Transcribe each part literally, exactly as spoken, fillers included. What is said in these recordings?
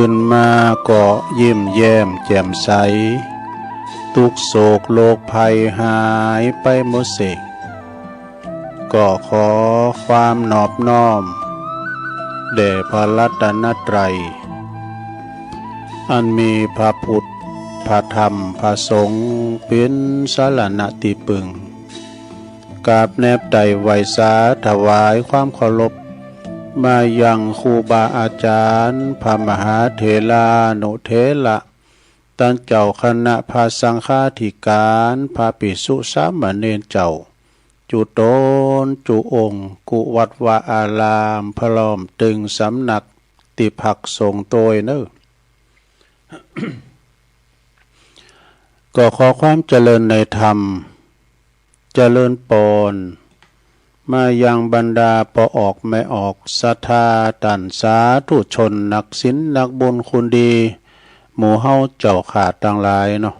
ขึ้นมาก็ยิ้มแย้มแจ่มใส ทุกข์โศกโรคภัยหายไปหมดสิ้น ก็ขอความนอบน้อมแด่พระรัตนตรัย อันมีพระพุทธ พระธรรม พระสงฆ์เป็นสรณะที่พึ่ง กราบแนบไต่ไหว้สาถวายความเคารพ มายังครูบาอาจารย์ พระมหาเถรานุเถระ ต้านเจ้าคณะพระสังฆาธิการ พระภิกษุสามเณรเจ้า จุตนจุองค์ กู้วัดวาอาราม พร้อมตึงสำนักตี้พักสงฆ์โตยเนอ ก็ขอความเจริญในธรรม เจริญปอน มายังบรรดาป้อออกแม่ออกศรัทธาต้านสาธุชนนักศีลนักบุญคุณดี หมู่เฮาเจ้าข้าตังหลายเนาะ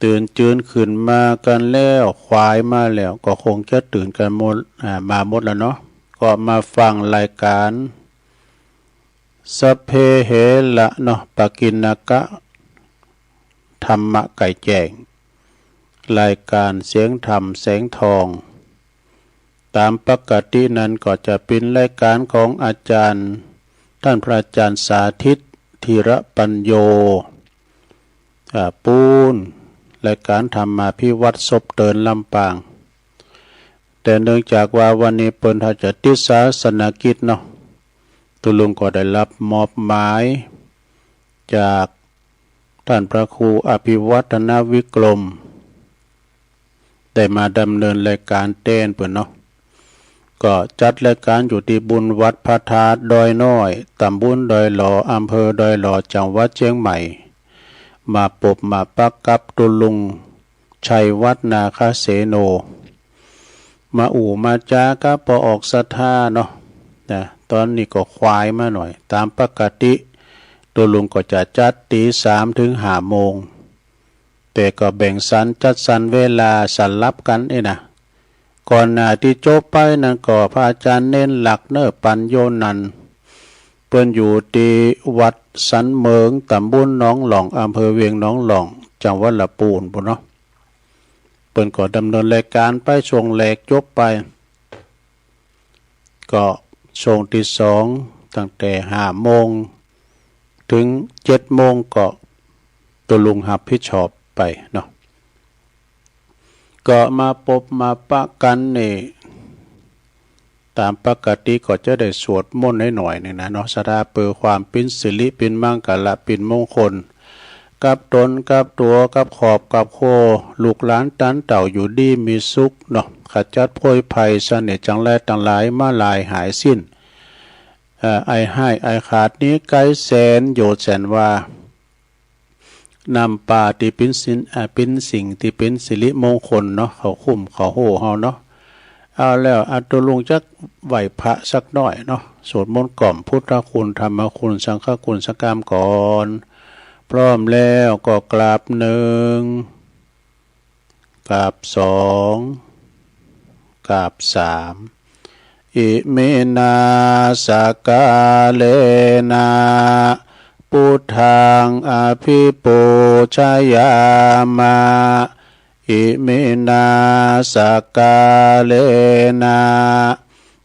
ตื่นจืนขึ้นมากั๋นแล้ว ขวายมาแล้ว ก็คงจะตื่นกั๋นหมด อ่า มาหมดแล้วเนาะ ก็มาฟังรายการ สัพเพเหระเนาะ ปกิณณกะ ธรรมะไก่แจ้ง รายการเสียงธรรมแสงทอง ต๋ามปกตินั้นก็จะเป๋นรายการของอาจารย์ ต้านพระอาจารย์สาธิต ธีระปัญโญ อ่า ปู๊น รายการธรรมาภิวัฒน์ ศพเตินลำปาง แต่เนื่องจากว่าวันนี้เปิ้นอาจจะติดศาสนกิจเนาะ ตุ๊ลุงก็ได้รับมอบหมายจากต้านพระครูอภิวัฒนวิกรม ได้มาดำเนินรายการแตนเปิ้นเนาะ ก็จัดรายการอยู่ตี้บุญวัดพระธาตุดอยน้อย ตำบลดอยหล่อ อำเภอดอยหล่อ จังหวัดเจียงใหม่ มาปบมาปะกับตุ๊ลุง ชัยวัฒน์ นาคเสโน มาอู้มาจากับป้อออกศรัทธาเนาะ นะ ต๋อนนี้ก็ขวายมาหน่อย ต๋ามปกติตุ๊ลุงก็จะจัดตี๋สามถึงห้าโมง แต่ก็แบ่งสรรจัดสรรเวลาสลับกั๋นเองนะ ก่อนหน้าตี้จบไปนั้นก็พระอาจารย์เณรหลักเนอ ปัญโญนันท์ เปิ้นอยู่ตี้วัดสันเหมิง ตำบลหนองหล่อง อำเภอเวียงหนองหล่อง จังหวัดละปูนปู้นเนาะ เปิ้นก็ดำเนินรายการไปช่วงแรกจบไป ก็ช่วงตี้สองตั้งแต่ห้าโมงถึงเจ็ดโมงก็ตุ๊ลุงรับผิดชอบไปเนาะ ก็มาปบมาปะกั๋นนี่ ต๋ามปกติก็จะได้สวดมนต์หน่อยหนึ่งนะเนาะ สาธาเปื้อความเป๋นสิริเป๋นมังคละเป๋นมงคล กับต๋นกับตั๋วกับครอบกับครัว ลูกหลานต้านเต้าอยู่ดีมีสุขเนาะ ขจัดโผยภัยเสน่ห์จังไรตังหลายมาลายหายสิ้น เอ่อ อันร้ายอันขาดหนีไกลแสนโยชน์แสนวา นำปาตี้เป๋นสิน อ่า เป๋นสิ่งตี้เป๋นสิริมงคลเนาะ เข้าคุ้มเข้าฮู้เฮาเนาะ เอาแล้ว อาตุ๊ลุงจักไหว้พระสักหน่อยเนาะ สวดมนต์กล่อมพุทธคุณ ธรรมคุณ สังฆคุณสักกำก่อน พร้อมแล้วก็กราบหนึ่ง กราบสอง กราบสาม อิมินา สักการะนะ พุทธัง อภิปูชยามะ อิมินา สักการะนะ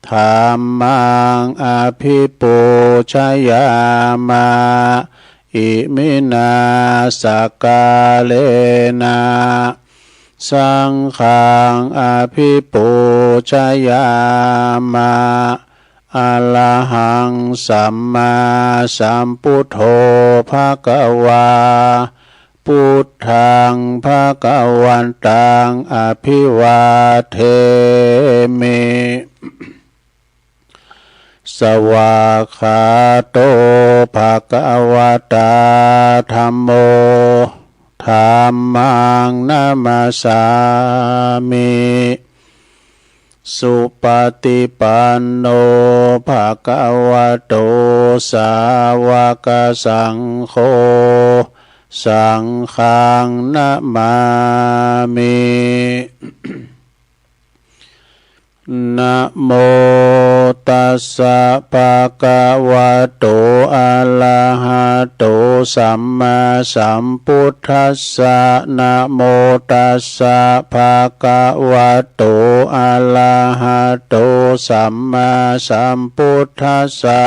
ธัมมัง อภิปูชยามะ อิมินา สักการะนะ สังฆัง อภิปูชยามะ อะระหัง สัมมาสัมพุทโธ ภะคะวา พุทธัง ภะคะวันตัง อะภิวาเทมิ สวากขาโต ภะคะวะตา ธัมโม ธัมมัง นะมัสสามิ สุปะติปันโน ภะคะวะโต สาวะกะสังโฆ สังฆัง นะมามิ นะโม tassa bhagavato arahato sammāsambuddhassa. Namo tassa bhagavato arahato sammāsambuddhassa.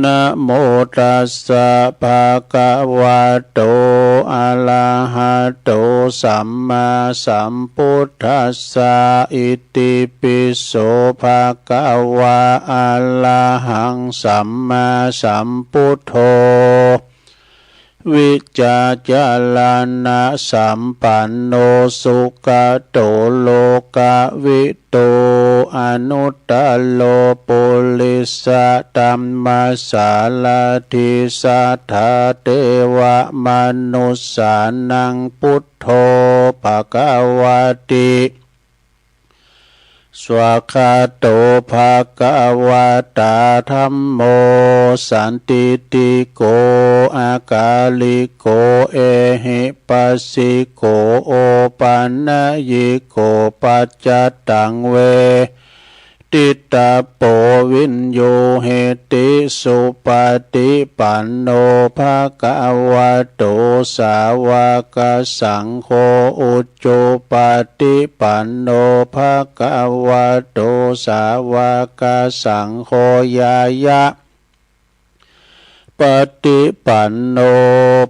Namo tassa bhagavato arahato sammāsambuddhassa. Itipi so bhagavā arahaṃ sammāsambuddho vijjācaraṇasampanno sugato lokavidū anuttaro purisadammasārathi satthā devamanussānaṃ buddho bhagavāti. Svākkhāto bhagavatā dhammo sandiṭṭhiko akāliko ehipassiko opanayiko paccattaṃ veditabbo viññūhīti. Supaṭipanno bhagavato sāvakasaṅgho, ujupaṭipanno bhagavato sāvakasaṅgho, ñāyapaṭipanno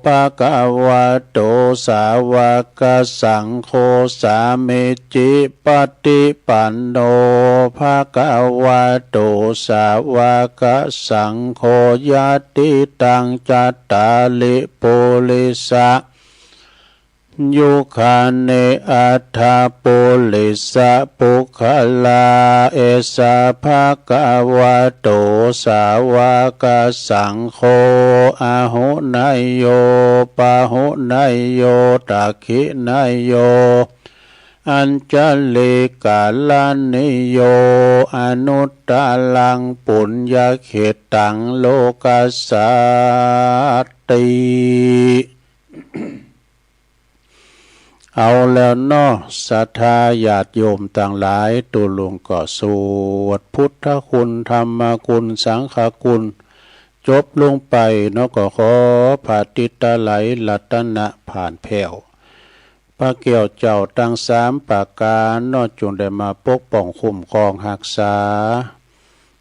bhagavato sāvakasaṅgho, sāmīcipaṭipanno bhagavato sāvakasaṅgho, yadidaṃ cattāri purisa yugāni aṭṭha purisapuggalā, esa bhagavato sāvakasaṅgho, āhuneyyo pāhuneyyo dakkhiṇeyyo añjalikaraṇīyo anuttaraṃ puññakkhettaṃ lokassāti. เอาแล้วเนาะ ศรัทธาญาติโยมตังหลาย ตุ๊ลุงก็สวดพุทธคุณ ธรรมคุณ สังฆคุณ จบลงไปเนาะ ก็ขอผ้าตริตรไตรรัตนผ่านแผ้ว พระแก้วเจ้าตังสามประก๋านเนาะ จุ่งได้มาปกป้องคุ้มครองฮักษา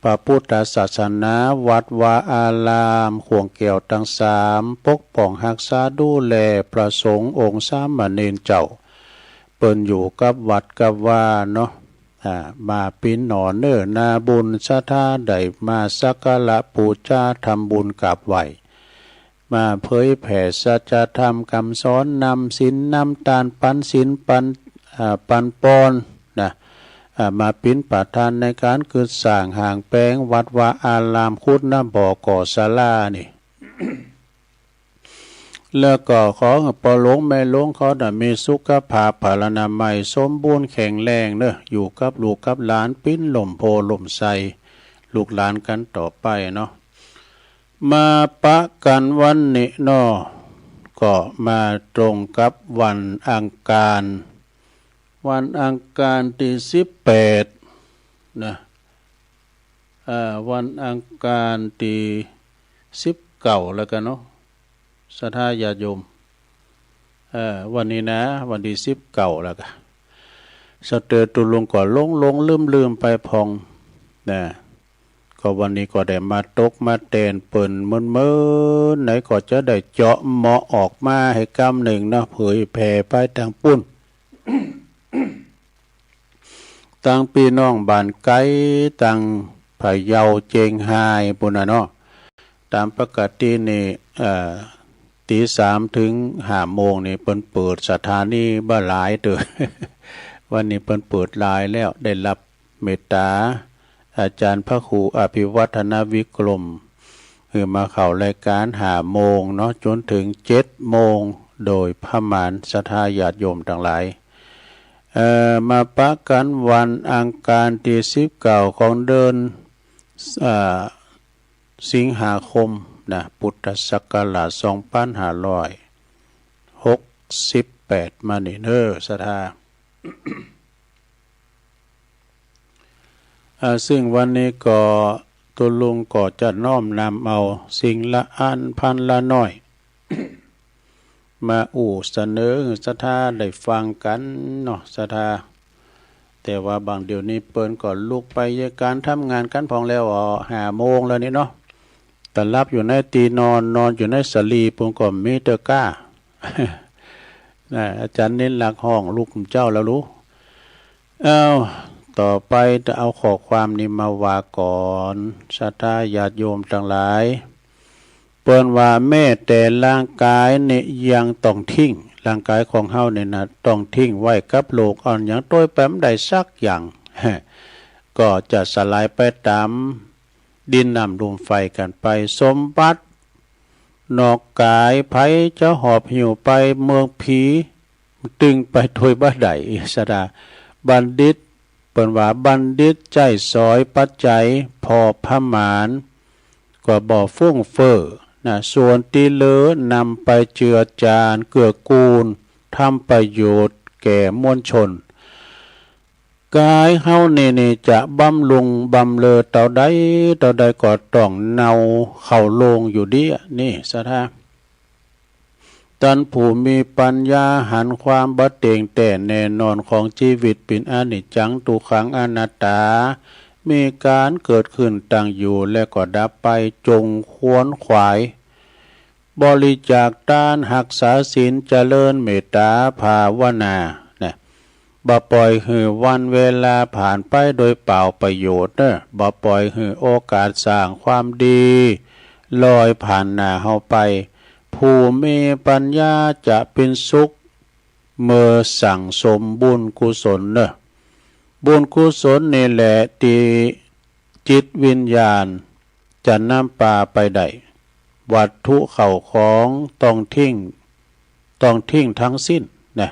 พระพุทธศาสนา วัดวาอาราม ข่วงแก้วตังสาม ปกป้องฮักษาดูแลพระสงฆ์องค์สามเณรเจ้า เปิ้นอยู่กับวัดกับวาเนาะ อ่า มาปิ้นหน่อเน่อ นาบุญศรัทธาได้มาสักการะบูชา ทำบุญกราบไหว้ มาเผยแผ่สัจธรรมกำสอน นำศีลนำตาน ปันศีลปัน อ่า ปันปอนนะ อ่า มาปิ้นประธานในการกึ๊ดสร้างห้างแป๋งวัดวาอาราม ขุดน้ำบ่อก่อศาลานี่ แล้วก็ขอให้พ่อหลวงแม่หลวงเขาน่ะมีสุขภาพพลานามัยสมบูรณ์แข็งแรงเนอะ อยู่กับลูกกับหลานปิ้นล่มโพล่มไทร ลูกหลานกันต่อไปเนาะ มาปะกันวันนี้เนาะ ก็มาตรงกับวันอังคาร วันอังคารที่สิบแปดนะ เอ่อ วันอังคารที่สิบเก้าแล้วกันเนาะ ศรัทธาญาติโยม เอ่อ วันนี้นะ วันที่สิบเก้าแล้วกัน สะเตอตุ๊ลุงก็หลงๆ ลืมๆ ไปพ่องนะ ก็วันนี้ก็ได้มาตกมาแตนเปิ้นเมินๆ ไหนก็จะได้เจาะเหมาะออกมาให้กำหนึ่งเนาะ เผยแผ่ไปตางปุ้น ตางปี้น้องบ้านไก๋ ตางพะเยา เจียงฮาย ปุ้นน่ะเนาะ ตามปกตินี่ เอ่อ ตีสามถึงห้าโมงนี่เปิ้นเปิดสถานีบ่หลายเตื้อ วันนี้เปิ้นเปิดหลายแล้ว ได้รับเมตตาอาจารย์พระครูอภิวัฒนวิกรม หื้อมาเข้ารายการห้าโมงเนาะ จ๋นถึงเจ็ดโมง โดยประมาณ ศรัทธาญาติโยมตังหลาย เอ่อ มาปะกันวันอังคารที่สิบเก้าของเดือน เอ่อ สิงหาคมนะ พุทธศักราชสองพันห้าร้อยหกสิบแปด มานี่เน้อ ศรัทธา อ่า ซึ่งวันนี้ก็ตุ๊ลุงก็จะน้อมนำเอาสิ่งละอันพันละน้อย มาอู้เสนอศรัทธาได้ฟังกั๋นเนาะ ศรัทธา แต่ว่าบางเดี๋ยวนี้เปิ้นก็ลุกไปเฮ็ดก๋านทำงานกั๋นพ่องแล้วอ๋อ ห้าโมงแล้วนี่เนาะ ตะหลับอยู่ในตี้นอน นอนอยู่ในสลี ปุ้นก็มีเต๊อะก้า น่ะ อาจ๋ารย์นินลักษณ์ฮ้องลุกเจ้าแล้วลูก เอ้า ต่อไปจะเอาข้อความนี้มาว่าก่อน ศรัทธาญาติโยมตังหลาย เปิ้นว่าแม้แต่ร่างกายนี่ยังต้องทิ้ง ร่างกายของเฮานี่นะ ต้องทิ้งไว้กับโลก อันยังโตยไปบ่ได้สักอย่าง ก็จะสลายไปต๋าม ดินน้ำลมไฟกั๋นไป สมบัตินอกกาย ใผจะหอบหิ้วไปเมืองผี ตึงไปโตยบ่ได้ ศรัทธา บัณฑิต เปิ้นว่าบัณฑิตใจ๊สอยปัจจัยพอประมาณ ก็บ่ฟุ่มเฟือยนะ ส่วนตี้เหลือนำไปเจือจานเกื้อกูล ทำประโยชน์แก่มวลชน กายเฮานี่ นี่จะบำรุงบำเรอเต้าใด เต้าใดก็ต้องเน่าเข้าโลงอยู่เดีย นี่ศรัทธา ต้านผู้มีปัญญาหันความบ่เตียงแต๊แน่นอนของจีวิตเป๋นอนิจจัง ทุกขัง อนัตตา มีก๋านเกิดขึ้นตั้งอยู่ และก็ดับไป จงขวนขวาย บริจาคตาน ฮักษาศีล เจริญเมตตาภาวนา นะ บ่ปล่อยหื้อวันเวลาผ่านไปโดยเปล่าประโยชน์เน่อ บ่ปล่อยหื้อโอกาสสร้างความดีลอยผ่านหน้าเฮาไป ผู้มีปัญญาจะเป๋นสุข เมื่อสั่งสมบุญกุศลเน่อ บุญกุศลนี่แหละตี้จิตวิญญาณจะนำปาไปได้ วัตถุเข้าของต้องทิ้ง ต้องทิ้งทั้งสิ้นนะ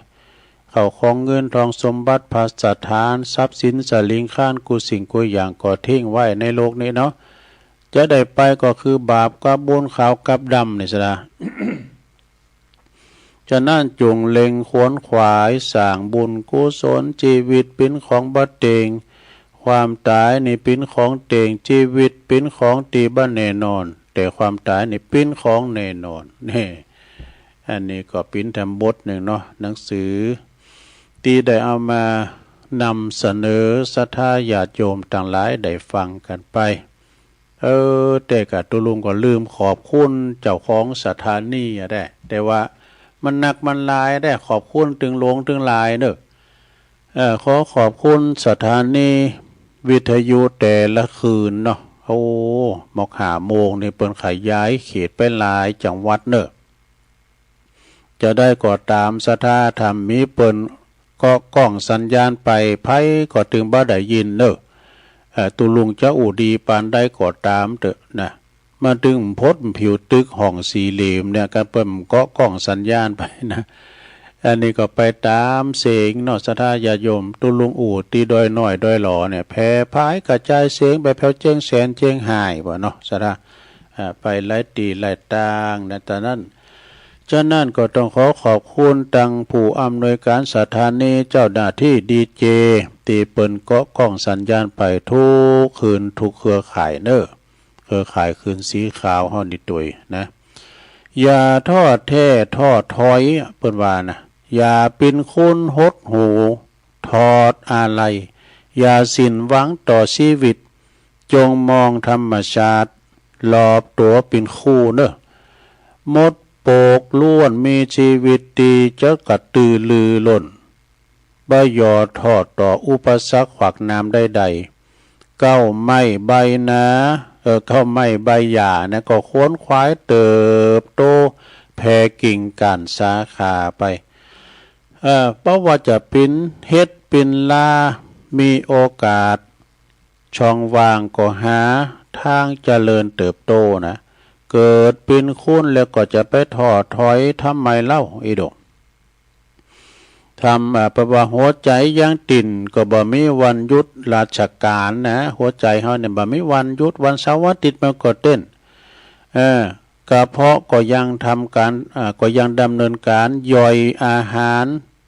เข้าของเงินทองสมบัติภัสถาน ทรัพย์สินสลิงคารกู้สิ่งกู้อย่างก็ทิ้งไว้ในโลกนี้เนาะ จะได้ไปก็คือบาปกับบุญ ขาวกับดำนี่สินะ ฉะนั้นจงเล็งขวนขวายสร้างบุญกุศล จีวิตเป๋นของบ่เตียง ความต๋ายนี่เป๋นของเตียง จีวิตเป๋นของตี้บ่แน่นอน แต่ความต๋ายนี่เป๋นของแน่นอน นี่ อันนี้ก็เป๋นธรรมบทหนึ่งเนาะ หนังสือ ตี้ได้เอามานำเสนอศรัทธาญาติโยมตังหลายได้ฟังกั๋นไป เออ แต่กะตุ๊ลุงก็ลืมขอบคุณเจ้าของสถานีอะแด้ แต่ว่ามันนักมันหลายแด้ ขอบคุณตึงหลวงตึงหลายเน่อ เออ ขอขอบคุณสถานีวิทยุแต่ละคืนเนาะ โอ้ มอกห้าโมงนี่เปิ้นขยายเขตไปหลายจังหวัดเน่อ จะได้ก็ต๋ามศรัทธา ถ้ามีเปิ้นเกาะก้องสัญญาณไป ใผก็ตึงบ่ได้ยินเน่อ เอ่อ ตุ๊ลุงจะอู้ดีปานใดก็ต๋ามเต๊อะนะ มันตึงพดผิวตึกห้องสี่เหลี่ยมเนี่ย ก็เปิ้นเกาะก้องสัญญาณไปนะ อันนี้ก็ไปต๋ามเสียงเนาะ ศรัทธาญาติโยม ตุ๊ลุงอู้ตี้ดอยน้อยดอยหล่อเนี่ย แผ่ผายกระจายเสียงไปแผวเจียงแสนเจียงฮ้ายบ่เนาะ ศรัทธา อ่า ไปหลายตี้หลายตางนะ ต๋อนนั้น ฉะนั้นก็ต้องขอขอบคุณตังผู้อำนวยการสถานี เจ้าหน้าที่ดีเจ ตี้เปิ้นเกาะก้องสัญญาณไปทุกคืนทุกเครือข่ายเน่อ เครือข่ายคืนสีขาวเฮานี่ตวยนะ อย่าท้อแท้ท้อถอย เปิ้นว่านะ อย่าเป๋นคนหดหู่ ถอดอาลัย อย่าสิ้นหวังต่อชีวิต จงมองธรรมชาติรอบตั๋วเป๋นครูเน่อ มดโปกล้วนมีชีวิตตี้จะกระตือรือร้น บ่ย่อท้อต่ออุปสรรคขวากหนามใดๆ เก๊าไม้ใบหนา เออ เก๊าไม้ใบหญ้านะ ก็ขวนขวายเติบโต แผ่กิ่งก้านสาขาไป เอ่อ บ่ว่าจะเป๋นเห็ดเป๋นลา มีโอกาส ช่องว่างก็หาทางเจริญเติบโตนะ เกิดเป๋นคนแล้วก็จะไปท้อถอยทำไมเล่า อีดง ทำ อ่า เพราะว่าหัวใจยังเต้นก็บ่มีวันหยุดราชการนะ หัวใจเฮาเนี่ยบ่มีวันหยุด วันเสาร์อาทิตย์มันก็เต้น เออ กระเพาะก็ยังทำการ อ่า ก็ยังดำเนินการย่อยอาหาร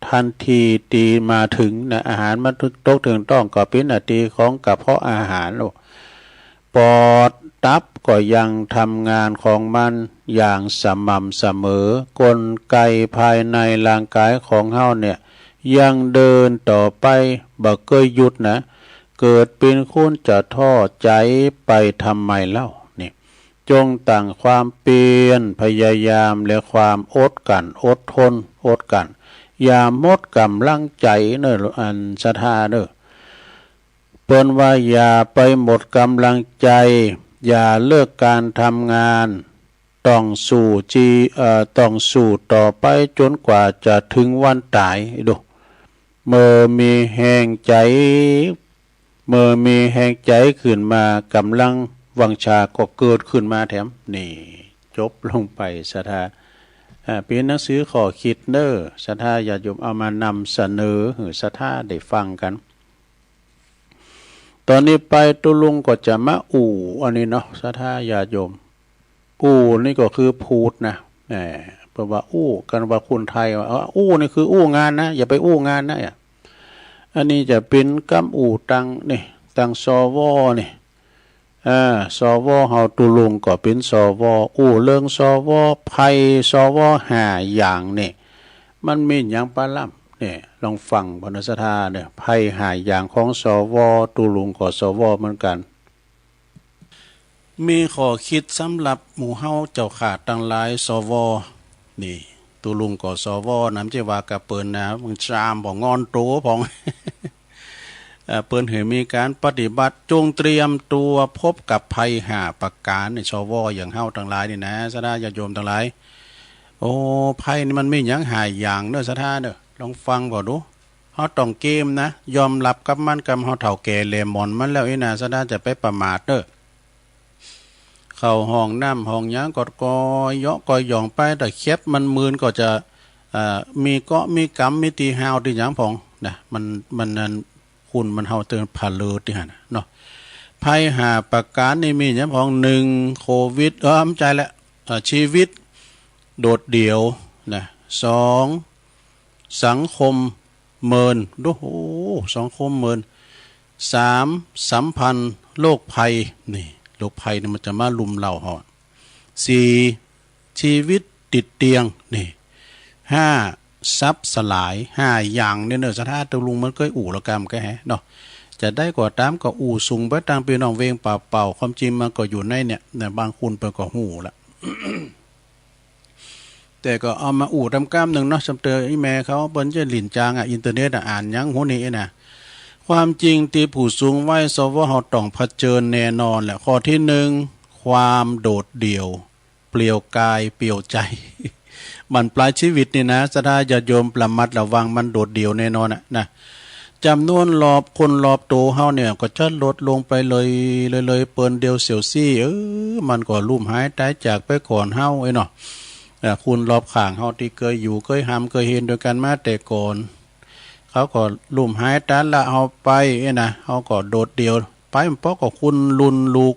ทันทีที่มาถึงนะ อาหารมาตกถึงท้องก็เป็นหน้าที่ของกระเพาะอาหารลูก ปอดตับก็ยังทำงานของมันอย่างสม่ำเสมอ กลไกภายในร่างกายของเฮาเนี่ย ยังเดินต่อไป บ่เกยหยุดนะ เกิดเป็นคนจะท้อใจไปทำไมเล่า นี่ จงตั้งความเพียรพยายามและความอดกลั้น อดทน อดกลั้น อย่าหมดกำลังใจเนอะ อันศรัทธาเนอะ เปิ้นว่าอย่าไปหมดกำลังใจ อย่าเลิกการทำงาน ต้องสู้จี เอ่อ ต้องสู้ต่อไปจนกว่าจะถึงวันตาย ดู เมื่อมีแฮงใจ เมื่อมีแฮงใจขึ้นมา กำลังวังชาก็เกิดขึ้นมาแถม นี่ จบลงไปศรัทธา อ่า เป็นหนังสือข้อคิดเนอะ ศรัทธาญาติโยม เอามานำเสนอหื้อศรัทธาได้ฟังกัน ตอนนี้ไปตุ๊ลุงก็จะมาอู้อันนี้เนาะ ศรัทธาญาติโยม อู้นี่ก็คือพูดนะ แหม เปิ้นว่าอู้กันว่าคนไทยว่า เอ้อ อู้นี่คืออู้งานนะ อย่าไปอู้งานนะ อ่ะ อันนี้จะเป็นกำอู้ตัง นี่ ตัง สว นี่ อ่า สว เฮาตุ๊ลุงก็เป็น สว อู้เรื่อง สว ไพ่ สว ห้าอย่างนี่ มันมีหยังปะล่ำ เนี่ย ลองฟังพอนะศรัทธาเนี่ย ไพ่ห้าอย่างของ สว ตุ๊ลุงก็ สว เหมือนกัน มีข้อคิดสำหรับหมู่เฮาเจ้าข้าตังหลาย สว นี่ ตุ๊ลุงก็ สว นะ บ่ใจ้ว่ากับเปิ้นนะ มันจามบ่งอนโตพ่อง เอ่อ เปิ้นหื้อมีการปฏิบัติ จงเตรียมตัวพบกับภัยห้าประการ นี่ สว อย่างเฮาตังหลายนี่นะ ศรัทธาญาติโยมตังหลาย โอ้ ภัยนี่มันมีหยังห้าอย่างเนอะ ศรัทธาเนอะ ลองฟังพอดู เฮาต้องเกมนะ ยอมรับกับมัน กำเฮาเฒ่าแก่แหล่หมอนมันแล้วอี้นะ ศรัทธาจะไปประมาทเนอะ เข้าห้องน้ำห้องหยังก็ ก็เหยาะก็หย่องไป แต่แคบมันมืนก็จะ เอ่อ มีเกาะมีกำ มีตี้ห้าวตี้หยังพ่องนะ มัน มันนั่น คุณมันเฮาเติมผะเลิดตี้หั่นน่ะเนาะ ภัยห้าประการนี่มีหยังพ่อง หนึ่ง โควิด เออ บ่ใจ้ละ เอ่อ ชีวิตโดดเดี่ยวนะ สอง สังคมเมิน ดู โอ้ สังคมเมิน สาม สัมพันธ์โรคภัย นี่ โรคภัยนี่มันจะมารุมเร้าเฮา สี่ ชีวิตติดเตียง นี่ ห้า ทรัพย์สลาย ห้าอย่างเนี่ยเนอะ ศรัทธาตุ๊ลุงมันเกยอู้ละกำก็แฮะเนาะ จะได้ก็ตามก็อู้สูงไปตางพี่น้องเวงป่าเป่า ความจริงมันก็อยู่ในเนี่ย ในบางคนเปิ้นก็ฮู้ละ แต่ก็เอามาอู้ตำก้ามหนึ่งเนาะ สำเตออีแม่เขาเปิ้นจะหลิ้นจางอ่ะ อินเทอร์เน็ตอ่ะ อ่านหยังฮู้นี่นะ ความจริงตี้ผู้สูงวัย สว เฮาต้องเผชิญแน่นอนแหละ ข้อที่หนึ่ง ความโดดเดี่ยว เปลี่ยวกายเปลี่ยวใจ บั้นปลายชีวิตนี่นะ ศรัทธาญาติโยมระมัดระวัง มันโดดเดี่ยวแน่นอนอ่ะนะ จำนวนรอบคนรอบตัวเฮาเนี่ยก็จะลดลงไปเลย เลย เลย เปิ้นเดียวเสียวซี่ เออ มันก็ลุ่มหายตายจากไปก่อนเฮาเอ้ยเนาะ เอ่อ คนรอบข้างเฮาตี้เกยอยู่ เกยหำ เกยเห็นด้วยกันมาแต่ก่อน เขาก็ลุ่มหายตายละเฮาไปเอ้ยนะ เฮาก็โดดเดี่ยวไป มันปอก็คนรุ่นลูก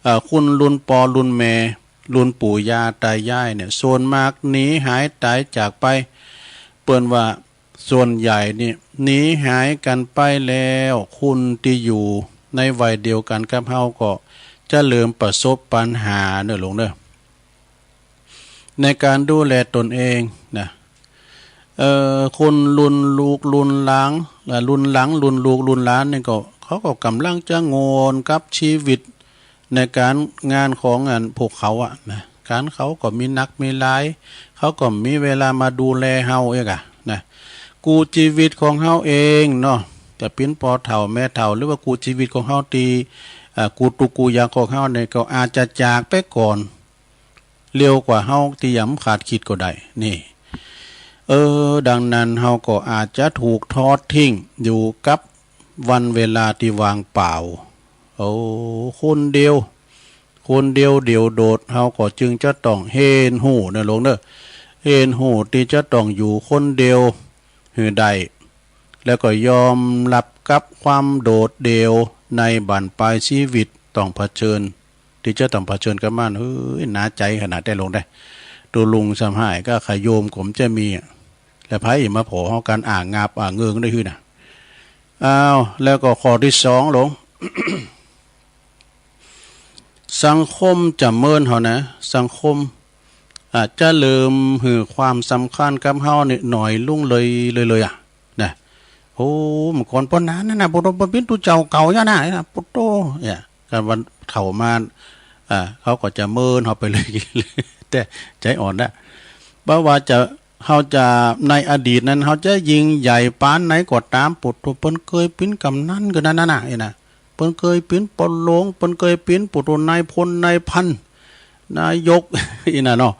เอ่อ คนรุ่นปอรุ่นแม่ รุ่นปู่ย่าตายายเนี่ย ส่วนมากหนีหายตายจากไป เปิ้นว่า ส่วนใหญ่นี่หนีหายกันไปแล้ว คนตี้อยู่ในวัยเดียวกันกับเฮาก็จะเริ่มประสบปัญหาเนอะหลวงเนอะ ในการดูแลตนเองนะ เอ่อ คนรุ่นลูกรุ่นหลาน เอ่อ รุ่นหลัง รุ่นลูกรุ่นหลานนี่ก็ เขาก็กำลังจะโงนกับชีวิต ในการงานของอันพวกเขาอะนะ การเขาก็มีหนักมีหลาย เขาก็มีเวลามาดูแลเฮาเองอะนะ กู้ชีวิตของเฮาเองเนาะ จะเป็นปอเฒ่าแม่เฒ่า หรือว่ากู้ชีวิตของเฮาตี้ อ่า กู้ตุ๊กกู้ยากของเฮาเนี่ย ก็อาจจะจากไปก่อน เร็วกว่าเฮาตี้ยังบ่คาดคิดก็ได้ นี่ เออ ดังนั้นเฮาก็อาจจะถูกทอดทิ้งอยู่กับวันเวลาตี้ว่างเปล่า โอ้ คนเดียว คนเดียวเดี่ยวโดด เฮาก็จึงจะต้องเฮียนฮู้เนอะหลวงเนอะ เฮียนฮู้ตี้จะต้องอยู่คนเดียวหื้อได้ แล้วก็ยอมรับกับความโดดเดี่ยวในบั้นปลายชีวิตต้องเผชิญ ตี้จะต้องเผชิญกับมัน เฮ้ย หนาใจขนาดใด๋หลวงเด้อ ตุ๊ลุงซ้ำฮ้ายก็ขะโยมก็บ่จะมีอะ แล้วไผมาผ่อเฮากันอ่างงาบอ่างเงิงได้หื้อนะ อ้าว แล้วก็ข้อที่สองลง สังคมจะเมินเฮานะ สังคม อาจจะเริ่มหื้อความสำคัญกับเฮานี่น้อยลงเลย เลย เลยอะ นะ โอ้ เมื่อก่อนปานนั้นนะ บ่ต้อง บ่เป็นตุ๊เจ้าเก่าอย่างนั้นนะ โอ้โต เนี่ย การวันเฒ่ามา อ่า เขาก็จะเมินเฮาไปเลย แต่ใจอ่อนนะ บ่ว่าจะ เฮาจะ ในอดีตนั้น เฮาจะยิ่งใหญ่ปานไหนก็ตาม โอ้โต เปิ้นเคยเป็นกำนันก็นั่นน่ะ เอ้ยนะ เปิ้นเคยเป็นปอหลวง เปิ้นเคยเป็น โอ้โต นายพล นายพัน นายก อีน่ะเนาะ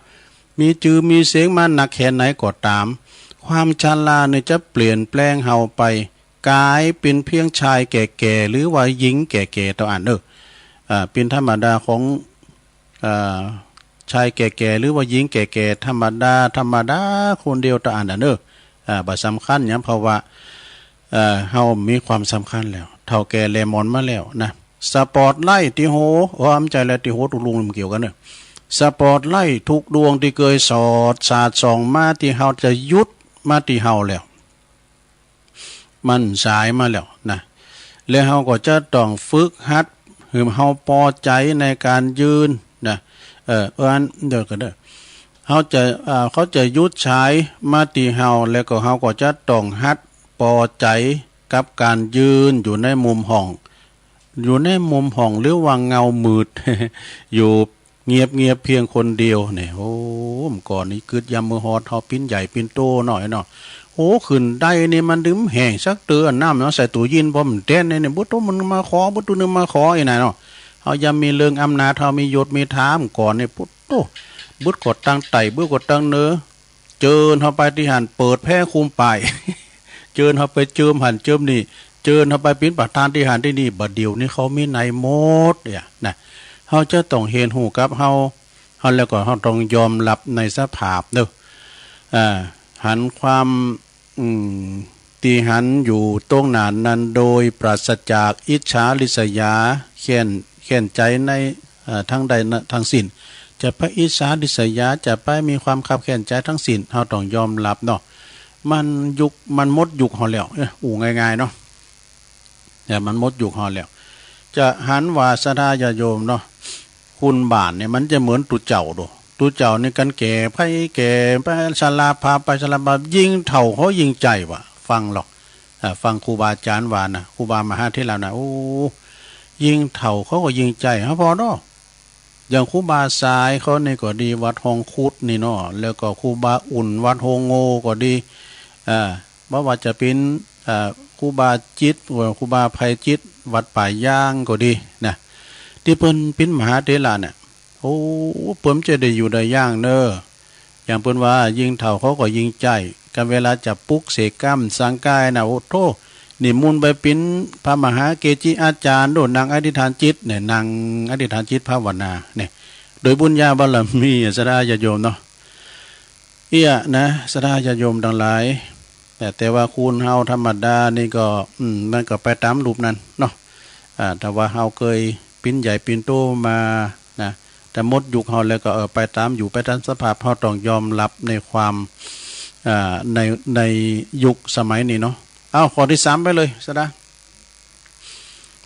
มีจื่อมีเสียงมานักแค่ไหนก็ตาม ความชรานี่จะเปลี่ยนแปลงเฮาไป กลายเป็นเพียงชายแก่ๆ หรือว่าหญิงแก่ๆ เต้าอั้นเนอะ อ่า เป็นธรรมดาของ อ่า ชายแก่ๆ หรือว่าหญิงแก่ๆ ธรรมดา ธรรมดาคนเดียวเต้าอั้นน่ะเนอะ อ่า บ่สำคัญหยัง เพราะว่า เอ่อ เฮามีความสำคัญแล้ว เฒ่าแก่แลหมอนมาแล้วนะ สปอตไลท์ตี้หัว โอ้ บ่ใจ้แล้ว ตี้หัวตุลุงมันเกี่ยวกันเนอะ สปอตไลท์ทุกดวงที่เคยสอดสาดส่องมาตี้เฮาจะหยุดมาตี้เฮาแล้ว มันสายมาแล้วนะ แล้วเฮาก็จะต้องฝึกหัดหื้อเฮาปอใจในการยืนนะ เอ่อ เอิ้น เดี๋ยวก่อนเด้อ เฮาจะ อ่า เขาจะหยุดสายมาตี้เฮา แล้วก็เฮาก็จะต้องหัดปอใจกับการยืนอยู่ในมุมห้อง อยู่ในมุมห้องหรือว่าเงามืด อยู่เงียบๆ เพียงคนเดียวเนี่ย โอ้ เมื่อก่อนนี้กึ๊ดยามมื้อฮอดเฮาปิ้นใหญ่ปิ้นโตหน่อยเนาะ โอ้ ขึ้นได้นี่มันดึมแห้งสักเตื้อ น้ำเนาะ ใส่ตู้เย็นพร้อมแดนนี่ บ่โตมันมาขอ บ่โตนึงมาขออีน่ะเนาะ เฮายังมีเรื่องอำนาจ เฮามียศมีฐานก่อนนี่ โอ้โต บึดก็ตั้งใต้ บึดก็ตั้งเหนือ เจิญเฮาไปตี้หั้น เปิดแผคุมป้าย เจิญเฮาไปเจิมหั้นเจิมนี่ เจิญเฮาไปปิ้นประธานตี้หั้นตี้นี่ บัดเดี๋ยวนี้เขามีในหมดเนี่ยนะ เฮาจะต้องเฮียนฮู้กับเฮา เฮาแล้วก็เฮาต้องยอมรับในสภาพเนอะ อ่า หันความ อืม ตี้หันอยู่ตรงหน้านั้นโดยปราศจากอิจฉาริษยา แค้น แค้นใจใน เอ่อ ทางใดนะ ทั้งสิ้น จะไปอิจฉาริษยา จะไปมีความคับแค้นใจทั้งสิ้น เฮาต้องยอมรับเนาะ มันยุค มันหมดยุคเฮาแล้ว เอ้อ อู้ง่ายๆ เนาะ แต่มันหมดยุคเฮาแล้ว จะหันว่าศรัทธาญาติโยมเนาะ คนบ้านเนี่ยมันจะเหมือนตุ๊เจ้าโด ตุ๊เจ้านี่กันแก่ไปแก่ไป ชราภาพไปชราภาพ ยิ่งเฒ่าเขายิ่งใจ้ว่า ฟังหรอก อ่า ฟังครูบาอาจารย์ว่านะ ครูบามหาเถระนะ โอ้ ยิ่งเฒ่าเขาก็ยิ่งใจ้ เฮาพอเนาะ อย่างครูบาสายเขานี่ก็ดี วัดห้องคุดนี่เนาะ แล้วก็ครูบาอุ่น วัดโฮงโงก็ดี อ่า บ่ว่าจะเป็น อ่า ครูบาจิต เอ่อ ครูบาไพจิต วัดป่ายางก็ดีนะ ตี้เปิ้นเป็นมหาเถระเนี่ย โอ้ เปิ้นจะได้อยู่ได้อย่างเนอะ อย่างเปิ้นว่ายิ่งเฒ่าเขาก็ยิ่งใจ้ กันเวลาจะปลุกเสกกล้ามสังกายนะ โอ้โธ่ นิมนต์ไปเป็นพระมหาเกจิอาจารย์โดดนั่งอธิษฐานจิตเนี่ย นั่งอธิษฐานจิตภาวนาเนี่ย โดยบุญญาบารมี ศรัทธาญาติโยมเนาะ เอี้ยนะ ศรัทธาญาติโยมทั้งหลาย แต่ แต่ว่าคนเฮาธรรมดานี่ก็ อืม มันก็ไปตามรูปนั้นเนาะ อ่า ถ้าว่าเฮาเคยปิ้นใหญ่ปิ้นโตมานะ แต่หมดยุคเฮาแล้วก็ เออ ไปตามอยู่ ไปตามสภาพ เฮาต้องยอมรับในความ อ่า ใน ในยุคสมัยนี้เนาะ เอาข้อที่สามไปเลย ศรัทธา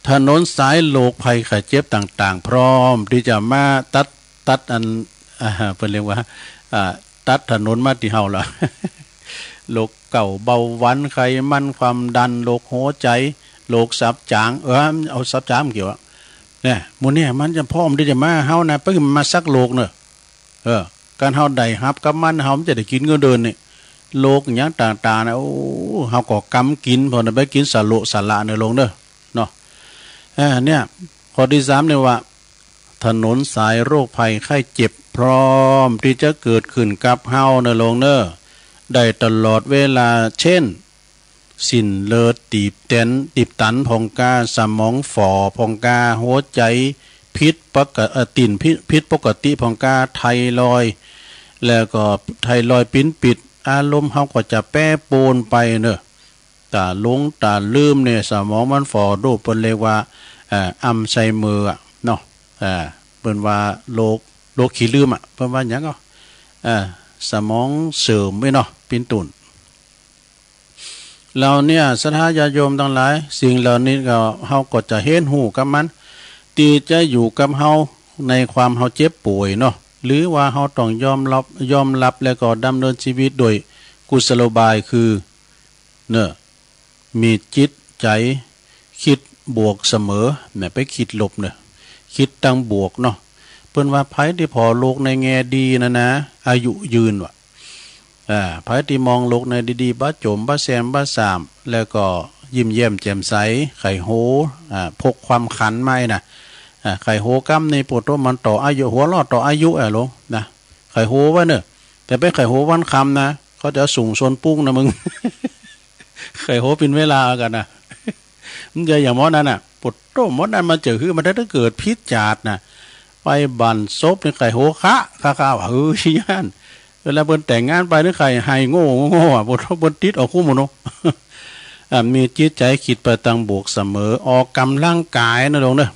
ถนนสายโรคภัยไข้เจ็บต่างๆ พร้อมตี้จะมาตัด ตัดอัน อ่า เปิ้นเรียกว่า อ่า ตัดถนนมาตี้เฮาละ โรคเกาต์ เบาหวาน ไขมัน ความดัน โรคหัวใจ โรคสับจ๋าง เออ เอาสับจ๋างมาเกี่ยวอะ เนี่ย หมู่เนี่ยมันจะพร้อมตี้จะมาเฮานะ ไปมาสักโรคเนอะ เออ การเฮาได้ฮับกับมัน เฮามันจะได้กินเงินเดือนนี่ โรคหยังต่างๆ นะ โอ้ เฮาก็กำกิน พอนะ ไปกินสะโละสะหละเนอะ ลงเนอะ เนาะ เออ เนี่ย ข้อที่สามเนี่ยว่า ถนนสายโรคภัยไข้เจ็บพร้อมตี้จะเกิดขึ้นกับเฮาเนอะ ลงเนอะ ได้ตลอดเวลา เช่น เส้นเลือดตีบแตน ตีบตันพ่องกา สมองฝ่อพ่องกา หัวใจผิดปก เอ่อ เต้นผิด ผิดปกติพ่องกา ไทรอยด์ แล้วก็ไทรอยด์ปิ้นปิด อารมณ์เฮาก็จะแปรปรวนไปเนอะ ต๋าหลงต๋าลืมเนี่ย สมองมันฝ่อโด เปิ้นเรียกว่า เอ่อ อัลไซเมอร์อะเนาะ เอ่อ เปิ้นว่าโรค โรคขี้ลืมอะ เปิ้นว่าหยังก็ เอ่อ สมองเสื่อมไว้เนาะ ปิ้นตุ่น เหล่าเนี้ย ศรัทธาญาติโยมตังหลาย สิ่งเหล่านี้ก็ เฮาก็จะเห็นฮู้กับมัน ตี้จะอยู่กับเฮาในความเฮาเจ็บป่วยเนาะ หรือว่าเฮาต้องยอมรับ ยอมรับแล้วก็ดำเนินชีวิตโดยกุศโลบาย คือ เนอะ มีจิตใจคิดบวกเสมอ แม่นไปคิดลบเนอะ คิดตังบวกเนาะ เปิ้นว่าไผตี้ผ่อโลกในแง่ดีนะนะ อายุยืนว่ะ อ่า ไผตี้มองโลกในดีๆ บ่จ๋ม บ่แซม บ่สาม แล้วก็ยิ้มแย้มแจ่มใส ใค่ฮู้ อ่า พกความขวัญมาไอ้นะ อ่า ใค่ฮู้กำนี้ โปโต มันต่ออายุ หัวเราะต่ออายุ อ่ะ ลงนะ ใค่ฮู้ไว้เนอะ แต่ไปใค่ฮู้วันค่ำนะ เขาจะเอาสูงชนปุ้งนะมึง ใค่ฮู้เป็นเวลากันนะ มันจะอย่างหมอนั้นน่ะ โปโต หมอนั้นมันจะหื้อ มันได้เกิดผิดจาดน่ะ ไปบั้นศพนี่ใค่ฮู้คะ คะ คะ ว่า เฮ้ย ย่าน เวลาเปิ้นแต่งงานไปนี่ใค่ไห้โง่ โง่ อ่ะ โปโต เปิ้นติดเอาคู่หมู่เนาะ อ่ะ มีจิตใจคิดไปตังบวกเสมอ ออกกำลังกายนะลงเนอะ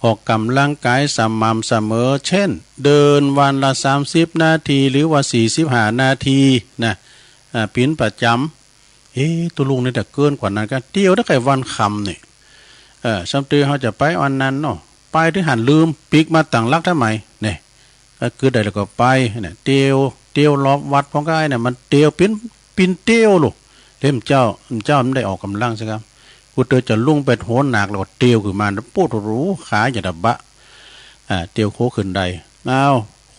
ออกกำลังกายสม่ำเสมอ เช่น เดินวันละสามสิบนาที หรือว่าสี่สิบห้านาทีนะ อ่า เป๋นประจ๋ำ เอ๊ะ ตุ๊ลุงนี่ถ้าเกินกว่านั้นก็ เตียวได้ใค่วันค่ำนี่ เออ ซ้ำเตื้อเฮาจะไปอันนั้นเนาะ ไปถึงหั้นลืม ปิ๊กมาตั้งหลักทำไม เนี่ย ก็คือได้แล้วก็ไป เนี่ย เตียว เตียวรอบวัดพ่องก็ไอ้เนี่ย มันเตียว เป๋น เป๋นเตียวลูก เล่มเจ้า เจ้ามันได้ออกกำลังซะครับ กูเตอจะลุงไปโหนหนักแล้วก็เตียวขึ้นมา โป๊ด โอ้โห ขาจะดะบะ อ่า เตียวโค้งขึ้นได้ เอา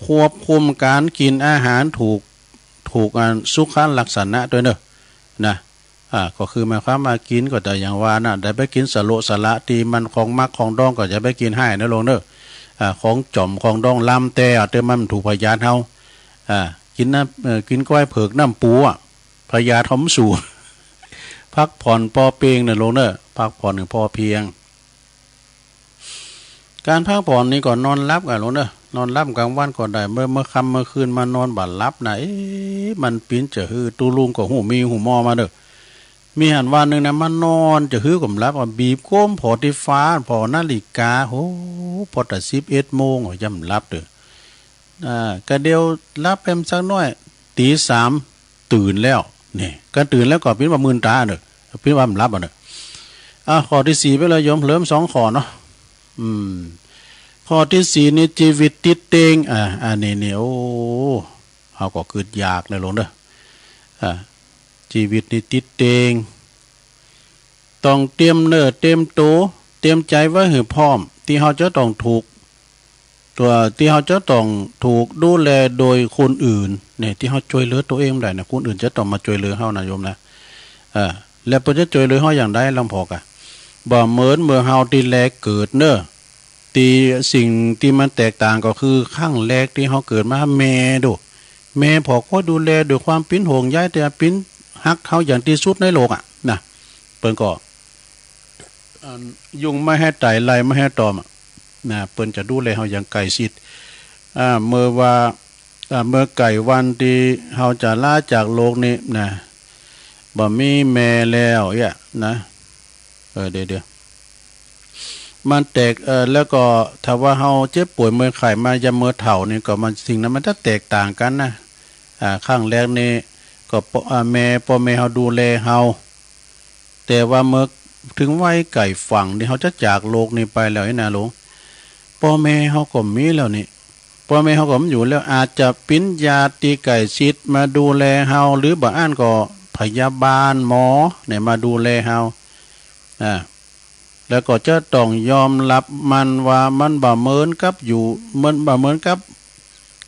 ควบคุมการกินอาหารถูก ถูกอันสุขลักษณะด้วยเนอะ นะ อ่า ก็คือหมายความว่ากินก็แต่อย่างว่านะ ได้ไปกินสะโละสะละตี้มันของมักของดองก็อย่าไปกินให้นะลงเนอะ อ่า ของจ๋อมของดองลำแต่อ่ะ เติมมันถูกพยาธิเฮา อ่า กินน้ำ เอ่อ กินก้อยเผือกน้ำปูอ่ะ พยาธิเฮามันสูง พักผ่อนพอเพียงนะลงเนอะ พักผ่อนให้พอเพียง การพักผ่อนนี่ก็นอนหลับกันลงเนอะ นอนหลับกลางวันก็ได้ เมื่อ เมื่อค่ำเมื่อคืนมานอนบ่หลับนะ เอ๊ะ มันเป๋นจะหื้อ ตุ๊ลุงก็ฮู้มีฮู้หมอมาเนอะ มีหั้นวันหนึ่งนะ มานอนจะหื้อก็บ่หลับอ่ะ บีบก้มผ่อตี้ฟ้า ผ่อนาฬิกา โห ผ่อแต่สิบเอ็ดโมงอ่ะ ยังบ่หลับเด้อ อ่า ก็เดี๋ยวหลับแป๊บสักหน่อย ตีสาม ตื่นแล้ว นี่ ก็ตื่นแล้วก็เป๋นว่ามื่นต๋าเนอะ เป๋นว่าบ่หลับอ่ะเนอะ อ่ะ ข้อตี้สี่ไปเลยโยม เหลือสองข้อเนาะ อืม ข้อตี้สี่นี่ ชีวิตติดเต็ง อ่า อันนี้นี่ โอ้ เฮาก็กึ๊ดอยากนะลงเนอะ อ่า ชีวิตนี่ติดเต็ง ต้องเตรียมเนื้อเตรียมตัว เตรียมใจไว้หื้อพร้อม ตี้เฮาจะต้องถูก ตัว ตี้เฮาจะต้องถูกดูแลโดยคนอื่น เนี่ย ตี้เฮาจ้วยเหลือตัวเองบ่ได้นะ คนอื่นจะต้องมาจ้วยเหลือเฮานะโยมนะ เออ แล้วเปิ้นจะจ้วยเหลือเฮาอย่างใดลำพอกะ บ่เหมือนเมื่อเฮาตี้แรกเกิดเนอะ ตี้สิ่งตี้มันแตกต่างก็คือครั้งแรกตี้เฮาเกิดมา แม่โด แม่ผ่อคอยดูแลด้วยความเป๋นห่วงใย ตี้เป๋นฮักเฮาอย่างตี้สุดในโลกอะนะ เปิ้นก็ อัน ยุงไม่ให้ไต่ ไล่ไม่ให้ตอมอะ นะ เปิ้นจะดูแลเฮาอย่างใกล้ชิด อ่า เมื่อว่า อ่า เมื่อใกล้วันตี้เฮาจะลาจากโลกนี้นะ บ่มีแม่แล้วเอี้ยนะ เออ เดี๋ยวๆ มันแตก เอ่อ แล้วก็ถ้าว่าเฮาเจ็บป่วยเมื่อยไข้มายามเมื่อเฒ่านี่ก็มัน สิ่งนั้นมันจะแตกต่างกันนะ อ่า ครั้งแรกนี่ก็ป้อ อ่า แม่ ป้อแม่เฮาดูแลเฮา แต่ว่าเมื่อถึงวัยใกล้ฝั่งนี่เฮาจะจากโลกนี้ไปแล้วนี่นะหลวง ป้อแม่เฮาก็บ่มีแล้วนี่ ป้อแม่เฮาก็บ่อยู่แล้ว อาจจะเป๋นญาติตี้ใกล้ชิดมาดูแลเฮา หรือบ่อั้นก็พยาบาลหมอเนี่ยมาดูแลเฮา อ่า แล้วก็จะต้องยอมรับมันว่ามันบ่เหมือนกับอยู่ มันบ่เหมือนกับ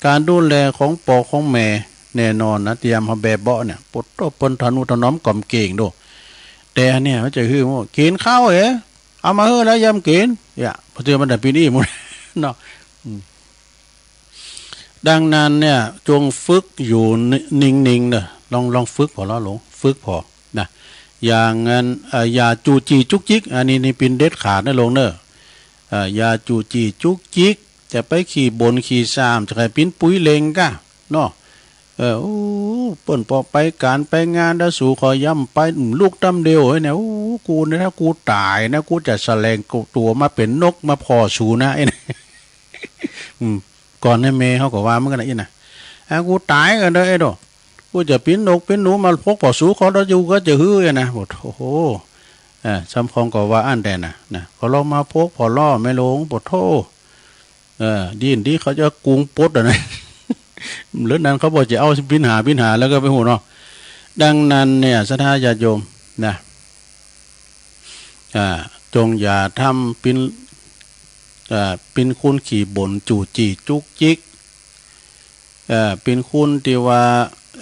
การดูแลของป้อของแม่แน่นอนนะ ตี้ยามเฮาแบเบาะเนี่ย โปโต เปิ้นทะนุถนอมก๋อมเก๋งโด แต่อันเนี้ยมันจะหื้อว่า กินข้าวเอ๋ เอามาหื้อแล้วยามกิน เอี้ย พอเจอมันได้ปีนี้หมด เนาะ อืม ดังนั้นเนี่ย จงฝึกอยู่นิ่งๆ เนอะ ลอง ลองฝึกผ่อละหลวง ฝึกผ่อนะ อย่างนั้น เอ่อ อย่าจู้จี้จุกจิก อันนี้นี่เป๋นเด็ดขาดนะหลวงเนอะ เอ่อ อย่าจู้จี้จุกจิก จะไปขี้บ่นขี้ซ้ำ จะใค่เป๋นปุ๋ยเล็งก้า เนาะ เออ โอ้ เปิ้นปอไปก๋านไปงานแล้วสูขอยามไป อืม ลุกตำเดียวเฮ้ยเนี่ย โอ้ กูเนี่ย ถ้ากูต๋ายนะ กูจะแสดงตั๋วมาเป๋นนกมาผ่อสูนะ ไอ้เนี่ย อืม ก่อนเนี่ยแม่เฮาก็ว่าเหมือนกั๋นนะ อี้นะ อ่ะ กูต๋ายก่อนเด้อ ไอ้โด กูจะปิ้นนกปิ้นหนูมาพกผ่อสูขอแล้วอยู่ก็จะหื้อนะ โอ้โห เออ ซ้ำคองก็ว่าอันแดนะ นะ ก็ลองมาพกผ่อล้อแม่หลวง โอ้โห เออ ดีนดีเขาจะกุงปดอะนะ เรื่องนั้นเขาบอกจะเอาปิ้นหาปิ้นหาแล้วก็ไปหูเนาะ ดังนั้นเนี่ย ศรัทธาญาติโยมนะ อ่า จงอย่าทำปิ้น อ่า ปิ้นคนขี้บ่นจู้จี้จุกจิก เอ่อ ปิ้นคนที่ว่า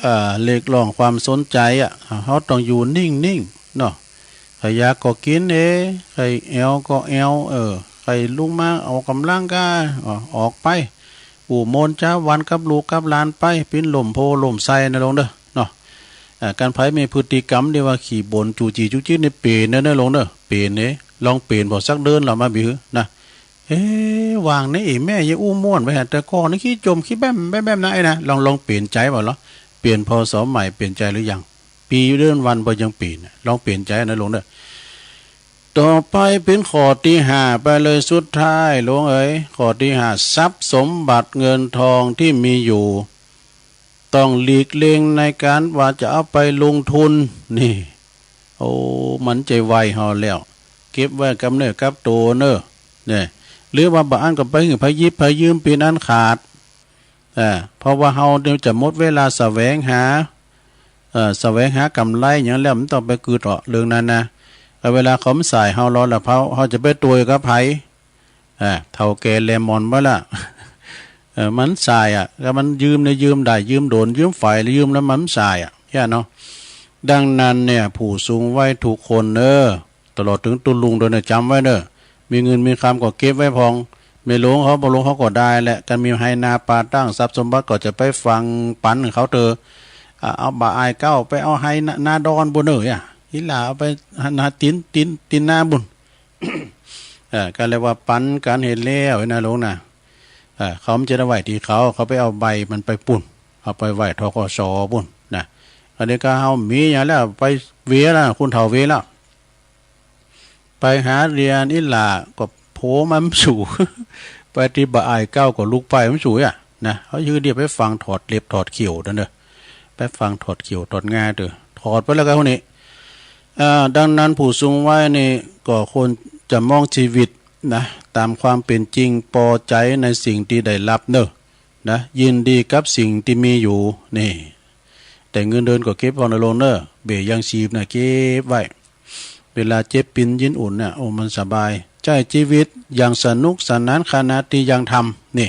เอ่อ เรียกร้องความสนใจอะ เฮาต้องอยู่นิ่งๆ เนาะ ใครอยากก็กินเอง ใครแอวก็แอว เออ ใครลุกมาออกกำลังกาย ออก ออกไป อู้ม่วนจาวันกับลูกกับหลานไป ปิ้นล้มโพล้มไส้นะหลวงเด้อ เนาะ อ่า คันไผมีพฤติกรรมที่ว่าขี้บ่นจู้จี้จุกจิกนี่เป๋นเด้อนะหลวงเด้อ เป๋นเด้ ลองเป๋นผ่อสักเดือนละมาบิวนะ เอ๊ะ วางในเอแม่ยายอู้ม่วนไว้ฮะ แต่ก่อนนี่ขี้จมขี้แบ้มแบ้มแบ้มนะไอ้นะ ลอง ลองเปลี่ยนใจบ่เหรอ เปลี่ยน พ.ศ. ใหม่ เปลี่ยนใจหรือยัง ปีเดือนวันบ่ยังเปลี่ยนน่ะ ลองเปลี่ยนใจนะหลวงเด้อ ต่อไปเป็นข้อที่ห้าไปเลย สุดท้ายหลวงเอ๋ย ข้อที่ห้า ทรัพย์สมบัติเงินทองที่มีอยู่ ต้องหลีกเลี่ยงในการว่าจะเอาไปลงทุน นี่ โอ้ มันใจ้ไหว้เฮาแล้ว เก็บไว้กับเนื้อกับตัวเนอะ เนี่ย หรือว่าบ่อั้นก็ไปหื้อไผหยิบไผยืมเป๋นอันขาด อ่า เพราะว่าเฮาเนี่ยจะหมดเวลาแสวงหา เอ่อ แสวงหากำไรหยังแล้ว มันต้องไปกึ๊ดเถาะเรื่องนั้นนะ เอาเวลาเขามาส่ายเฮาแล้วล่ะ เฮา เฮาจะไปตวยกับไผ อ่า เฒ่าแก่แลหมอนบ่ล่ะ เออ มันส่ายอะ ถ้ามันยืมเนี่ยยืมได้ ยืมโดน ยืมไฟ ยืมแล้วมันส่ายอะ เฮ้ยเนาะ ดังนั้นเนี่ย ผู้สูงวัยทุกคนเนอะ ตลอดถึงตุ๊ลุงด้วยเนอะ จำไว้เนอะ มีเงินมีคำก็เก็บไว้พอง ไม่หลวงเขา บ่หลวงเขาก็ได้แหละ คันมีไฮ่นาป่าตั้ง ทรัพย์สมบัติก็จะไปฝังปันเขาเถอะ อ่า เอาบ่าอ้ายเก้าไปเอาไฮ่นา นาดอนบุญเอ้ยอะ อีหล่าเอาไปหานาตีน ตีน ตีนนาบุญ เออ ก็เรียกว่าปันกันเห็นแล้วนะหลวงนะ เออ เขามันจะได้ไหว้ที่เขา เขาไปเอาใบมันไปปุ้น เอาไปไหว้ ธ.ก.ส. ปุ้นนะ อันนี้ก็เฮามีอย่างแล้ว ไปเวียแล้ว คุณเฒ่าเวียแล้ว ไปหาเรียนอีหล่าก็โผมันสู ไปที่บ่าอ้ายเก้าก็ลุกไปมันสูอ่ะนะ เขายื้อเดียวไปฟังถอดเล็บถอดเขี้ยวนั่นเด้อ ไปฟังถอดเขี้ยวถอดงาเด้อ ถอดไปแล้วก็พวกนี้ อ่า ดังนั้นผู้สูงวัยนี่ก็ควรจะมองชีวิตนะ ตามความเป็นจริง พอใจในสิ่งที่ได้รับเนอะ นะ ยินดีกับสิ่งที่มีอยู่ นี่ แต่เงินเดือนก็เก็บไว้นะหลวงเนอะ เบี้ยยังชีพนะเก็บไว้ เวลาเจ็บปินยินอุ่นน่ะ โอ้ มันสบาย ใช้ชีวิตอย่างสนุกสนานขณะที่ยังทำ นี่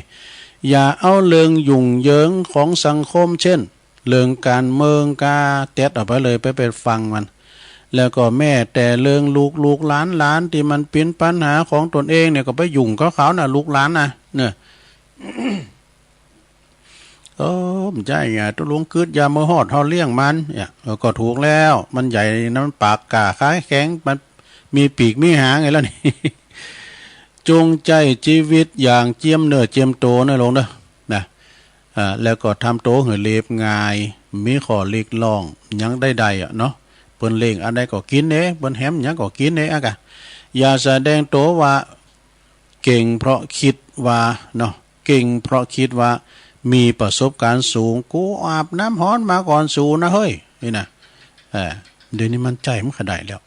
อย่าเอาเรื่องยุ่งเหยิงของสังคม เช่น เรื่องการเมืองกาแต๊ดออกไปเลย ไป ไปฟังมัน แล้วก็แม้แต่เรื่องลูกๆ หลานๆ ที่มันเป็นปัญหาของตนเองเนี่ย ก็ไปยุ่งกับเขาน่ะ ลูกหลานน่ะ เนี่ย เออ มันใช่ไง ตุ๊ลุงกึ๊ดยามมื้อฮอดเฮาเลี้ยงมัน เนี่ย เออ ก็ถูกแล้ว มันใหญ่นะ มันปากกล้าขายแข็ง มันมีปีกมีหางไงแล้วนี่ จงใช้ชีวิตอย่างเจียมเนื้อเจียมตัวนะหลวงเด้อ นะ อ่า แล้วก็ทำตัวหื้อเรียบง่าย มีข้อเรียกร้องหยังใดๆ อะเนาะ เปิ้นเลี้ยงอันใดก็กินเด้ เปิ้นแหมหยังก็กินเด้ อะกะ อย่าแสดงตัวว่าเก่งเพราะคิดว่าเนาะ เก่งเพราะคิดว่ามีประสบการณ์สูง กูอาบน้ำฮ้อนมาก่อนสูนะเฮ้ย นี่นะ เออ เดี๋ยวนี้มันใช้มันขนาดแล้ว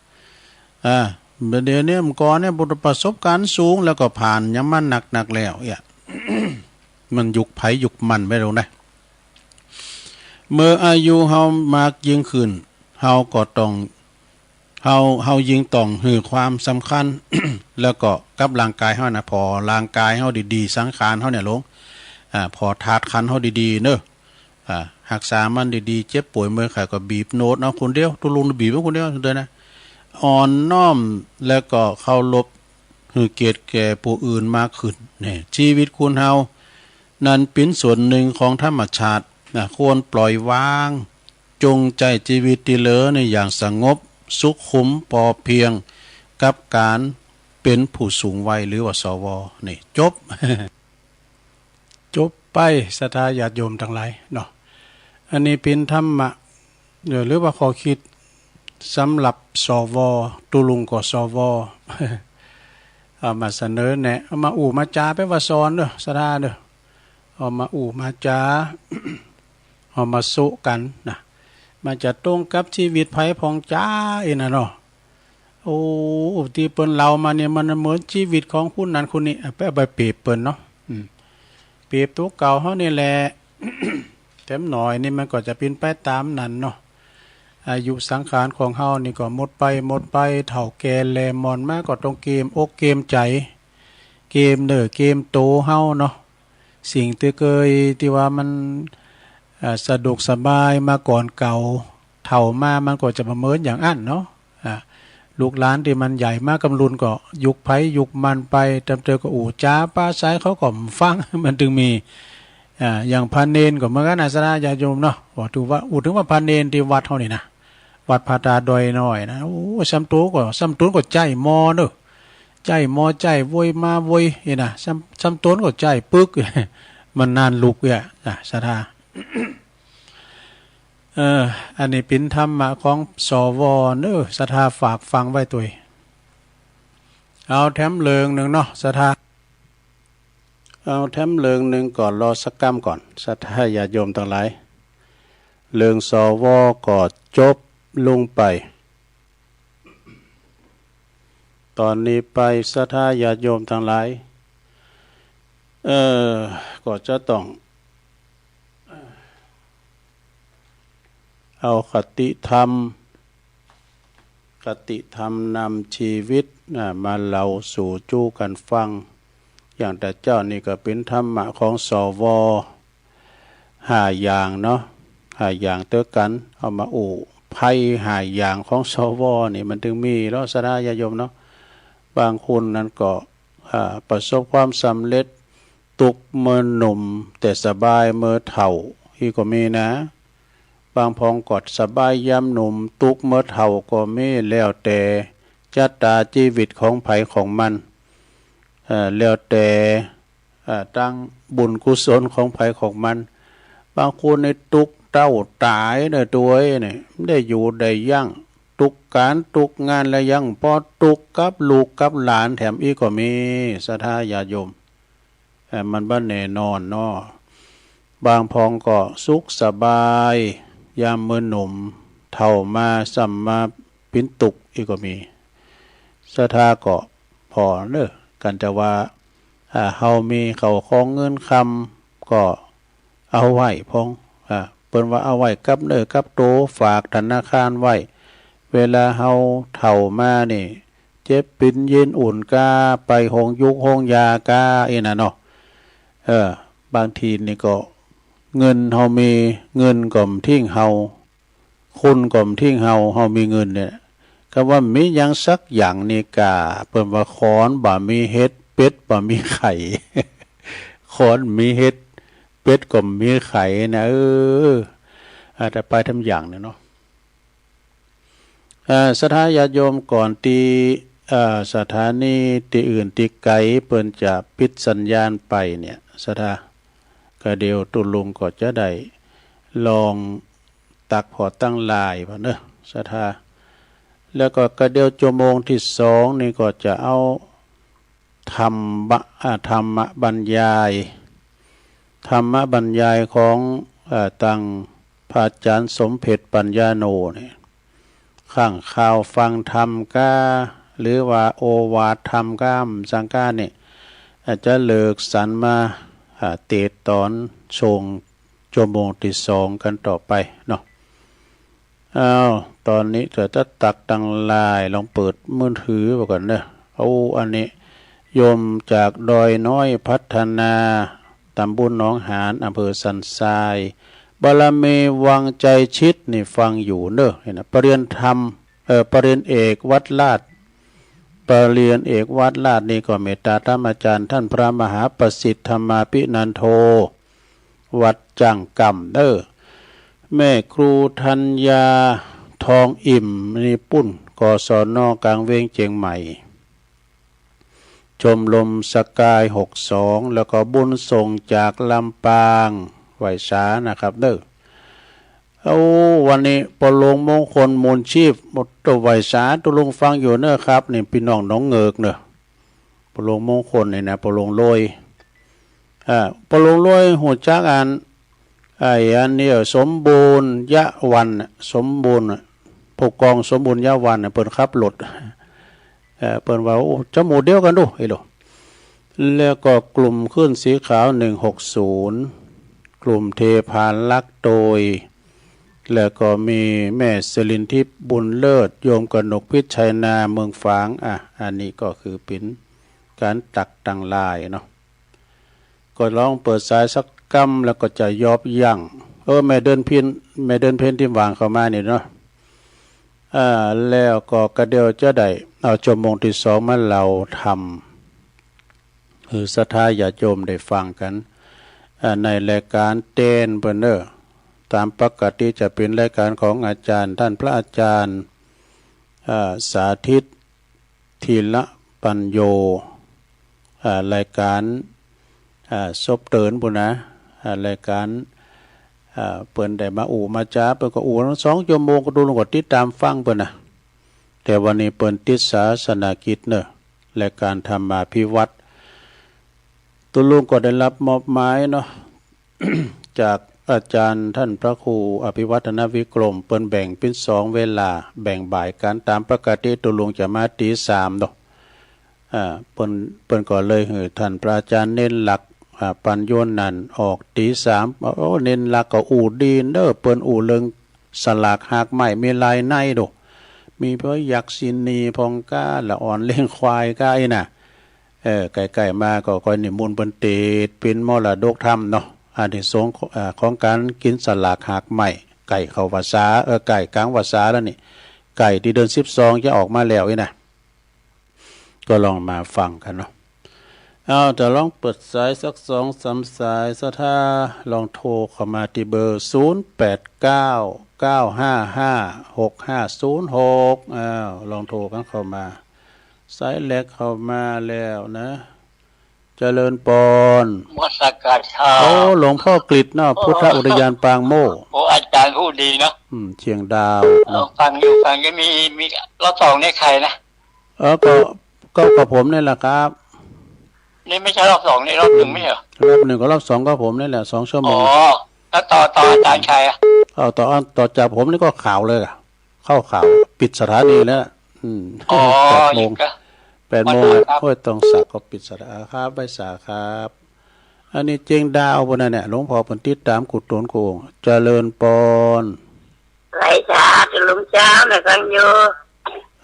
อ่า เดี๋ยวนี้มันก่อนเนี่ยประสบการณ์สูง แล้วก็ผ่านหยังมาหนักๆ แล้ว เนี่ย มันยุคไผยุคมันไปแล้วนะ เมื่ออายุเฮามากยิ่งขึ้น เฮาก็ต้อง เฮา เฮายิ่งต้องหื้อความสำคัญ แล้วก็กับร่างกายเฮานะ ผ่อร่างกายเฮาดีๆ สังขารเฮาเนี่ยหลวง อ่า ผ่อธาตุขันธ์เฮาดีๆ เนอะ อ่า รักษามันดีๆ เจ็บป่วยเมื่อยไข้ก็บีบนวดเอาคนเดียว ตุ๊ลุงบีบเอาคนเดียวเด้อนะ อ่อนน้อม แล้วก็เคารพ หื้อเกียรติแก่ผู้อื่นมากขึ้น เนี่ย ชีวิตคนเฮานั้นเป็นส่วนหนึ่งของธรรมชาตินะ ควรปล่อยวาง จงใช้ชีวิตที่เหลือเนี่ยอย่างสงบ สุขุม พอเพียง กับการเป็นผู้สูงวัย หรือว่า สว นี่ จบ จบไป ศรัทธาญาติโยมทั้งหลายเนาะ อันนี้เป็นธรรมะ เอ่อ หรือว่าข้อคิดสำหรับ สว ตุ๊ลุงก็ สว เอามาเสนอแนะ เอามาอู้มาจา แปลว่าสอนเด้อ ศรัทธาเด้อ เอามาอู้มาจา เอามาโซะกันนะ มันจะตรงกับชีวิตไผผ่องจ๋าเองนะเนาะ โอ้ ที่เปิ้นเล่ามาเนี่ยมันเหมือนชีวิตของผู้นั้นคนนี้ อ่ะ ไปเอาไปเปรียบเปิ้นเนาะ อืม เปรียบตัวเก่าเฮานี่แหละ แถมหน่อยนี่มันก็จะเป็นไปตามนั้นเนาะ อายุสังขารของเฮานี่ก็หมดไป หมดไป เฒ่าแก่แลหมอนมาก็ต้องเกมอกเกมใจ เกมเนื้อเกมโตเฮาเนาะ สิ่งที่เคยที่ว่ามัน อ่า สะดวกสบายมาก่อนเก่า เฒ่ามามันก็จะบ่เหมือนอย่างอั้นเนาะ อ่า ลูกหลานที่มันใหญ่มากำลุนก็ยุคไผยุคมันไป ตามเตอก็อู้จ๋าปราศรัยเขาก็บ่ฟัง มันถึงมี อ่า อย่างพระเณรก็เหมือนกันนะ ศรัทธาญาติโยมเนาะ ว่าถือว่า อู้ถึงว่าพระเณรที่วัดเฮานี่นะ วัดพระธาตุดอยน้อยนะ โอ้ ซ้ำโตก็ ซ้ำตนก็ใจ้หม้อเนาะ ใจ้หม้อใจ้โวยมาโวยนี่นะ ซ้ำ ซ้ำตนก็ใจ้ปึก มันนานลุกเนี่ย อ่ะ ศรัทธา เออ อันนี้เป็นธรรมะของ สว เนาะ ศรัทธาฝากฟังไว้ตวย เอาแถมเรื่องหนึ่งเนาะ ศรัทธา เอาแถมเรื่องหนึ่งก่อน รอสักกำก่อน ศรัทธาญาติโยมทั้งหลาย เรื่อง สว ก็จบลงไป ตอนนี้ไป ศรัทธาญาติโยมทั้งหลาย เอ่อ ก็จะต้อง เอาคติธรรม คติธรรมนำชีวิต อ่า มาเล่าสู่จู้กันฟัง อย่างแต่เจ้านี่ก็เป็นธรรมะของ สว ห้าอย่างเนาะ ห้าอย่างเตื้อกัน เอามาอู้ ไพ่ห้าอย่างของ สว นี่มันถึงมีเนาะ ศรัทธาญาติโยมเนาะ บางคนนั้นก็ อ่า ประสบความสำเร็จ ตุ๊กเมื่อหนุ่ม แต่สบายเมื่อเฒ่า อี้ก็มีนะ บางพองก็สบายยามหนุ่ม ตุ๊กเมื่อเฒ่าก็มี แล้วแต่ชะตาชีวิตของไผของมัน เอ่อ แล้วแต่ เอ่อ ตั้งบุญกุศลของไผของมัน บางคนนี่ตุ๊กเฒ่าต๋ายเน่อ ตวยนี่ บ่ได้อยู่ได้ยั้ง ตุ๊กก๋านตุ๊กงานแล้วยัง พอตุ๊กกับลูกกับหลานแถมอี้ก็มี ศรัทธาญาติโยม เอ่อ มันบ่แน่นอนเนาะ บางพองก็สุขสบาย ยามเมื่อหนุ่ม เฒ่ามาซ้ำมาเป๋นตุ๊กอีกก็มี ศรัทธาก็ผ่อเน่อ กันแต่ว่า อ่า เฮามีเข้าของเงินคำก็เอาไว้พอง อ่า เปิ้นว่าเอาไว้กับเนื้อกับโต ฝากธนาคารไว้ เวลาเฮาเฒ่ามานี่ เจ็บปินเย็นอุ่นก้า ไปโฮงยุกโฮงยาก้า อี้นะเนาะ เออ บางทีนี่ก็ เงินเฮามี เงินก็บ่ทิ้งเฮา คนก็บ่ทิ้งเฮา เฮามีเงินเนี่ย กำว่าบ่มีหยังสักอย่างนี่ก้า เปิ้นว่าขอนบ่มีเห็ด เป็ดบ่มีไข่ ขอนบ่มีเห็ด เป็ดก็บ่มีไข่นะ เออ อาจจะไปทำอย่างเนี่ยเนาะ เอ่อ ศรัทธาญาติโยม ก่อนตี้ เอ่อ สถานีตี้อื่นตี้ไกลเปิ้นจะปิดสัญญาณไปเนี่ย ศรัทธา กะเดี๋ยวตุ๊ลุงก็จะได้ลองตักผ่อตั้งหลายว่าเนอะ ศรัทธา แล้วก็กะเดี๋ยวชั่วโมงที่สองนี่ก็จะเอา ธรรมะ อ่า ธรรมบรรยาย ธรรมบรรยายของ เอ่อ ตังพระอาจารย์สมเพ็ช ปัญญาโนเนี่ย ข้างข่าวฟังธรรมก้า หรือว่าโอวาทธรรมก้า สังก้าเนี่ย อาจจะเลิกสันมา อ่า เตตอนส่ง ชั่วโมงตี้สองกันต่อไปเนาะ อ้าว ตอนนี้เธอจะตักตังหลาย ลองเปิดมือถือไว้ก่อนเนอะ โอ้ อันนี้ โยมจากดอยน้อยพัฒนา ตำบลหนองหาน อำเภอสันทราย บารมีวังใจชิดนี่ฟังอยู่เนอะ เห็นนะ ปริญญาธรรม เอ่อ ปริญญาเอกวัดลาด ปริญญาเอกวัดลาดนี่ก็เมตตาธรรมอาจารย์ท่านพระมหาประสิทธิ์ธรรมาภินันโท วัดจ้างกำเด้อ แม่ครูธัญญาทองอิ่ม นี่ปุ้น กศน กลางเวียงเจียงใหม่ ชมรมสกายหกสอง แล้วก็บุญส่งจากลำปาง ไหว้สานะครับเด้อ โอ้ วันนี้ปอหลวงมงคล มูลชีพ หมดตัว ไหว้สา ตุ๊ลุงฟังอยู่เนอะครับ นี่พี่น้องหนองเงิกเนอะ ปอหลวงมงคลนี่นะ ปอหลวงโลย อ่า ปอหลวงโลย ฮู้จักอัน ไอ้อันนี้ เอ่อ สมบูรณ์ยะวัน สมบูรณ์ ผู้กองสมบูรณ์ยะวัน เปิ้นขับรถ เอ่อ เปิ้นว่า โอ้ จมูกเดียวกันดู ไอ้โล แล้วก็กลุ่มคลื่นสีขาว หนึ่งหกศูนย์ กลุ่มเทพารักษ์โดย แล้วก็มีแม่สิรินทิพย์บุญเลิศ โยมกนกพิชัยนาเมืองฝาง อ่ะ อันนี้ก็คือเป็นการตักตังหลายเนาะ ก็ลองเปิดสายสักกำแล้วก็จะยอบยั้ง เออ แม่เดือนเพ็ญ แม่เดือนเพ็ญทิมหวางเข้ามานี่เนาะ อ่า แล้วก็กะเดียวจะได้เอาชั่วโมงที่สองมาเล่าธรรม คือศรัทธาญาติโยมได้ฟังกัน อ่า ในรายการเตนเปิ้นเนอะ ตามปกติจะเป็นรายการของอาจารย์ ท่านพระอาจารย์ อ่า สาธิต ธีระปัญโญ อ่า รายการ อ่า ศพเตินปู้นนะ อ่า รายการ อ่า เปิ้นได้มาอู้มาจ๋า เปิ้นก็อู้ตั้งสองชั่วโมง ก็ตูลุงก็ติดตามฟังเปิ้นนะ แต่วันนี้เปิ้นติดศาสนกิจเนอะ รายการธรรมาภิวัฒน์ ตูลุงก็ได้รับมอบหมายเนาะ จากอาจารย์ท่านพระครูอภิวัฒนวิกรม เปิ้นแบ่งเป็นสองเวลา แบ่งบ่ายกัน ตามปกติตูลุงจะมาตีสามเนาะ อ่า เปิ้น เปิ้นก็เลยหื้อท่านพระอาจารย์เน้นหลัก อ่า ปัญโญนั้นออกตีสาม โอ้ เน้นหลักก็อู้ดีเด้อ เปิ้นอู้เรื่องสลากหากไม้มีหลายในโด มีพระยักษิณีพองก้า ละอ่อนเลี้ยงควายก้าอี้น่ะ เออ ใกล้ๆ มาก็ค่อยนิมนต์เปิ้นเตดเป็นมรดกธรรมเนาะ อานิสงส์ เอ่อ ของการกินสลากหากไม้ ใกล้เข้าพรรษา เออ ใกล้กลางพรรษาแล้วนี่ ใกล้ที่เดือนสิบสองจะออกมาแล้วนี่นะ ก็ลองมาฟังกันเนาะ เอา จะลองเปิดสายสักสองสามสาย ศรัทธาลองโทรเข้ามาที่เบอร์ ศูนย์แปดเก้า เก้าห้าห้า หกห้าศูนย์หก อ้าว ลองโทรกันเข้ามา สายแรกเข้ามาแล้วนะ เจริญปอน นมัสการครับ โอ้ หลวงพ่อกฤษเนาะ พุทธอุทยานปางโม่ โอ้ อาจารย์พูดดีเนาะ อืม เชียงดาว เออ เนาะ ฟังอยู่ ฟังอยู่ มี มี รอบสองนี่ใครนะ เออ ก็ ก็ ก็ผมนี่แหละครับ นี่ไม่ใช่รอบสอง นี่รอบหนึ่งไม่ใช่เหรอ รอบหนึ่งกับรอบสองก็ผมนี่แหละ สองชั่วโมง อ๋อ แล้วต่อ ต่ออาจารย์ชัยอะ เอา ต่อ ต่อจากผมนี่ก็ข่าวเลยอะ เข้าข่าว ปิดสถานีแล้ว อืม อ๋อ แปดโมง อีกอะ แปดโมง วันไหนครับ ห้วยตองสักก็ปิดสถานีครับ ไหว้สาครับ อันนี้เชียงดาวปู้นนะเนี่ย หลวงพ่อเปิ้นติดตามกู้ตนกู้องค์ เจริญปอน ไหว้สาธุหลวงเจ้า นะฟังอยู่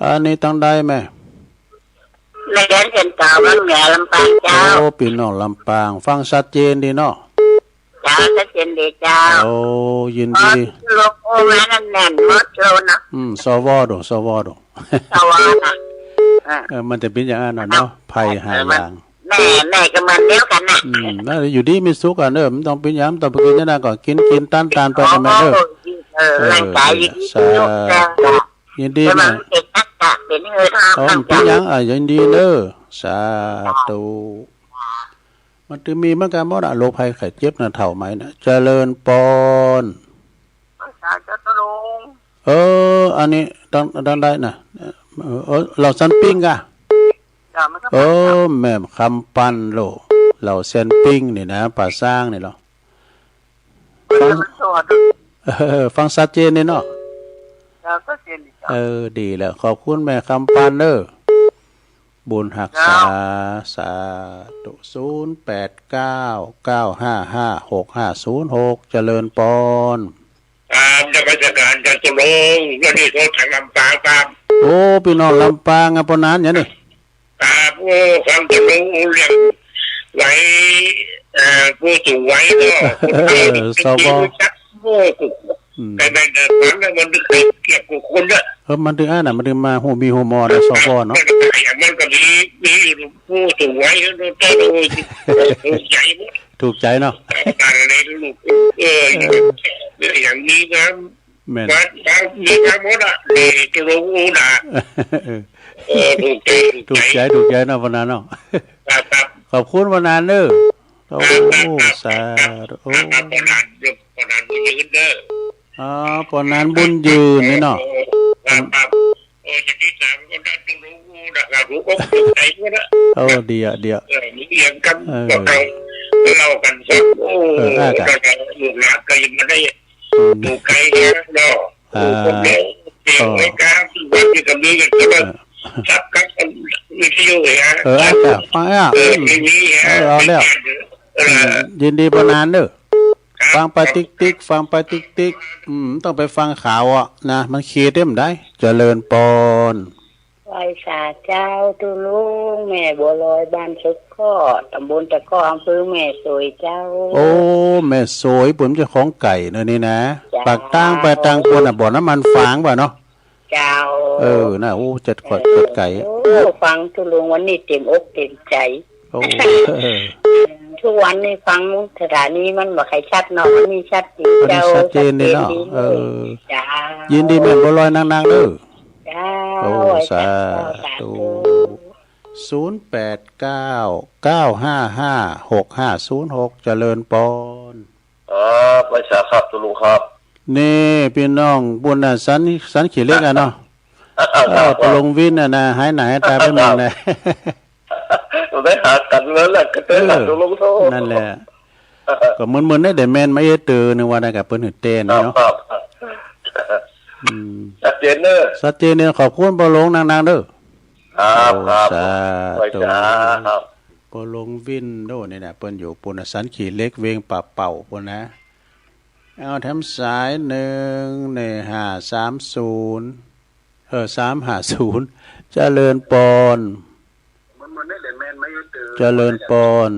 อันนี้ทางใดแม่ แม่เดือนเพ็ญเก่า วังเหนือ ลำปางเจ้า โอ้ พี่น้องลำปาง ฟังชัดเจนดีเนาะ เจ้า ชัดเจนดีเจ้า โอ้ ยินดี อ๋อ ลูกโอ้ มานั่นแน่นหมดเลยเนาะ อืม สว ดู สว ดู สว นะ เออ เออ มันจะเป็นอย่างนั้นน่ะเนาะ เออ ภัยหา เออ มัน อย่าง แม่ แม่ก็เหมือนเดียวกันน่ะ อืม นั่นแหละ อยู่ดีมีสุขอะเนอะ มันต้องเป็นอย่าง มันต้องไปกินอย่างนั้นก่อน กิน กิน ตาน ตานไปนะแม่เนอะ โอ้ เออ เออ ร่างกายอยู่ดี สาธุ มีสุข เจ้า ยินดี แต่ว่า แม่ มันเป็นทักษะ เป็นเงินทอง อ๋อ มันเป็นอย่าง อ่ะ ยินดีเนอะ สาธุ มันจะมีเหมือนกันหมดอะ โรคภัยไข้เจ็บนะ เฒ่าใหม่นะ เจริญปอน ภาษาจตุรงค์ เออ อันนี้ต้อง ต้องได้นะ เออ เออ เหล่าสันปิ้งกะ จ้ะ มันก็ เออ แม่คำปันโล เหล่าสันปิ้งนี่นะ ป่าซางนี่เหรอ ฟัง เออ มันสวด เออ ฟังชัดเจนนี่เนาะ จ้ะ ชัดเจนดีจ้ะ เออ ดีแล้ว ขอบคุณแม่คำปันเนอะ บุญฮักษา เจ้า สาธุ ศูนย์แปดเก้า เก้าห้าห้า หกห้าศูนย์หก เจริญปอน ครับ นมัสการจตุรงค์ แล้วนี่โทรจากลำปางครับ โอ้ พี่น้องลำปางอะ ปอนานอย่างนี้ ครับ โอ้ ฟังจตุรงค์อู้เรื่องไหว เอ่อ ผู้สูงวัยเนาะ คนเฒ่า เออ สว จัก โอ้ อืม แต่แม่นเดินฟังแล้วมันนึกเกือบกว่าคนเนอะ เออ มันถึงอันน่ะ มันถึงมาฮู้มีฮู้มอนะ สวเนาะ มันก็อย่างนั้นก็มี มีอยู่ผู้สูงวัยเนอะ แต่โอ้ย ถูกใจหมด ถูกใจเนาะ ตายแล้วลูก เออ เออ อย่างนี้นะ แม่น บ้าน บ้าน มีทั้งหมดอะ มีตรงนู้นอะ เออ เออ ถูกใจ ถูกใจ ถูกใจ ถูกใจเนาะ ปานนั้นเนาะ ครับ ครับ ขอบคุณปานนั้นเด้อ โอ้ ครับ ครับ สาธุ ครับ โอ้ ครับ ปานนั้น ปานนั้นบุญยืนเด้อ อ๋อ ปานนั้นบุญยืนนี่เนาะ ครับ ครับ โอ้ จะติดตามก็ได้ตรงนู้นนะครับ ผมก็ถูกใจหมดอะ โอ้ ดีอะ ดีอะ เออ มีเรื่องกัน เออ ก็เอา เล่ากันครับ โอ้ เออ อ่า ครับ เราจะลูกหลานก็ยังไม่ได้ อืม ดูไกลแล้วเนาะ อ่า โอ้ คนเดียวเดียวไว้ครับ ทุกวันนี้ก็มีกันตลอด อ่า ครับ ครับ วิทยุเนี่ย เออ อ่ะ ฟังอ่ะ เออ อืม ไม่มีฮะ เออ เอาแล้ว ไม่มี เออ อืม ยินดีปานนั้นเด้อ ครับ ฟังไปติ๊กติ๊ก ฟังไปติ๊กติ๊ก อืม ต้องไปฟังข่าวอ่ะนะ มันเครียดเด้มันได้ เจริญปอน ไหว้สาเจ้าตุ๊ลุง แม่บัวลอยบ้านสุดข้อ ตำบลตะเคาะ อำเภอแม่สวยเจ้า โอ้ แม่สวย เปิ้นเจ้าของไก่เนอะนี่นะ เจ้า ปากตางไปตางปูนน่ะ บ่อน้ำมันฝางว่ะเนาะ เจ้า เออ น่ะ โอ้ จัดขอด เออ จัดไก่ โอ้ ฟังตุ๊ลุงวันนี้เต็มอกเต็มใจ โอ้ ทุกวันนี้ฟังสถานีมันบ่ค่อยชัดเนาะ วันนี้ชัดดี วันนี้ เจ้า ชัดเจนดีเนาะ ชัดเจนดี เออ เจ้า ยินดีแม่บัวลอยนักๆเด้อ เจ้า โอ้ สาธุ สาธุ ศูนย์แปดเก้า เก้าห้าห้า หกห้าศูนย์หก เจริญปอน ครับ ไหว้สาครับ ตุ๊ลุงครับ นี่ พี่น้องปูนน่ะ สัน สันขี้เหล็กอะเนาะ ครับ เออ ตุ๊ลุงวินน่ะนะ หายหน้าหายตาไปหมดเลย ได้หากันแล้วแหละ ก็ได้หา เออ ตุ๊ลุงโทษ นั่นแหละ ก็เหมือนๆ ได้แต่แม่นมาเอเตอร์นึงว่านะ กับเปิ้นหือเต้นเนาะ ครับ ครับ อืม ชัดเจนเนอะ ชัดเจนเนี่ย ขอบคุณปอหลวงนักๆเด้อ ครับ โอ้ ครับ สาธุ ไหว้สาครับ ปอหลวงวินโดนี่นะ เปิ้นอยู่ปูนน่ะ สันขี้เหล็ก เวียงป่าเป่าปูนนะ เอาแถมสายหนึ่ง นี่ ห้าสามศูนย์ เออ สามห้าศูนย์ เจริญปอน เจริญปอน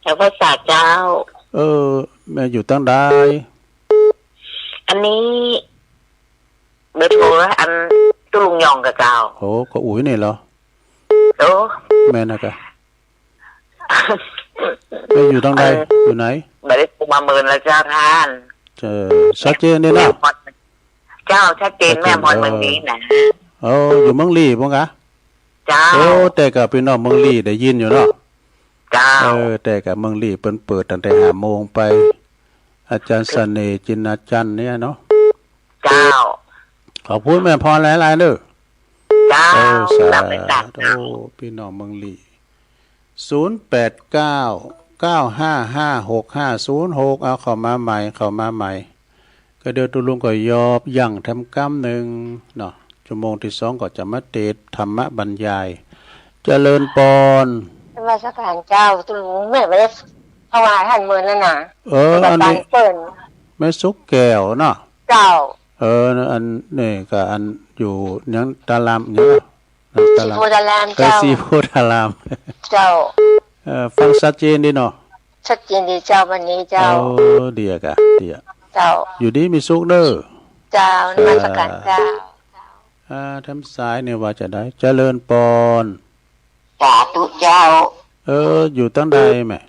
เจ้าพระสาเจ้า เออ แม่อยู่ตังใด อันนี้เบอร์โทรอันตุ๊ลุงยองกับเจ้า โอ้ ก็อุ๋ยนี่เหรอ โอ้ แม่นนะกะ แม่อยู่ตังใด เออ อยู่ไหน บ่ได้โทรมาเมินแล้วเจ้าท่าน เออ ชัดเจนดีนะ เจ้า ชัดเจน ชัดเจน แม่ฮอดเมืองลีนะ เออ อยู่เมืองลีบ่กะ เจ้า โอ้ แต่กะพี่น้องเมืองลีได้ยินอยู่เนาะ เจ้า เออ แต่กะเมืองลีเปิ้นเปิดตั้งแต่ห้าโมงไป อาจารย์เสน่ห์ จินอาจารย์เนี่ยเนาะ เจ้า ขอบคุณแม่พรหลายๆเด้อ เจ้า เออ สาธุ รับไปตัด โอ้ พี่น้องเมืองลี ศูนย์แปดเก้า เก้าห้าห้า หกห้าศูนย์หก เอาเข้ามาใหม่ เข้ามาใหม่ ก็เดี๋ยวตุ๊ลุงก็ยอบยั้งแถมกำนึ่งเนาะ ชั่วโมงที่สองก็จะมาเตสน์ธรรมบรรยาย เจริญปอน นมัสการเจ้าตุ๊ลุง แม่บ่ได้ถวายหันมื้อนั้นนะ เออ อันนี้ เปิ้น แม่สุกแก้วเนาะ เจ้า เออ อันนี้ก็อันอยู่หยัง ตารามหยัง ตาราม ศรีโพธิ์ธาราม เออ เจ้า ศรีโพธิ์ธาราม เจ้า เออ ฟังชัดเจนดีเนาะ ชัดเจนดีเจ้า วันนี้เจ้า เออ ดีอะกะ ดีอะ เจ้า อยู่ดีมีสุขเด้อ เจ้า นมัสการเจ้า อ่า แถมสายนี่ว่าจะได้ เจริญปอน สาธุเจ้า เออ อยู่ตังใดแม่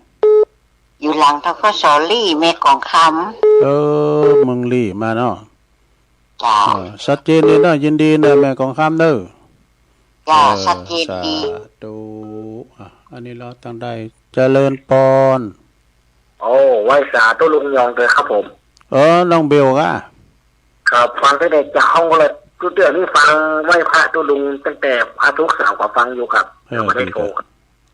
อยู่หลัง ธ.ก.ส. ลี แม่กองคำ เออ เมืองลีมาเนาะ เจ้า เออ ชัดเจนดีเนาะ ยินดีเนาะ แม่กองคำเด้อ เจ้า เออ ชัดเจนดี สาธุ อ่ะ อันนี้เราตังใด เจริญปอน โอ้ ไหว้สาตุ๊ลุงยองเตอครับผม เออ น้องเบลกะ ครับ ฟังตั้งแต่เจ๊าเลย ตุ๊เตื้อนี่ฟังไหว้พระตุ๊ลุงตั้งแต่พระทุกข์เสาร์ก็ฟังอยู่ครับ เออ แต่ไม่ได้โทรครับ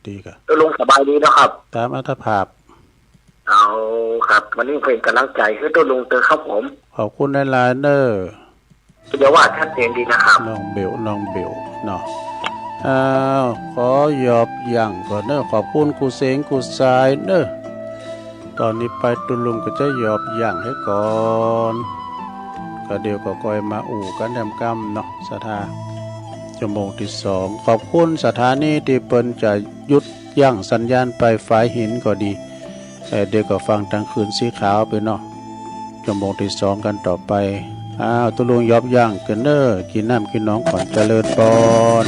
ดีกะ ตุ๊ลุงสบายดีเนาะครับ ตามอัตภาพ เอาครับ วันนี้เป็นกำลังใจให้ตุ๊ลุงเตอครับผม ขอบคุณหลายๆเด้อ เดี๋ยวว่าชัดเจนดีนะครับ น้องเบล น้องเบลเนาะ อ้าว ขอยอบยั้งก่อนเนอะ ขอบคุณครูเสงครูสายเนอะ ตอนนี้ไปตุ๊ลุงก็จะยอบยั้งให้ก่อน ก็เดี๋ยวก็ค่อยมาอู้กันแถมกำเนาะ ศรัทธา ชั่วโมงที่สอง ขอบคุณสถานีที่เปิ้นจะหยุดยั้งสัญญาณไป ฝายหินก็ดี เอ่อ เดี๋ยวก็ฟังทางคลื่นสีขาวไปเนาะ ชั่วโมงที่สองกันต่อไป อ้าว ตุ๊ลุงยอบยั้งกันเนอะ กินน้ำกินหนองก่อน เจริญปอน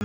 เอ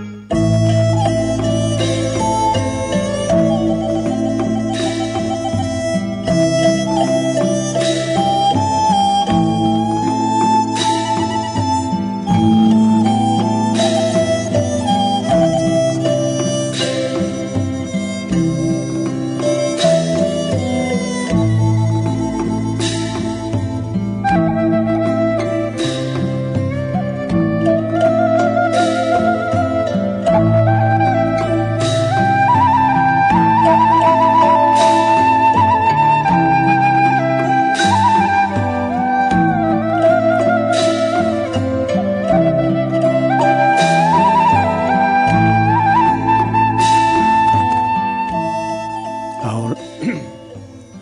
า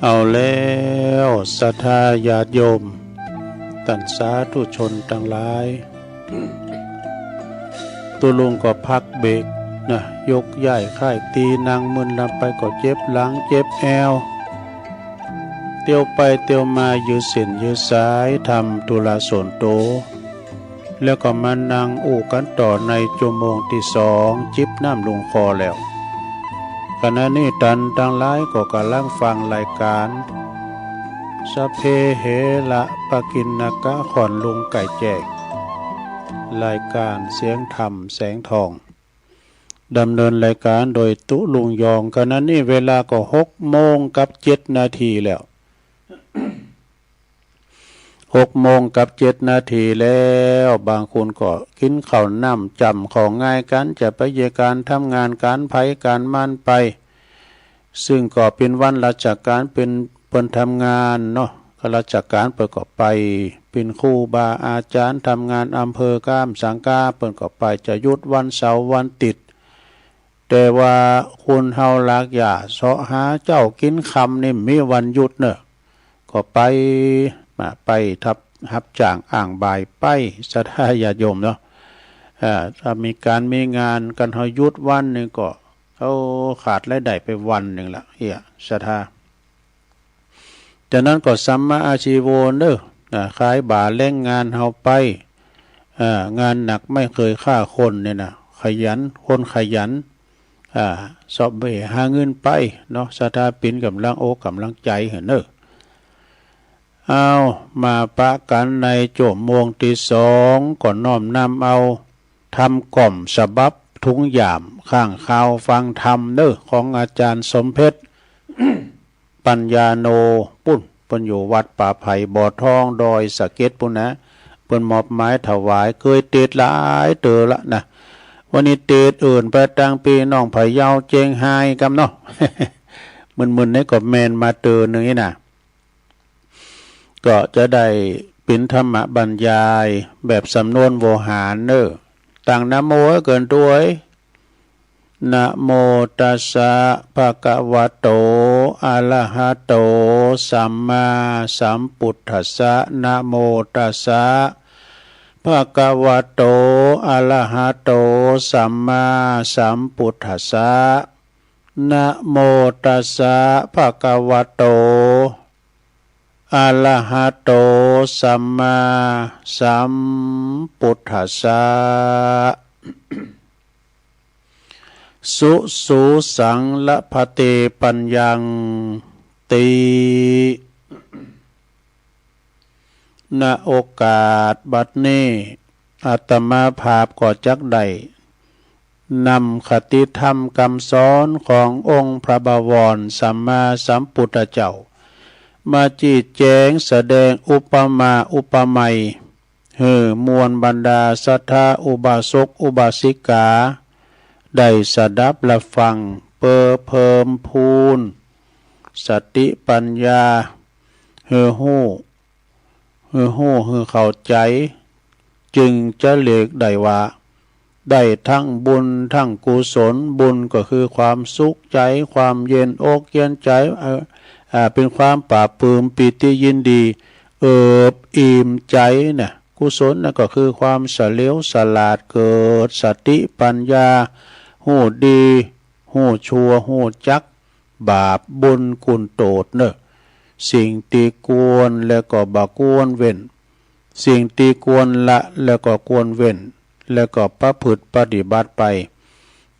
เอาแล้วศรัทธาญาติโยม ต้านสาธุชนตังหลาย ตุ๊ลุงก็พักเบรกนะ ยกย้ายค่ายตี นั่งมึนลำไปก็เจ็บหลังเจ็บแอว เตียวไปเตียวมายื้อเส้นยื้อสาย ทำธุระส่วนตัว แล้วก็มานั่งอู้กันต่อในชั่วโมงที่สอง จิบน้ำลงคอแล้ว ขณะนี้ต้านตังหลายก็กำลังฟังรายการ สัพเพเหระปะกิณณกะ ค่อนลุงไก่แจ้ง รายการเสียงธรรมแสงทอง ดำเนินรายการโดยตุ๊ลุงยอง ขณะนี้เวลาก็หกโมงกับเจ็ดนาทีแล้ว หกโมงกับเจ็ดนาทีแล้ว บางคนก็กินข้าวน้ำจ้ำข้าวง่ายกัน จะไปเยียะการทำงานการไผการมันไป ซึ่งก็เป็นวันราชการ เป็นเปิ้นทำงานเนาะ ข้าราชการเปิ้นก็ไป เป็นครูบาอาจารย์ทำงานอำเภอก้ามสังกา เปิ้นก็ไป จะหยุดวันเสาร์วันอาทิตย์ แต่ว่าคนเฮาลากหญ้าเสาะหาเจ๊ากินค่ำนี่มีวันหยุดเนอะ ก็ไป มาไปทับ ฮับจ้างอ้างบ่ายไป ศรัทธาญาติโยมเนาะ เอ่อ ถ้ามีการมีงานกัน เฮาหยุดวันหนึ่งก็ เฮาขาดรายได้ไปวันหนึ่งละ เอี้ย ศรัทธา ฉะนั้นก็สัมมาอาชีโวเนอะ อ่า ขายบ่าแรงงานเฮาไป อ่า งานหนักไม่เคยฆ่าคนเนี่ยนะ ขยัน คนขยัน อ่า เสาะแหว่หาเงินไปเนาะ ศรัทธา เป็นกำลังอกกำลังใจหื้อเนอะ เอา มาปะกันในชั่วโมงที่สอง ก็น้อมนำเอาธรรมกล่อมฉบับถุงหยาม ข้างข่าวฟังธรรมเนอะ ของอาจารย์สมเพชร ปัญญาโน ปุ้น เปิ้นอยู่วัดป่าไผ่บ่อทองดอยสะเก็ดปุ้นนะ เปิ้นมอบหมายถวาย เคยเตสน์หลายเตื้อละนะ วันนี้เตสน์อื่นไปตังพี่น้องพะเยาเจียงฮายกำเนาะ มึนๆ นี่ก็แม่นมาเตื้อหนึ่งนี่นะ ก็จะได้เป็นธรรมบรรยายแบบสำนวนโวหารเนอะ ตั้งนะโมเกินด้วย นะโมตัสสะ ภะคะวะโต อะระหะโต สัมมาสัมพุทธัสสะ นะโมตัสสะ ภะคะวะโต อะระหะโต สัมมาสัมพุทธัสสะ นะโมตัสสะ ภะคะวะโต อะระหะโต สัมมาสัมพุทธัสสะ สุ สุ สัง ละพะเต ปัญญัง ติ ณ โอกาสบัดนี้ อาตมาภาพก็จักได้นำคติธรรมคำสอนขององค์พระบวรสัมมาสัมพุทธเจ้า มาจี้แจงแสดงอุปมาอุปไมย หื้อมวลบรรดาศรัทธาอุบาสกอุบาสิกา ได้สดับรับฟัง เปื้อเพิ่มพูน สติปัญญา หื้อฮู้ หื้อฮู้ หื้อเข้าใจ๋ จึงจะเรียกได้ว่า ได้ทั้งบุญทั้งกุศล บุญก็คือความสุขใจ๋ ความเย็นอกเย็นใจ๋ เอ่อ อ่า เป็นความปลาบปลื้มปีติยินดี เอิบอิ่มใจ๋นะ กุศลนั่นก็คือความเฉลียวฉลาด เกิดสติปัญญา ฮู้ดี ฮู้ชั่ว ฮู้จักบาปบุญคุณโทษเนอะ สิ่งตี้ควรและก็บ่ควรเว้น สิ่งตี้ควรละและก็ควรเว้น แล้วก็ประพฤติปฏิบัติไป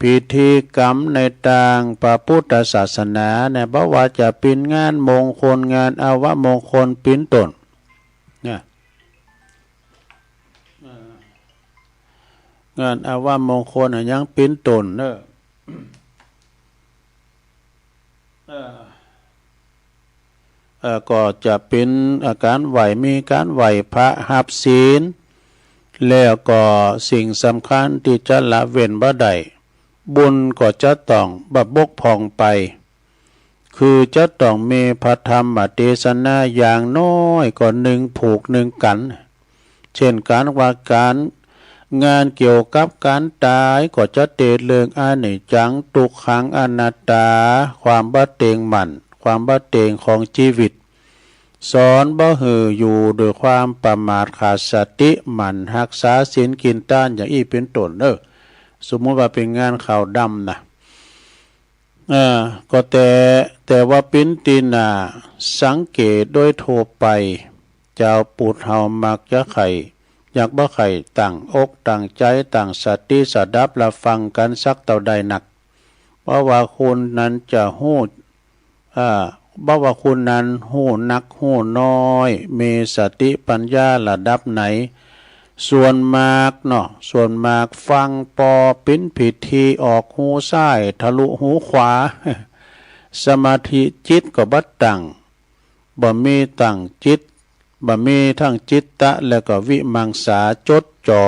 พิธีกรรมในตางพระพุทธศาสนาเนี่ย บ่ว่าจะเป๋นงานมงคล งานอวมงคล เป๋นต้น นะ เอ่อ งานอวมงคลอะหยังเป๋นต้นเนอะ เอ่อ เอ่อ ก็จะเป๋นอาการไหว้ มีการไหว้พระ ฮับศีล แล้วก็สิ่งสำคัญที่จะละเว้นบ่ได้ บุญก็จะต้องบ่บกพร่องไป คือจะต้องมีพระธรรมเทศนาอย่างน้อยก็หนึ่งผูกหนึ่งกัณฑ์ เช่นการว่าการ งานเกี่ยวกับการตายก็จะเทศน์เรื่องอนิจจัง ทุกขัง อนัตตา ความบ่เต็งมั่น ความบ่เต็งของชีวิต สอนบ่หื้ออยู่ด้วยความประมาทขาดสติ หมั่นรักษาศีลกินทานอย่างอี้เป๋นต้นเนอะ สมมุติว่าเป๋นงานขาวดำนะ เอ่อ ก็แต่ แต่ว่าเป๋นตี้น่าสังเกตโดยทั่วไป จาวปุถเฮามักจะใค่ อยากบ่ใค่ตั้งอกตั้งใจ๋ ตั้งสติสดับรับฟังกั๋นสักเต้าใดนัก บ่ว่าคนนั้นจะฮู้ อ่า บ่ว่าคนนั้นฮู้นักฮู้น้อย มีสติปัญญาระดับไหน ส่วนมากเนาะ ส่วนมากฟังปอเป๋นพิธีออกหูซ้ายทะลุหูขวา สมาธิจิตก็บ่ตั้ง บ่มีตั้งจิต บ่มีทั้งจิตตะและก็วิมังสาจดจ่อ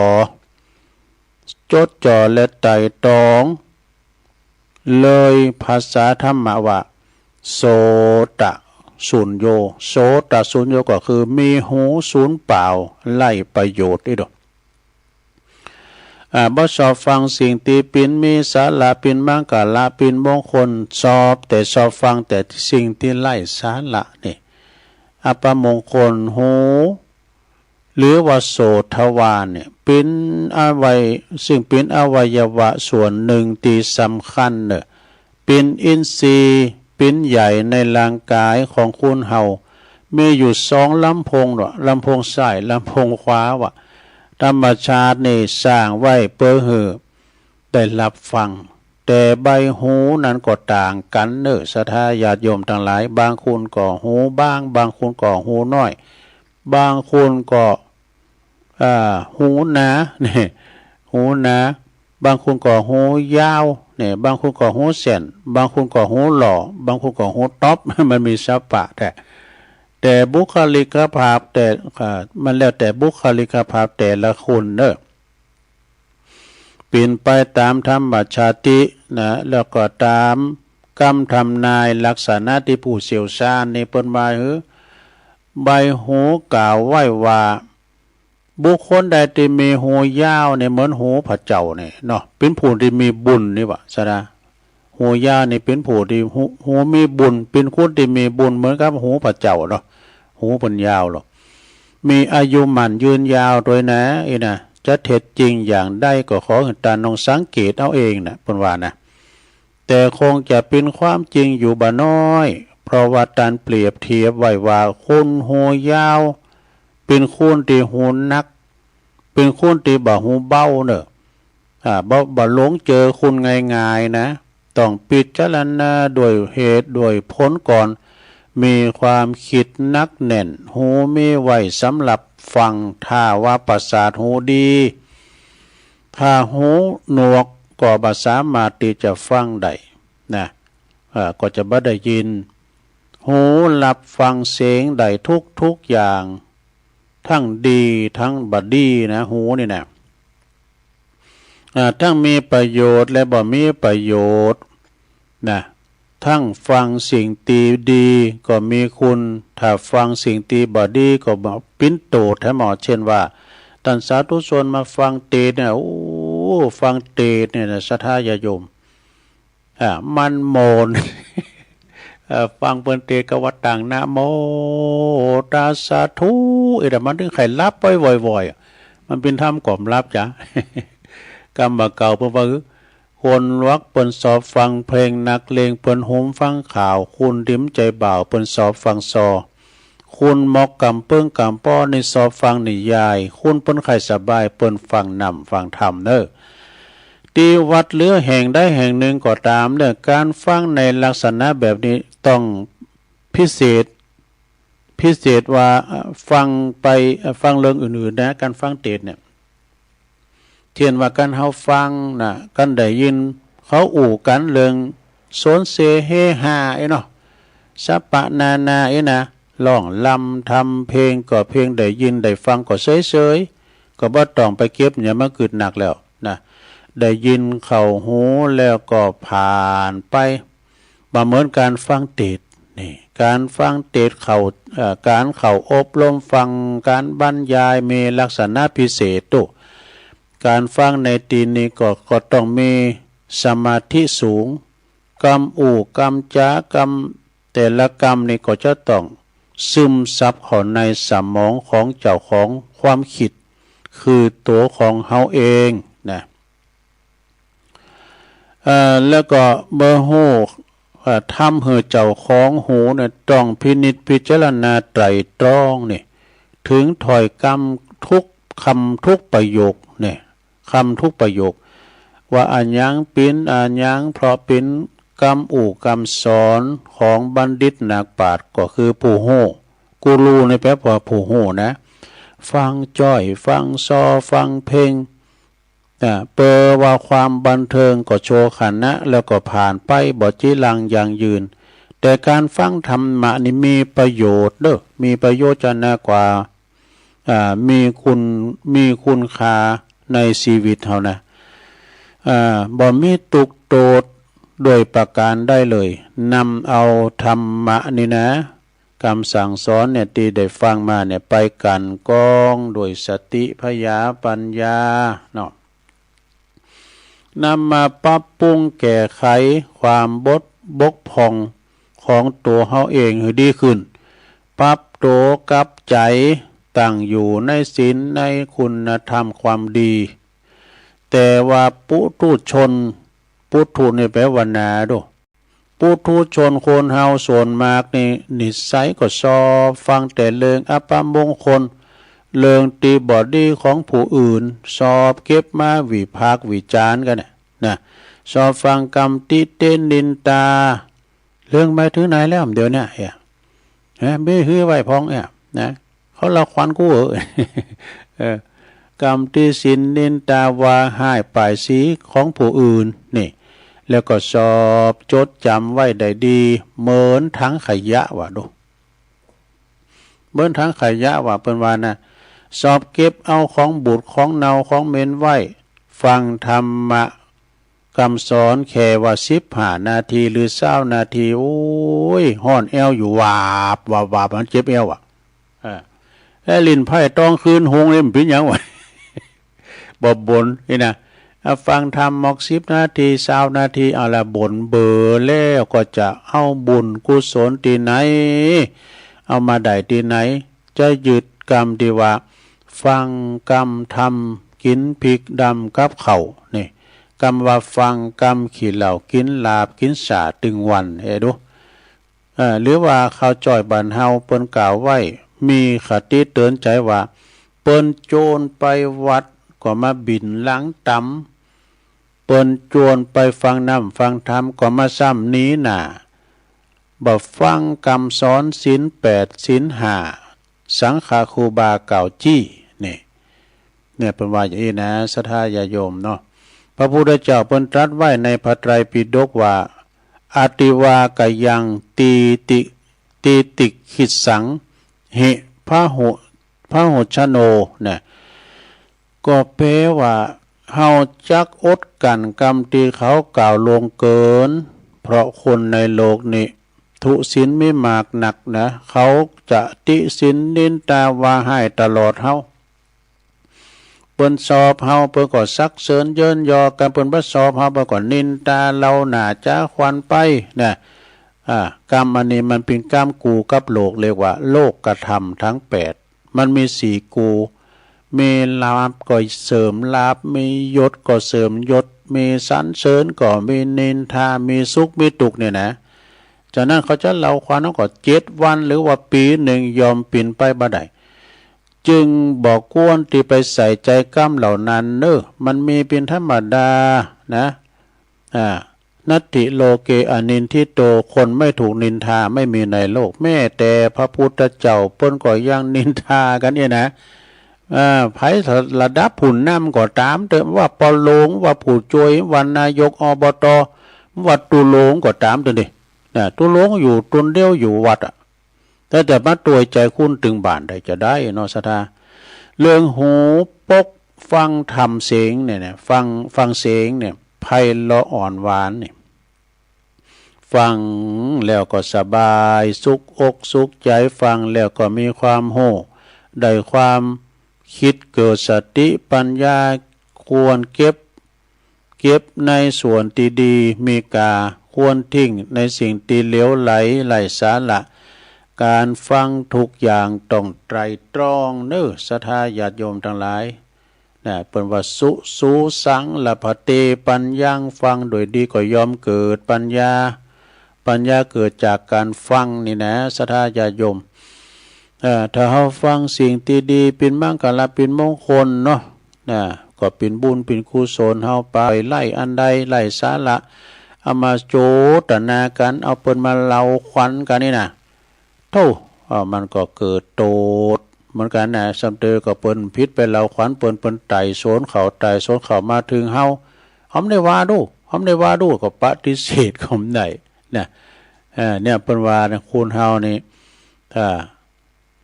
จดจ่อและไตร่ตรอง เลยภาษาธรรมะว่า โสตะสุญโญ โสตะสุญโญก็คือมีหูสูญเปล่า ไร้ประโยชน์อี้ดอก อ่า บ่ชอบฟังสิ่งตี้เป๋นมีสาระ เป๋นมังคละ เป๋นมงคล ชอบแต่ชอบฟังแต่สิ่งตี้ไร้สาระนี่ อัปมงคลหู หรือว่าโสตทวารเนี่ย เป๋นอวัย- ซึ่งเป๋นอวัยวะส่วนหนึ่งตี้สำคัญเนอะ เป๋นอินทรีย์ เป๋นใหญ่ในร่างกายของคนเฮา มีอยู่สองลำโพงเนาะ ลำโพงซ้าย ลำโพงขวาว่ะ ธรรมชาตินี่สร้างไว้เปื้อหื้อได้รับฟัง แต่ใบหูนั้นก็ต่างกั๋นเนอะ ศรัทธาญาติโยมตังหลาย บางคนก็หูบาง บางคนก็หูน้อย บางคนก็ อ่า หูหนา เนี่ย หูหนา บางคนก็หูยาว เนี่ย บางคนก็หูสั้น บางคนก็หูหล่อ บางคนก็หูต๊อบ มันมีสภาพแท้ แต่บุคลิกภาพแต่ อ่า มันแล้วแต่บุคลิกภาพแต่ละคนเนอะ เป๋นไปต๋ามธรรมชาตินะ แล้วก็ต๋ามกำทำนายลักษณะตี้ผู้เชี่ยวชาญนี่เปิ้นว่าหื้อ ใบหูกล่าวไว้ว่า บุคคลใดตี้มีหูยาวเนี่ยเหมือนหูพระเจ้าเนี่ยเนาะ เป๋นผู้ตี้มีบุญนี่หว่า ซะนะ หูยาวนี่เป๋นผู้ตี้หู- หูมีบุญ เป๋นคนตี้มีบุญเหมือนกับหูพระเจ้าเนาะ หูเปิ้นยาวหรอก มีอายุมั่นยืนยาวตวยนะ อี้นะ จะเท็จจริงอย่างใดก็ขอหื้อต้านน้องสังเกตเอาเองนะ เปิ้นว่านะ แต่คงจะเป๋นความจริงอยู่บ่น้อย เพราะว่าต้านเปรียบเทียบไว้ว่าคนหูยาว เป๋นคนตี้หูหนัก เป๋นคนตี้บ่หูเบาเนอะ อ่า บ่- บ่หลงเจอคนง่ายๆ นะ ต้องพิจารณาด้วยเหตุด้วยผลก่อน มีความคิดหนักแน่น หูมีไว้สำหรับฟัง ถ้าว่าประสาทหูดี ถ้าหูหนวกก็บ่สามารถตี้จะฟังได้นะ อ่า ก็จะบ่ได้ยิน หูรับฟังเสียงได้ทุกๆ อย่าง ทั้งดีทั้งบ่ดีนะ หูนี่นะ อ่า ทั้งมีประโยชน์และบ่มีประโยชน์นะ ทั้งฟังสิ่งตี้ดีก็มีคุณ ถ้าฟังสิ่งตี้บ่ดีก็บ่- เป๋นโต้ษแท้หมอ เช่นว่า ต้านสาธุชนมาฟังเทศน์เนี่ย โอ้ ฟังเทศน์เนี่ยนะ ศรัทธาญาติโยม อ่า มันโมน เอ่อ ฟังเปิ้นเทศน์ก็ว่าตั้งนะโมตัสสะธุ เอ๊ะ แต่มันถึงใค่หลับไปบ่อยๆ อะ มันเป๋นธรรมกล่อมหลับจ้ะ กำบ่าเก่าเปิ้นว่า คนหลวกเปิ้นชอบฟังเพลง นักเลงเปิ้นหุมฟังข่าว คนตี้บ่ใจ้บ่าวเปิ้นชอบฟังซอ คนหมอกกำเปิ้งกำป้อนี่สอบฟังนิยาย คนเปิ้นใค่สบายเปิ้นฟังนำฟังธรรมเนอะ ตี้วัดหรือแห่งใดแห่งหนึ่งก็ตามเนี่ย การฟังในลักษณะแบบนี้ต้องพิเศษ พิเศษว่า เอ่อ ฟังไป เอ่อ ฟังเรื่องอื่นๆ นะ การฟังเทศน์เนี่ย เช่นว่าการเฮาฟังนะ การได้ยินเขาอู้กันเรื่องสนเสเฮฮาไอ้เนาะ สะปะนานาไอ้นะ ร้องรำทำเพลงก็เพียงได้ยินได้ฟังก็เฉยๆ ก็บ่ต้องไปเก็บหยังมากึ๊ดหนักแล้วนะ ได้ยินเข้าหูแล้วก็ผ่านไป บ่เหมือนการฟังเทศน์นี่ การฟังเทศน์เข้า เอ่อ การเข้าอบรมฟังการบรรยายมีลักษณะพิเศษโต การฟังในตี้นี้ก็ ก็ต้องมีสมาธิสูง กำอู้กำจากำแต่ละกำนี่ก็จะต้องซึมซับเข้าในสมองของเจ้าของความคิด คือตัวของเฮาเองนะ เอ่อ แล้วก็เมื่อฮู้ เอ่อ ทำหื้อเจ้าของฮู้เนี่ยต้องพินิจพิจารณาไตร่ตรองนี่ ถึงถ้อยกำทุกคำทุกประโยคเนี่ย คำทุกประโยค ว่าอะหยังเป๋นอะหยัง เพราะเป๋นกำอู้กำสอนของบัณฑิตนักปราชญ์ ก็คือผู้ฮู้ กูรูนี่แปลว่าผู้ฮู้นะ ฟังจ้อย ฟังซอ ฟังเพ็ง อ่า เป๋อว่าความบันเทิงก็ชั่วขณะ แล้วก็ผ่านไป บ่จีรังยั่งยืน แต่การฟังธรรมะนี่มีประโยชน์เด้อ มีประโยชน์จะนะกว่า อ่า มีคุณ มีคุณค่าในชีวิตเฮานะ อ่า บ่มีตุ๊กโตดโดยประการใดเลย นำเอาธรรมะนี่นะ กำสั่งสอนเนี่ย ตี้ได้ฟังมาเนี่ย ไปกลั่นกรองโดยสติผญาปัญญาเนาะ นำมาปรับปรุงแก้ไขความบก บกพร่องของตัวเฮาเองให้ดีขึ้น ปรับตัวกับใจตั้งอยู่ในศีลในคุณธรรมความดี แต่ว่าปุถุชน ปุถุนี่แปลว่าหนาโด ปุถุชนคนเฮาส่วนมากนี่นิสัยก็ชอบฟังแต่เรื่องอัปมงคล เรื่องตี้บ่ดีของผู้อื่น ชอบเก็บมาวิพากษ์วิจารณ์กันน่ะนะ ชอบฟังกำติเตียนนินตา เรื่องไปถึงไหนแล้วเดี๋ยวเนี้ย เอ้ย ฮะ มีหื้อไว้พองเนี่ยนะ เขาละควันกูเหอะ เออ กำติฉินนินตาว่าฮ้ายป้ายสีของผู้อื่นนี่ แล้วก็ชอบจดจำไว้ได้ดี เหมือนถังขยะว่าโด เหมือนถังขยะว่าเปิ้นว่านะ ชอบเก็บเอาของบูดของเน่าของเหม็นไว้ ฟังธรรมะ กำสอนแค่ว่าสิบห้านาทีหรือซาวนาที โอ้ย ฮ้อนแอวอยู่ วาบ วาบ วาบ มันเจ็บแอวอะ เออ แล้วลิ้นไพร่ตองคืนฮงนี่มันเป๋นหยังวะ บ่บ่นนี่นะ อ่ะ ฟังธรรมหมอกสิบนาที ซาวนาที เอาละบ่นเบอแล้วก็จะเอาบุญกุศลตี้ไหน เอามาได้ตี้ไหน จะยึดกำตี้ว่า ฟังกำธรรม กิ๋นผิกดำกับข้าว นี่ กำว่าฟังกำขี้เหล้า กิ๋นหลาบกิ๋นสาตึงวัน เอ้ยดู เอ่อ หรือว่าข่าวจ้อยบ้านเฮาเปิ้นกล่าวไว้ มีคติเตือนใจว่า เปิ้นโจรไปวัดก็มาบินหลังต๋ำ เปิ้นโจรไปฟังน้ำฟังธรรมก็มาซ้ำหนีหน้า บ่ฟังกำสอนศีลแปดศีลห้า สังฆครูบากล่าวจี้ นี่ เนี่ยเปิ้นว่าอย่างนี้นะ ศรัทธาญาติโยมเนาะ พระพุทธเจ้าเปิ้นตรัสไว้ในพระไตรปิฎกว่า อติวากยังตีติ ตีติขิสสัง หิพหุ พหุชโน เนี่ย ก็แปลว่า เฮาจักอดกั้นกำตี้เขากล่าวล่วงเกิน เพราะคนในโลกนี้ทุศิลมีมากนักนะ เขาจะติฉินนินตาว่าฮ้ายตลอดเฮา เปิ้นชอบเฮาเปิ้นก็สรรเสริญเยินยอกัน เปิ้นบ่ชอบเฮาเปิ้นก็นินตาเล่าหน้าจ๋าควันไปนะ อ่า กำอันนี้มันเป๋นกำกู่กับโลก เรียกว่าโลกกธรรมทั้งแปด มันมีสี่กู่ มีลาภก็เสริมลาภ มียศก็เสริมยศ มีสรรเสริญก็มีนินทา มีสุขมีตุ๊กข์เนี่ยนะ จากนั้นเขาจะเล่าขวัญเขาก็เจ็ดวันหรือว่าปีหนึ่งยอมเปลี่ยนไปบ่ได้ จึงบ่ควรที่ไปใส่ใจกำเหล่านั้นเนอะ มันมีเป็นธรรมดานะ อ่า นัตถิโลเกอนินทิโต คนไม่ถูกนินทาไม่มีในโลก แม้แต่พระพุทธเจ้าเปิ้นก็ยังนินทากันเนี่ยนะ อ่า ไผระดับผู้นำก็ตามเถอะ ว่าปอหลวง ว่าผู้ช่วย ว่านายก อบต ว่าตุหลวงก็ตามเถอะนี่ นะ ตุหลวงอยู่ตนเดียวอยู่วัดอะ แต่จะมาตวยใจคุณตึงบ้านได้จะได้เนาะศรัทธา เรื่องหูปกฟังธรรมเสียงเนี่ยนะ ฟัง ฟังเสียงเนี่ย ไพเราะอ่อนหวานเนี่ย ฟังแล้วก็สบายสุขอกสุขใจ ฟังแล้วก็มีความฮู้ ได้ความคิดเกิดสติปัญญา ควรเก็บ เก็บในส่วนที่ดี มีกา ควรทิ้งในสิ่งที่เหลวไหลไร้สาระ การฟังทุกอย่างต้องไตร่ตรองเนอะศรัทธาญาติโยมทั้งหลาย นะ เปิ้นว่าสุ สุสังละพะเต ปัญญัง ฟังโดยดีก็ย่อมเกิดปัญญา ปัญญาเกิดจากการฟังนี่นะศรัทธาญาติโยม เอ่อ ถ้าเฮาฟังสิ่งที่ดี เป็นมังคละ เป็นมงคลเนาะ นะ ก็เป็นบุญ เป็นกุศล เฮาไปไล่อันใด ไล่สาระ เอามาโจตนากัน เอาเปิ้นมาเล่าขวัญกันนี่นะ โธ่ เอ่อ มันก็เกิดโตษเหมือนกันนะ ซ้ำเติมก็เปิ้นผิดไปเล่าขวัญเปิ้น เปิ้นไต่สวนเขา ไต่สวนเขามาถึงเฮา เฮาบ่ได้ว่าดู เฮาบ่ได้ว่าดู ก็ปฏิเสธก็บ่ได้นะ เอ่อ เนี่ยเปิ้นว่านะ คนเฮานี่ ถ้า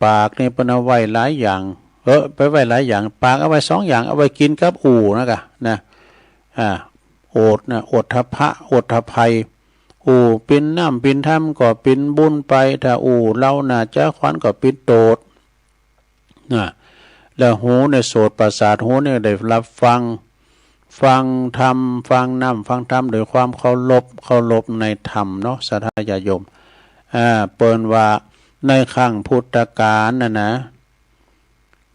ปากนี่เปิ้นเอาไว้หลายอย่าง เออ ไปไว้หลายอย่าง ปากเอาไว้สองอย่าง เอาไว้กินกับอู้นะกะ นะ อ่า โอษนะ โอษฐัพพะ โอษฐัพภัย อู้เป็นน้ำเป็นธรรมก็เป็นบุญไป ถ้าอู้เล่าหน้าจ๋าขวัญก็เป็นโตษ นะ แล้วหูเนี่ยโสตประสาทหูเนี่ยได้รับฟัง ฟังธรรม ฟังน้ำ ฟังธรรม โดยความเคารพ เคารพในธรรมเนาะ ศรัทธาญาติโยม อ่า เปิ้นว่าในครั้งพุทธกาลน่ะนะ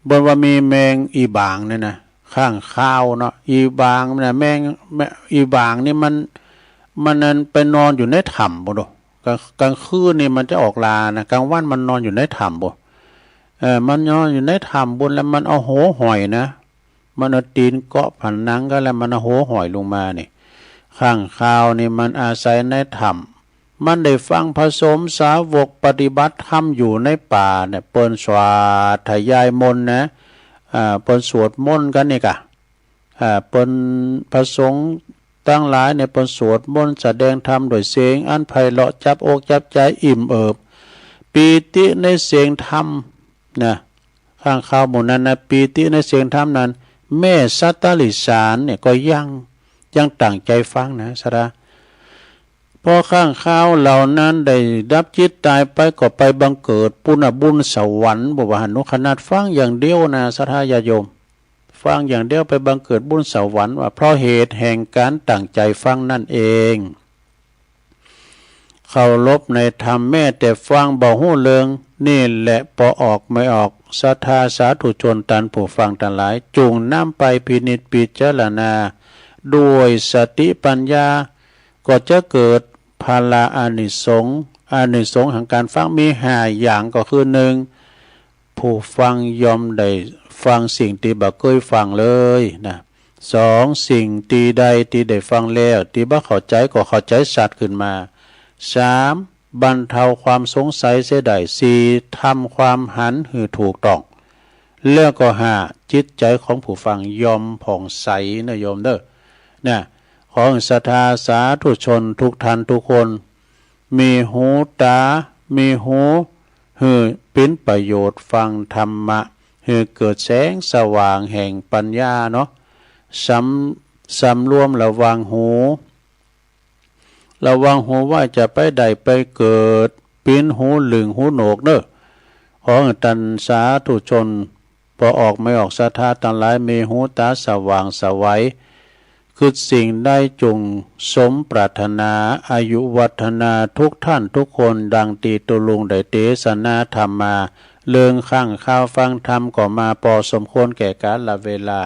เปิ้นว่ามีแมงอีบ่างเนี่ยนะ ค้างคาวเนาะ อีบ่างเนี่ย แมง แม- อีบ่างนี่มัน มันนั่นไปนอนอยู่ในถ้ำพุ้นโด กลาง- กลางคืนนี่มันจะออกลานะ กลางวันมันนอนอยู่ในถ้ำพุ้น เออ มันนอนอยู่ในถ้ำพุ้นแล้วมันเอาหัวห้อยนะ มันเอาตีนเกาะผนังกันแล้วมันเอาหัวห้อยลงมานี่ ค้างคาวนี่มันอาศัยในถ้ำ มันได้ฟังพระสงฆ์สาวกปฏิบัติธรรมอยู่ในป่าเนี่ย เปิ้นสาธยายมนต์นะ อ่า เปิ้นสวดมนต์กันนี่กะ อ่า เปิ้นพระสงฆ์ทั้งหลายเนี่ย เปิ้นสวดมนต์แสดงธรรมด้วยเสียงอันไพเราะจับอกจับใจอิ่มเอิบ ปีติในเสียงธรรมนะ ค้างคาวหมู่นั้นนะ ปีติในเสียงธรรมนั้น แม่สัตว์ติรัจฉานเนี่ยก็ยัง ยังตั้งใจฟังนะ ศรัทธา พอค้างคาวเหล่านั้นได้ดับจิตตายไปก็ไปบังเกิดปุ้นน่ะ บุญสวรรค์ บอกว่าหานุขนาดฟังอย่างเดียวนะ ศรัทธาญาติโยม ฟังอย่างเดียวไปบังเกิดบุญสวรรค์ ว่าเพราะเหตุแห่งการตั้งใจฟังนั่นเอง เคารพในธรรม แม้แต่ฟังบ่ฮู้เรื่อง นี่แหละปอออกไม่ออก ศรัทธาสาธุชนท่านผู้ฟังทั้งหลาย จุ่งนำไปพินิจพิจารณา ด้วยสติปัญญา ก็จะเกิดผลาอานิสงส์ อานิสงส์แห่งการฟังมีห้าอย่าง ก็คือ หนึ่ง ผู้ฟังย่อมได้ฟังสิ่งที่บ่เคยฟังเลยนะ สอง สิ่งที่ใดที่ได้ฟังแล้ว ที่บ่เข้าใจก็เข้าใจชัดขึ้นมา สาม บรรเทาความสงสัยเสียได้ สี่ ทำความหันหื้อถูกต้อง แล้วก็ ห้า จิตใจของผู้ฟังย่อมผ่องใสนะโยมเด้อ นะ ขอให้ศรัทธาสาธุชนทุกท่านทุกคน มีหูตา มีหู หื้อเป็นประโยชน์ฟังธรรมะ หื้อเกิดแสงสว่างแห่งปัญญาเนาะ สำ- สำรวมระวังหู ระวังหูว่าจะไปได้ไปเกิด ปิ้นหูลึงหูโหนวกเนอะ ขอให้ท่านสาธุชน ปอออกไม่ออกศรัทธาทั้งหลาย มีหูตาสว่างไสว คิดสิ่งใดจงสมปรารถนา อายุวัฒนาทุกท่านทุกคน ดังตี้ตุ๊ลุงได้เตสนาธรรมมา เรื่องค้างคาวฟังธรรมก็มาปอสมควรแก่กาลเวลา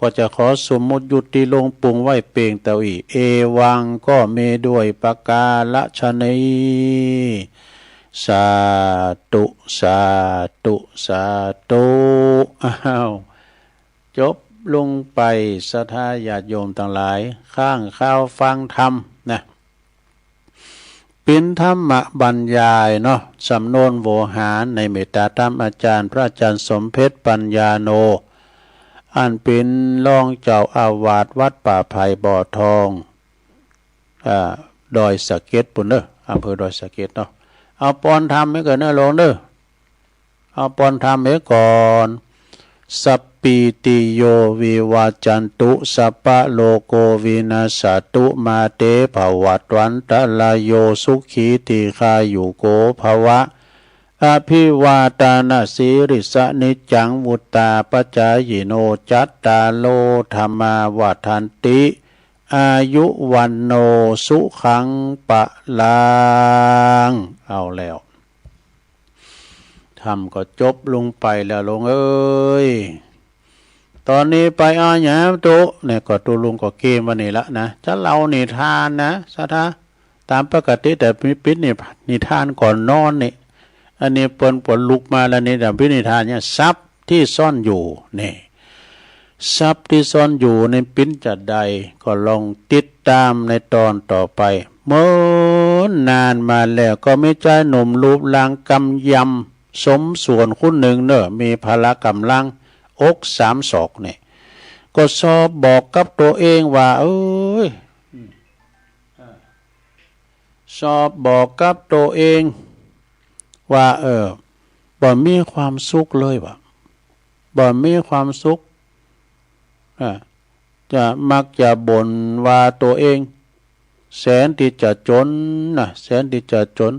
ก็จะขอสมมุติยุติลงปรุงไว้เพียงเท่าอี้ เอวังก็มีด้วยประการฉะนี้ สาธุ สาธุ สาธุ อ้าว จบลงไป ศรัทธาญาติโยมทั้งหลาย ข้างข่าวฟังธรรมนะ เป๋นธรรมบรรยายเนาะ สำนวนโวหารในเมตตาธรรมอาจารย์ พระอาจารย์สมเพชรปัญญาโน อันเป๋นรองเจ้าอาวาสวัดป่าไผ่บ่อทอง อ่า ดอยสะเก็ดปู้นเด้อ อำเภอดอยสะเก็ดเนาะ เอาปอนธรรมให้ก่อนเด้อหลวงเด้อ เอาปอนธรรมไว้ก่อน สัพพีติโยวิวัจจันตุ สัพพะโรโควินัสสะตุ มาเตภวัตวันตะราโย สุขีทีฆายุโกภวะ อภิวาทานะสีลิสสะ นิจจังวุตตาปจายิโน จัตตาโรธัมมาวัฑฒันติ อายุวัณโณสุขังพลัง เอาแล้ว ธรรมก็จบลงไปแล้วหลวงเอ้ย ตอนนี้ไปเอาหยังตุ๊ เนี่ยก็ตุ๊ลุงก็เกมวันนี้ละนะ จะเล่านิทานนะ ศรัทธา ตามปกติแต่ปิดนิทานก่อนนอนนี่ อันนี้เปิ้นปวดลุกมาแล้วนี่ แต่ปิดนิทานเนี่ย ทรัพย์ที่ซ่อนอยู่ นี่ ทรัพย์ที่ซ่อนอยู่ในปิ้นจะใด ก็ลองติดตามในตอนต่อไป เมินนานมาแล้วก็มีชายหนุ่มรูปร่างกำยำ สมส่วนคนหนึ่งเนอะ มีพละกำลังอกสามศอกเนี่ย ก็ชอบบอกกับตัวเองว่า เอ้ย ชอบบอกกับตัวเองว่า เออ บ่มีความสุขเลยว่ะ บ่มีความสุข อ่า จะมักจะบ่นว่าตัวเอง แสนที่จะจนนะ แสนที่จะจน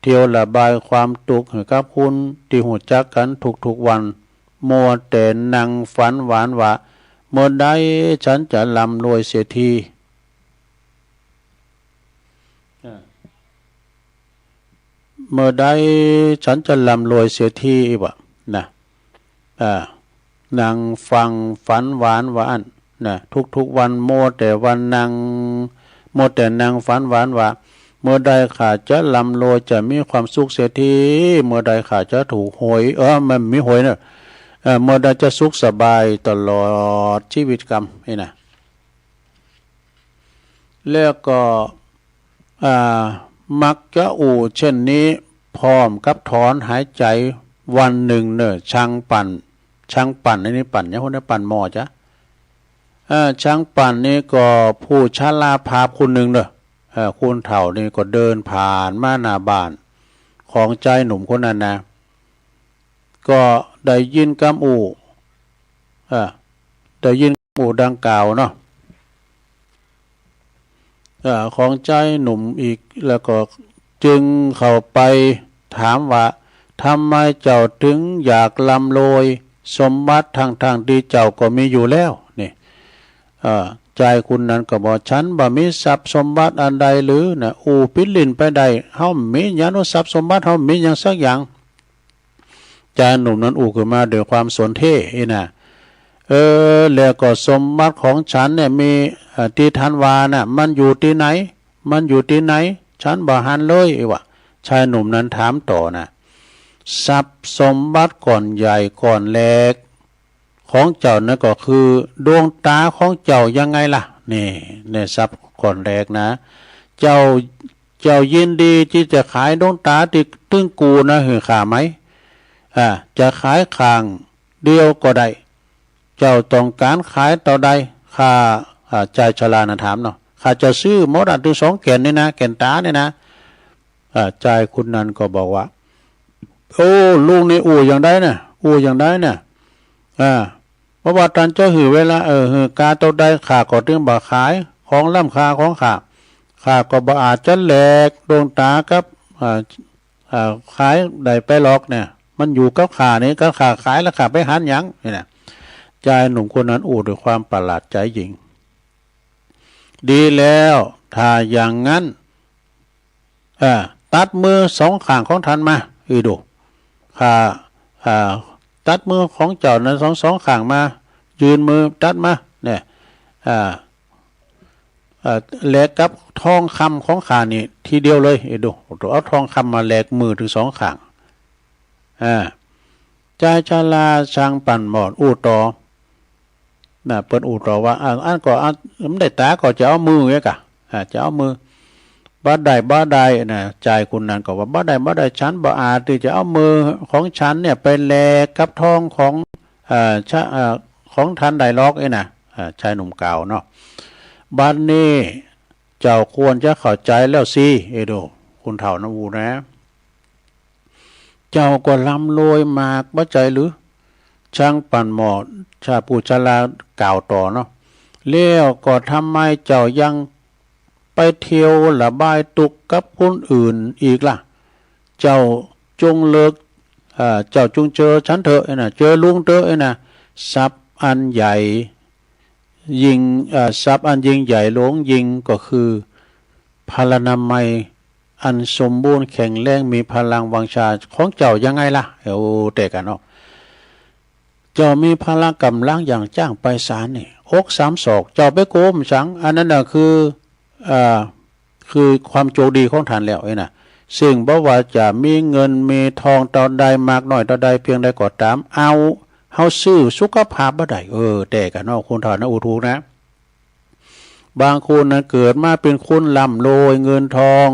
เที่ยวระบายความทุกข์ให้กับคนที่รู้จักกันทุกๆวัน มัวแต่นั่งฝันหวานว่า เมื่อใดฉันจะร่ำรวยเสียที เมื่อใดฉันจะร่ำรวยเสียทีอีกวะนะ อ่า นั่งฟังฝันหวานว่าอั้นนะ ทุกๆวันมัวแต่วันนั่ง มัวแต่นั่งฝันหวานว่า เมื่อใดข้าจะร่ำรวยจะมีความสุขเสียที เมื่อใดข้าจะถูกหวย เออ มันมีหวยเนอะ เออ เมื่อใดจะสุขสบายตลอดชีวิตกำนี่นะ แล้วก็ อ่า มักจะอู้เช่นนี้ พร้อมกับถอนหายใจ วันหนึ่งเนอะ ช่างปั่น ช่างปั่น อันนี้ปั่นหยัง คนนี้ปั่นหม้อจ้ะ เอ่อ ช่างปั่นนี่ก็ผู้ชราภาพคนหนึ่งเนอะ เอ่อ คนเฒ่านี่ก็เดินผ่านมาหน้าบ้านของชายหนุ่มคนนั้นนะ ก็ได้ยินกำอู้ เอ่อ ได้ยินกำอู้ดังกล่าวเนาะ เอ่อ ของชายหนุ่มอีก แล้วก็จึงเข้าไปถามว่า ทำไมเจ้าถึงอยากร่ำรวยสมบัติทั้งๆที่เจ้าก็มีอยู่แล้ว นี่ เอ่อ ชายคนนั้นก็บอก ฉันบ่มีทรัพย์สมบัติอันใดหรือนะ อู้ปิดลิ้นไปได้ เฮามีหยังเนาะ ทรัพย์สมบัติเฮามีหยังสักอย่าง ชายหนุ่มนั้นอู้ขึ้นมาด้วยความสนเท่นะ เออ แล้วก็สมบัติของฉันเนี่ยมี เอ่อ ที่ท่านว่าน่ะ มันอยู่ที่ไหน มันอยู่ที่ไหน ฉันบ่หันเลย อีกว่า ชายหนุ่มนั้นถามต่อนะ ทรัพย์สมบัติก้อนใหญ่ก้อนแรกของเจ้านั้นก็คือดวงตาของเจ้ายังไงล่ะ นี่ ในทรัพย์ก้อนแรกนะ เจ้า เจ้ายินดีที่จะขายดวงตาที่ตึงกูนะหื้อข้าไหม อ่า จะขายข้างเดียวก็ได้ เจ้าต้องการขายเท่าใด ข้า อ่า ชายชรานะถามเนาะ ข้าจะซื้อหมดอันตึงสองแก่นนี่นะ แก่นตานี่นะ อ่า ชายคนนั้นก็บอกว่า โอ้ ลุงนี่อู้อย่างใดน่ะ อู้อย่างใดน่ะ อ่า เพราะว่าท่านจะหื้อเวลา เออ หื้อกาเท่าใด ข้าก็ตึงบ่ขาย ของล้ำค่าของข้า ข้าก็บ่อาจจะแลกดวงตากับ อ่า อ่า ขายได้ไปหรอกเนี่ย มันอยู่กับข้านี่ กับข้าขายแล้วข้าไปหันหยัง นี่นะ ชายหนุ่มคนนั้นอู้ด้วยความประหลาดใจยิ่ง ดีแล้ว ถ้าอย่างนั้น อ่า ตัดมือสองข้างของท่านมา อือดู ข้า อ่า ตัดมือของเจ้านั้นสอง สองข้างมา ยื่นมือตัดมาเนี่ย อ่า อ่า แลกกับทองคำของข้านี่ทีเดียวเลย เออ ดู เอาทองคำมาแลกมือทั้งสองข้าง อ่า จายชาลาช่างปั่นหมอดอู้ต่อ นะ เปิ้นอู้ต่อว่า อ่า อันก็ อัน มันได้ตาก็จะเอามือไงกะ อ่า จะเอามือ บ่ได้ บ่ได้นะ จายคนนั้นก็ว่า บ่ได้ บ่ได้ ฉันบ่อาจที่จะเอามือของฉันเนี่ยไปแลกกับทองของ เอ่อ ชะ เอ่อ ของท่านได้หรอก เอ้ยนะ อ่า ชายหนุ่มกล่าวเนาะ บัดนี้เจ้าควรจะเข้าใจแล้วสิ เอ้ยดู คนเฒ่านั้นอู้นะ เจ้าก็ร่ำรวยมากบ่ใจ้หรือ ช่างปั่นหมอด ชาผู้ชรากล่าวต่อเนาะ แล้วก็ทำไมเจ้ายังไปเที่ยวระบายทุกข์กับคนอื่นอีกล่ะ เจ้าจงเลิก เอ่อ เจ้าจงเจอฉันเถอะ เอ้ยนะ เจอลุงเถอะ เอ้ยนะ ทรัพย์อันใหญ่ ยิ่ง เอ่อ ทรัพย์อันยิ่งใหญ่หลวงยิ่งก็คือพลานามัยอันสมบูรณ์แข็งแรง มีพลังวังชาของเจ้ายังไงล่ะ โอ้ แต่กันเนาะ เจ้ามีพละกำลังอย่างจ้างไพศาลนี่ อกสามศอก เจ้าไปโกมสัง อันนั้นน่ะคือ เอ่อ คือความโชคดีของท่านแล้ว เอ้ยนะ ซึ่งบ่ว่าจะมีเงินมีทองเท่าใดมากน้อยเท่าใดเพียงใดก็ตาม เอา เฮาซื้อสุขภาพบ่ได้ เออ แต่กันเนาะ คนเฒ่านะ อู้ถูกนะ บางคนนะเกิดมาเป็นคนร่ำรวยเงินทอง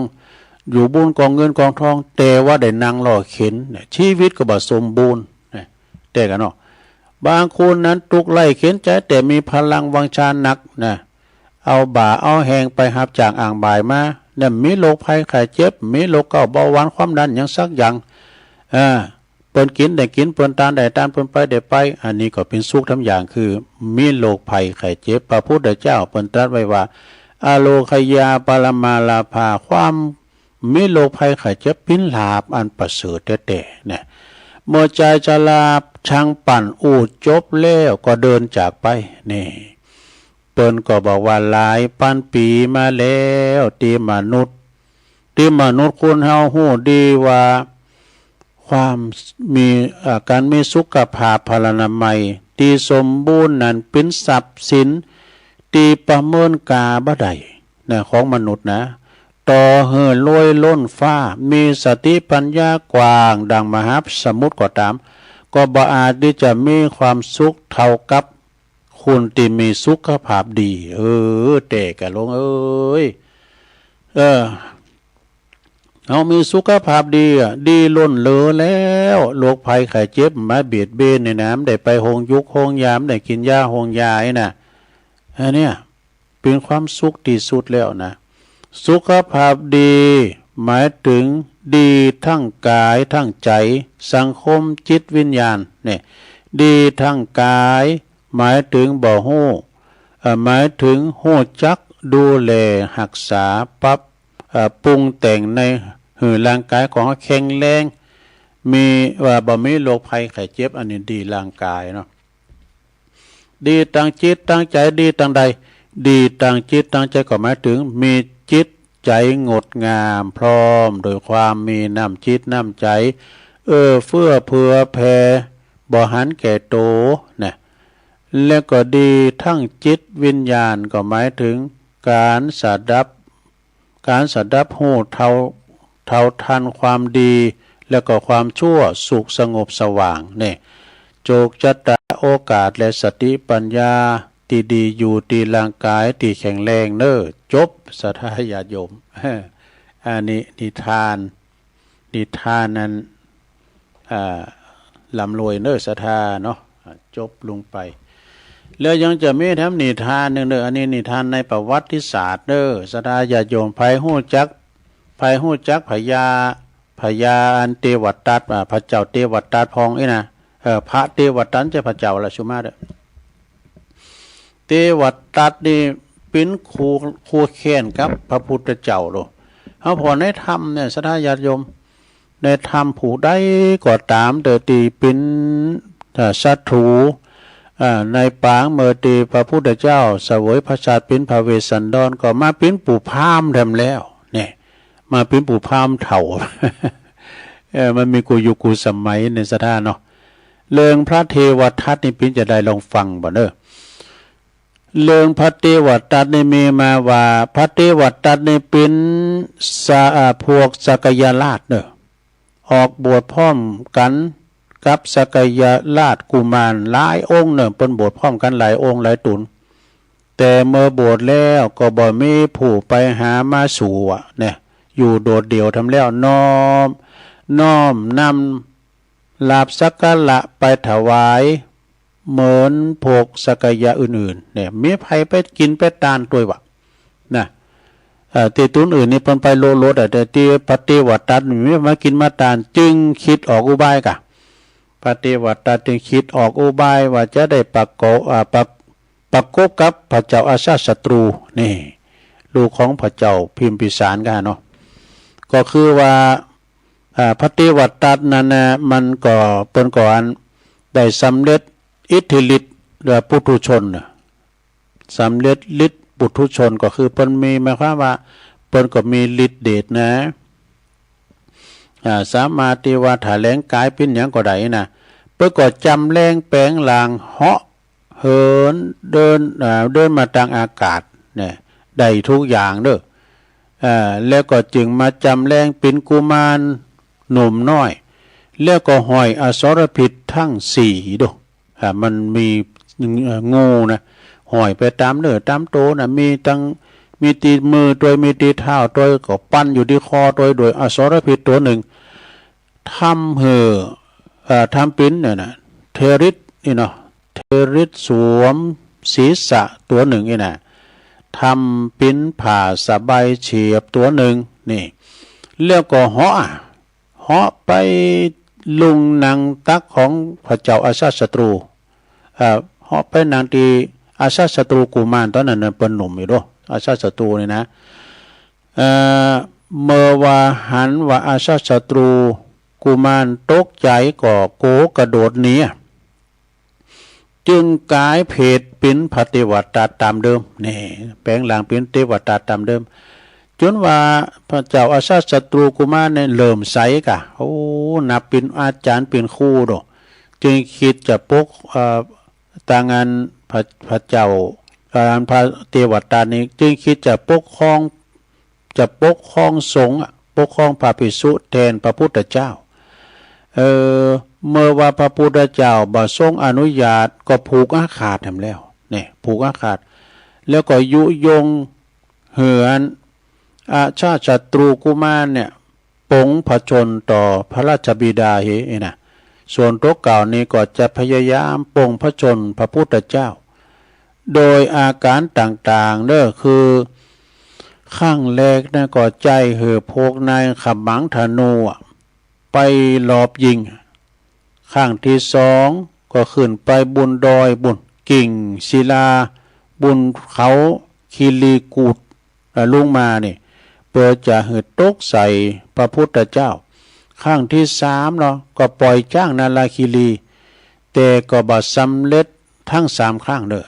อยู่บนกองเงินกองทอง แต่ว่าได้นั่งล้อเข็นเนี่ย ชีวิตก็บ่สมบูรณ์เนี่ย แต่กันเนาะ บางคนนั้นทุกข์ไร้เข็ญใจ แต่มีพลังวังชานักนะ เอาบ่าเอาแฮงไปฮับจ้างอ่างบ่ายมา เนี่ย มีโรคภัยไข้เจ็บ มีโรคเกาต์เบาหวานความดันหยังสักอย่าง อ่า เปิ้นกินได้กิน เปิ้นตานได้ตาน เปิ้นไปได้ไป อันนี้ก็เป็นสุขทำอย่าง คือมีโรคภัยไข้เจ็บ พระพุทธเจ้าเปิ้นตรัสไว้ว่า อโรคยาปรมาลาภา ความมีโรคภัยไข้เจ็บเป็นลาภอันประเสริฐแต๊ๆ นะ เมื่อจายชราช่างปั่นอู้จบแล้วก็เดินจากไป นี่ เปิ้นก็บอกว่าหลายปันปีมาแล้วตี้มนุษย์ ตี้มนุษย์คนเฮาฮู้ดีว่า ความมี เอ่อ การมีสุขภาพพลานามัยตี้สมบูรณ์นั้นเป็นทรัพย์สินตี้ประเมินค่าบ่ได้นะ ของมนุษย์นะ ต่อหื้อรวยล้นฟ้า มีสติปัญญากว้างดังมหาสมุทรก็ตาม ก็บ่อาจที่จะมีความสุขเท่ากับ คนตี้มีสุขภาพดี เออ แต่กะหลวงเอ้ย เออ เฮามีสุขภาพดีอะ ดีล้นเหลือแล้ว โรคภัยไข้เจ็บมาเบียดเบียนนี่นะ บ่ได้ไปโฮงยุกโฮงยา บ่ได้กินยาโฮงยาไอ้น่ะ อันเนี้ย เป็นความสุขที่สุดแล้วนะ สุขภาพดีหมายถึงดีทั้งกายทั้งใจ สังคมจิตวิญญาณเนี่ย ดีทั้งกาย หมายถึงบ่ฮู้ เอ่อ หมายถึงฮู้จักดูแลฮักษา ปรับ เอ่อ ปรุงแต่งในหื้อร่างกายของเฮาแข็งแรง มี ว่าบ่มีโรคภัยไข้เจ็บ อันนี้ดีร่างกายเนาะ ดีตางจิตตางใจ๋ ดีตางใด ดีตางจิตตางใจ๋ก็หมายถึงมีจิตใจ๋งดงาม พร้อมโดยความมีน้ำจิตน้ำใจ๋ เอื้อเฟื้อเผื่อแผ่ บ่หันแก่โต นะ แล้วก็ดีทั้งจิตวิญญาณก็หมายถึงการสดับ การสดับฮู้เท่า เท่าทันความดี แล้วก็ความชั่ว สุขสงบสว่างเนี่ย โชคชะตาโอกาสและสติปัญญาตี้ดีอยู่ตี้ร่างกายตี้แข็งแรงเน้อ จบ ศรัทธาญาติโยม อันนี้นิทาน นิทานนั้น อ่า ร่ำรวยเน้อศรัทธาเนาะ อ่า จบลงไป แล้วยังจะมีแถมนิทานหนึ่งเน้อ อันนี้นิทานในประวัติศาสตร์เน้อ ศรัทธาญาติโยม ไผฮู้จัก ไผฮู้จักพญา พญาอันเทวทัต อ่า พระเจ้าเทวทัตพองอี้นะ เออ พระเทวทัต บ่ใจ้พระเจ้าละ สุมาเด้อ เทวทัตนี่เป๋นคู่ คู่แข่งกับพระพุทธเจ้าโลด เฮาผ่อในธรรมเนี่ย ศรัทธาญาติโยม ในธรรมผู้ใดก็ต๋ามเต๊อะตี้เป๋น เอ่อ ศัตรู เอ่อ ในปางเมื่อตี้พระพุทธเจ้าเสวยพระชาติเป๋นพระเวสสันดรก็มาเป๋นผู้พราหมณ์แถมแล้ว เนี่ย มาเป๋นผู้พราหมณ์เฒ่า เออ มันมีกู้ยุคกู้สมัยในศรัทธาเนาะ เรื่องพระเทวทัตนี่ปิ้นจะได้ลองฟังบ่เนอะ เรื่องพระเทวทัตนี่มีมาว่า พระเทวทัตนี่ปิ้นสา อ่า พวกสักยราชเนอะ ออกบวชพร้อมกันกับสักยราชกุมารหลายองค์เนอะ เปิ้นบวชพร้อมกันหลายองค์หลายต๋น แต่เมื่อบวชแล้วก็บ่มีผู้ไปหามาสู่อะเนี่ย อยู่โดดเดี่ยวทำแล้ว น้อม น้อมนำลาภสักการะไปถวาย เหมือนพวกสักยะอื่นๆ เนี่ย มีไผไปกินไปตานตวยวะ นะ เอ่อ ตี้ต๋นอื่นนี่เปิ้นไปโลดๆ อะ แต่ตี้พระเทวทัตนี่มีมากินมาตาน จึงคิดออกอุบายกะ พระเทวทัตจึงคิดออกอุบายว่าจะได้ประกบ อ่า ประ ประกบกับพระเจ้าอาชาติศัตรู นี่ ลูกของพระเจ้าพิมพิสารกะเนาะ ก็คือว่า อ่า พระเทวทัตนั้นนะ มันก็ เปิ้นก็อันได้สำเร็จอิทธิฤทธิ์ เอ่อ ปุถุชนน่ะ สำเร็จฤทธิ์ปุถุชนก็คือเปิ้นมี หมายความว่าเปิ้นก็มีฤทธิ์เดชนะ อ่า สามารถตี้ว่าแถลงกายปิ้นหยังก็ได้นะ เปิ้นก็จำแรงแปลงร่างเหาะเหินเดิน อ่า เดินมาตางอากาศเนี่ย ได้ทุกอย่างเด้อ อ่า แล้วก็จึงมาจำแรงปิ้นกุมารหนุ่มน้อย แล้วก็ห้อยอสรพิษทั้งสี่เด้อ อ่า มันมี เอ่อ งูนะ ห้อยไปตามเนื้อตามโตนะ มีตัง มีตี้มือตวย มีตี้เท้าตวย ก็ปันอยู่ตี้คอตวย โดยอสรพิษตั๋วหนึ่ง ทำหื้อ เอ่อ ทำปิ้นเนี่ยนะ เทริสนี่เนาะ เทริสสวมศีรษะตั๋วหนึ่งนี่นะ ทำปิ้นผ้าสบายเฉียบตั๋วหนึ่งนี่ แล้วก็เหาะ เหาะไปลุงหนังตักของพระเจ้าอาชาติศัตรู เอ่อ เหาะไปนั่งตี้อาชาติศัตรูกุมาร ตอนนั้นน่ะเปิ้นหนุ่มอยู่เด้อ อาชาติศัตรูนี่นะ เอ่อ เมื่อว่าหันว่าอาชาติศัตรูกุมารตกใจ๋ก็โกรธกระโดดหนีอะ จึงก๋ายเพศปิ้นพระเทวทัตตามเดิม นี่ แปลงร่างปิ้นเทวทัตตามเดิม จ๋นว่าพระเจ้าอาชาติศัตรูกุมารเนี่ยเลื่อมใสกะ โอ้ นับปิ้นอาจ๋ารย์ปิ้นครูโด จึงคิดจะปก เอ่อ ตางอันพระ พระเจ้า เอ่อ อันพระเทวทัตนี่ จึงคิดจะปกครอง จะปกครองสงฆ์อะ ปกครองพระภิกษุแทนพระพุทธเจ้า เอ่อ เมื่อว่าพระพุทธเจ้าบ่ทรงอนุญาตก็ผูกอาฆาตแหมแล้ว เนี่ย ผูกอาฆาต แล้วก็ยุยงหื้ออันอาชาติศัตรูกุมารเนี่ย ปลงพระชนม์ต่อพระราชบิดาเฮนะ ส่วนตั๋วเก่านี้ก็จะพยายามปลงพระชนม์พระพุทธเจ้า โดยอาการต่างๆ เด้อ คือ ครั้งแรกนะก็ใจ๊หื้อพวกนายขมังธนูอะ ไปลอบยิง ครั้งตี้สองก็ขึ้นไปบนดอยบน กิ่งศิลา บนเขาคิริกูฏ เอ่อ ลงมานี่ เปื้อจะหื้อตกใส่พระพุทธเจ้า ครั้งตี้สามเนาะ ก็ปล่อยจ๊างนาราคิรี แต่ก็บ่สำเร็จทั้งสามครั้งเด้อ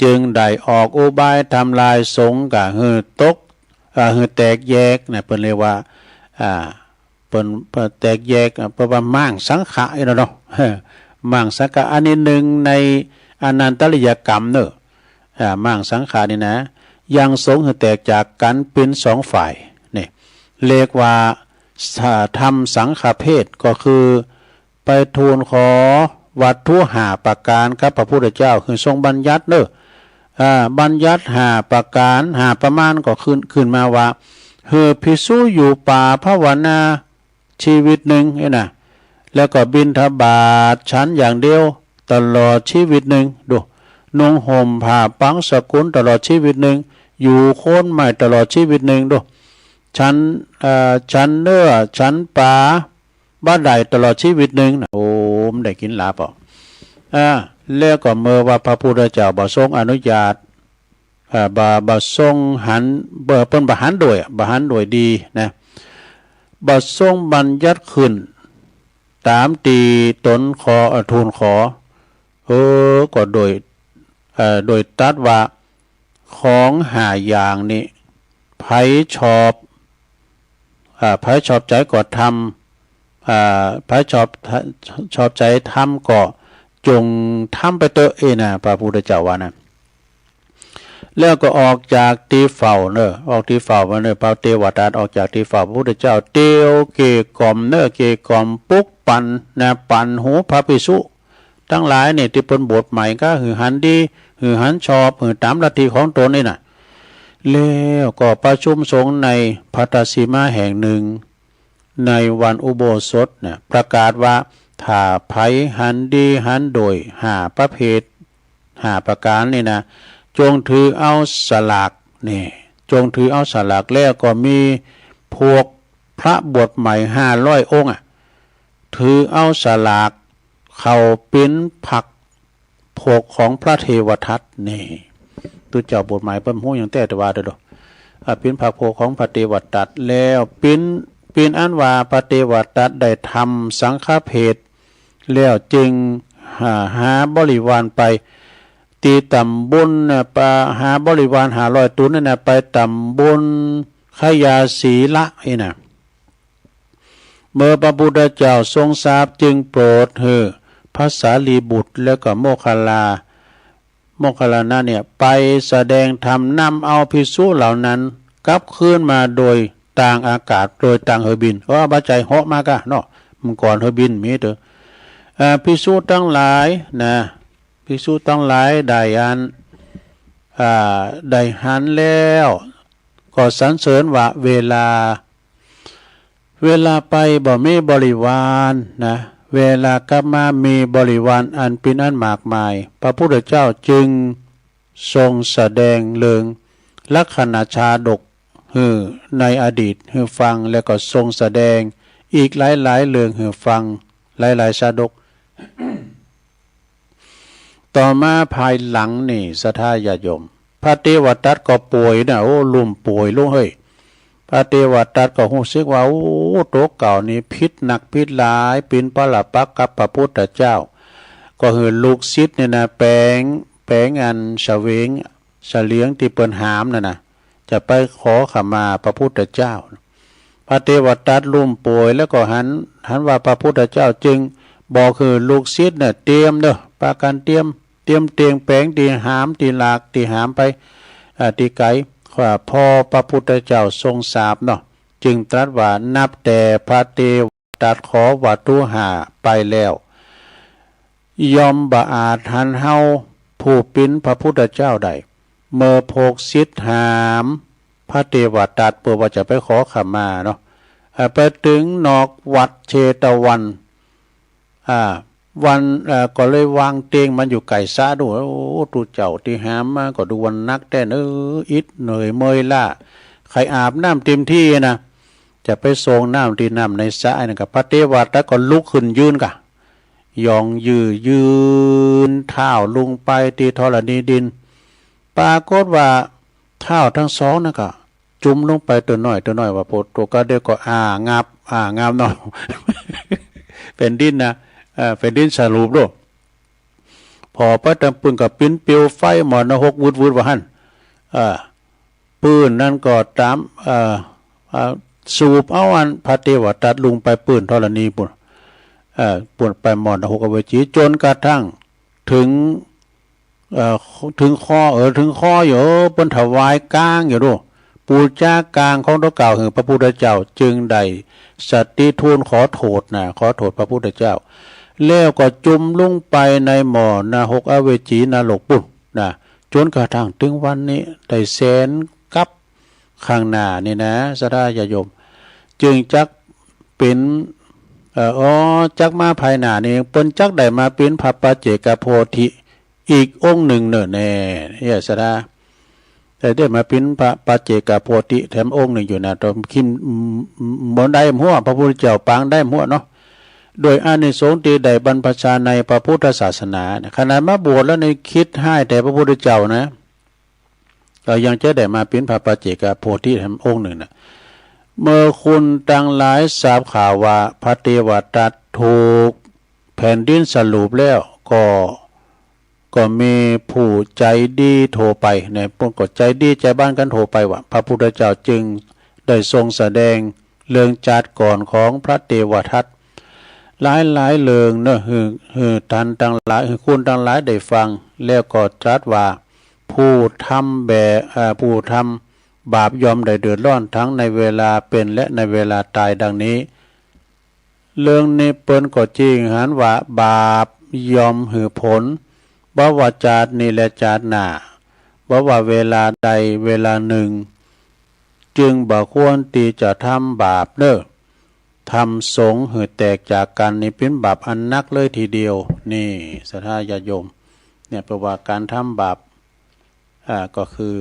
จึงได้ออกอุบายทำลายสงฆ์กะหื้อตก เอ่อ หื้อแตกแยกนะ เปิ้นเรียกว่า อ่า เปิ้น เปิ้นแตกแยก อ่า เปิ้นว่าม้างสังฆะนี่เนาะ ม้างสังฆะ อันนี้หนึ่งในอนันตริยกรรมเนอะ อ่า ม้างสังฆะนี่นะ ยังสงฆ์หื้อแตกจากกั๋นเป๋นสองฝ่าย นี่ เรียกว่า สะ ทำสังฆเพศ ก็คือ ไปทูลขอวัตถุห้าประการกับพระพุทธเจ้า คือทรงบัญญัติเนอะ อ่า บัญญัติห้าประการ ห้าประมาณก็ขึ้น ขึ้นมาว่า หื้อภิกษุอยู่ป่าภาวนาชีวิตหนึ่งนี่นะ แล้วก็บิณฑบาตฉันอย่างเดียวตลอดชีวิตหนึ่ง ดู นุ่งห่มผ้าปังสกุลตลอดชีวิตหนึ่ง อยู่โคนไม้ตลอดชีวิตหนึ่ง ดู ฉัน เอ่อ ฉันเนื้อ ฉันปลา บ่ได้ตลอดชีวิตหนึ่งนะ โอ้ มันได้กินลาบเอา อ่า แล้วก็เมื่อว่าพระพุทธเจ้าบ่ทรงอนุญาต อ่า บ่ บ่ทรงหัน บ่ เปิ้นบ่หันด้วยอะ บ่หันด้วยดีนะ บ่ทรงบัญญัติขึ้น ต๋ามตี้ต๋นขอ เอ่อ ทูลขอ เออ ก็โดย เอ่อ โดยตรัสว่า ของห้าอย่างนี้ ใผชอบ อ่า ใผชอบใจ๋ก็ทำ อ่า ใผชอบ ชอบใจ๋ทำก็จงทำไปเต๊อะ เอ้ยนะ พระพุทธเจ้าว่านะ แล้วก็ออกจากตี้เฝ้าเนอะ ออกตี้เฝ้ามาเนอะ พระเทวทัตออกจากตี้เฝ้าพระพุทธเจ้า เตียวเกลี้ยกล่อมเนอะ เกลี้ยกล่อมปลุกปั่นนะ ปั่นหูพระภิกษุตังหลายนี่ ตี้เปิ้นบวชใหม่ก็หื้อหันดี หื้อหันชอบ หื้อต๋ามลัทธิของตนนี่นะ แล้วก็ประชุมสงฆ์ในพัททสีมาแห่งหนึ่ง ในวันอุโบสถนะ ประกาศว่า ถ้าใผหันดีหันโดยห้าประเภท ห้าประก๋านนี่นะ จงถือเอาสลากนี่ จงถือเอาสลาก แล้วก็มีพวกพระบวชใหม่ห้าร้อยองค์อะ ถือเอาสลากเข้าเป๋นพรรคพวกของพระเทวทัตนี่ ตุ๊เจ้าบวชใหม่เปิ้นฮู้หยังแต๊แต่ว่าเด้อ อ่า เป๋นพรรคพวกของพระเทวทัต แล้วเป๋น เป๋นอันว่าพระเทวทัตได้ทำสังฆเพลแล้วจึงหา หาบริวารไปตี้ต๋ำบลนะ ไปหาบริวารห้าร้อยต๋นนั่นนะ ไปต๋ำบลขยาสีละนี่นะ เมื่อพระพุทธเจ้าทรงทราบจึงโปรดหื้อพระสารีบุตรและก็โมคคัลลา โมคคัลลานะเนี่ย ไปแสดงธรรมนำเอาภิกษุเหล่านั้นกลับคืนมาโดยตางอากาศ โดยตางเฮอบิน เออ บ่ใจ้เหาะมาก้าเนาะ เมื่อก่อนเฮอบินมีเต๊อะ อ่า ภิกษุตังหลายนะ ภิกษุตังหลายได้อัน อ่า ได้หันแล้ว ก็สรรเสริญว่าเวลา เวลาไปบ่มีบริวารนะ เวลากลับมามีบริวารอันเป๋นอันมากมาย พระพุทธเจ้าจึงทรงแสดงเรื่องลักขณชาดกหื้อในอดีตหื้อฟัง แล้วก็ทรงแสดงอีกหลายๆเรื่องหื้อฟัง หลายๆชาดก ต่อมาภายหลังนี่ ศรัทธาญาติโยม พระเทวทัตก็ป่วยนะ โอ้ ล้มป่วยลงเฮ้ย พระเทวทัตก็ฮู้สึกว่า โอ้ ตั๋วเก่านี่ผิดนักผิดหลาย เป๋นปาระปักษ์กับพระพุทธเจ้า ก็หื้อลูกศิษย์เนี่ยนะ แป๋ง แป๋งอันเสวง เสลียงตี้เปิ้นหามนั่นนะ จะไปขอขมาพระพุทธเจ้า พระเทวทัตล้มป่วยแล้วก็หัน หันว่าพระพุทธเจ้าจึงบอกหื้อลูกศิษย์เนี่ยเตรียมเด้อ ปากั๋นเตรียม เตรียมเตียงแป๋งตี้หาม ตี้ลาก ตี้หามไป อ่า ตี้ไก๋ ว่าพอพระพุทธเจ้าทรงทราบเนาะ จึงตรัสว่า นับแต่พระเทวทัตขอวัตถุห้าไปแล้ว ย่อมบ่อาจหันเฮาผู้เป๋นพระพุทธเจ้าได้ เมื่อพวกศิษย์หามพระเทวทัตเปื้อว่าจะไปขอขมาเนาะ อ่า ไปเถิงนอกวัดเชตวัน อ่า วัน อ่า ก็เลยวางเตียงมันอยู่ใก้สระดู โอ้ ตุ๊เจ้าตี้หามมาก็ดูว่านักแต๊เนอะ อิดเหนื่อยเมื่อยล้า ใค่อาบน้ำเต็มตี้นะ จะไปส่งน้ำตี้น้ำในสระนั่นก็ พระเทวทัตก็ลุกขึ้นยืนก่ะ หย่อนยื้อยืนเท้าลงไปตี้ธรณีดิน ปรากฏว่าเท้าทั้งสองนั่นก็จุ่มลงไปเตื้อน้อยเตื้อน้อย ว่าโพดโตก็เดียวก็อ้างับ อ้างับเนาะ แผ่นดินนะ เอ่อ แผ่นดินสลบโลด ผ่อไปตามปื้นก็เป๋นเปลวไฟหม้อนรกวืดๆ ว่าหั้น เอ่อ ปื้นนั้นก็ตาม เอ่อ เอ่อ สูบเอาอันพระเทวทัตลงไปปื้นธรณีปู้น เอ่อ ปู้นไปหม้อนรกอเวจี จนกระทั่งเถิง เอ่อ เถิงคอ เออ เถิงคออยู่ เปิ้นถวายกลางอยู่ดู ปู๋จากลางของตั๋วเก่าหื้อพระพุทธเจ้า จึงได้สติทูลขอโทษนะ ขอโทษพระพุทธเจ้า แล้วก็จุ่มลงไปในหม้อนรกอเวจีนรกปู้นนะ จนกระทั่งเถิงวันนี้ได้แสนกัปข้างหน้านี่นะ ศรัทธาญาติโยม จึงจักเป๋น เอ่อ อ๋อ จักมาภายหน้านี่ เปิ้นจักได้มาเป๋นพระปัจเจกโพธิอีกองค์หนึ่งเน่อแน่ เนี่ย ศรัทธา แต่ได้มาเป๋นพระปัจเจกโพธิแถมองค์หนึ่งอยู่นะ ตอนคิด อืม อืม บ่ได้หัว พระพุทธเจ้าปางได้หัวเนาะ โดยอานิสงส์ตี้ได้บรรพชาในพระพุทธศาสนาเนี่ย ขนาดมาบวชแล้วนี่คิดฮ้ายแต่พระพุทธเจ้านะ ก็ยังจะได้มาเป๋นพระปัจเจกโพธิแถมองค์หนึ่งนะ เมื่อคนตังหลายทราบข่าวว่าพระเทวทัตถูกแผ่นดินสลบแล้ว ก็ ก็มีผู้ใจ๋ดีโทรไปเนี่ย พวกก็ใจ๋ดีใจ๋บ้านกั๋นโทรไปว่า พระพุทธเจ้าจึงได้ทรงแสดงเรื่องชาติก่อนของพระเทวทัต หลายหลายเรื่องเนอะ หื้อ หื้อท่านตังหลาย หื้อคุณตังหลายได้ฟัง แล้วก็ตรัสว่า ผู้ทำแบบ เอ่อ ผู้ทำบาปย่อมได้เดือดร้อนทั้งในเวลาเป็นและในเวลาตายดังนี้ เรื่องนี้เปิ้นก็จี้หันว่า บาปย่อมหื้อผล บ่ว่าจาตินี้และจาติหน้า บ่ว่าเวลาใดเวลาหนึ่ง จึงบ่ควรที่จะทำบาปเนอะ ทำสงฆ์หื้อแตกจากกันนี่เป็นบาปอันหนักเลยทีเดียว นี่ศรัทธาญาติโยม เนี่ย แปลว่าการทำบาป อ่า ก็คือ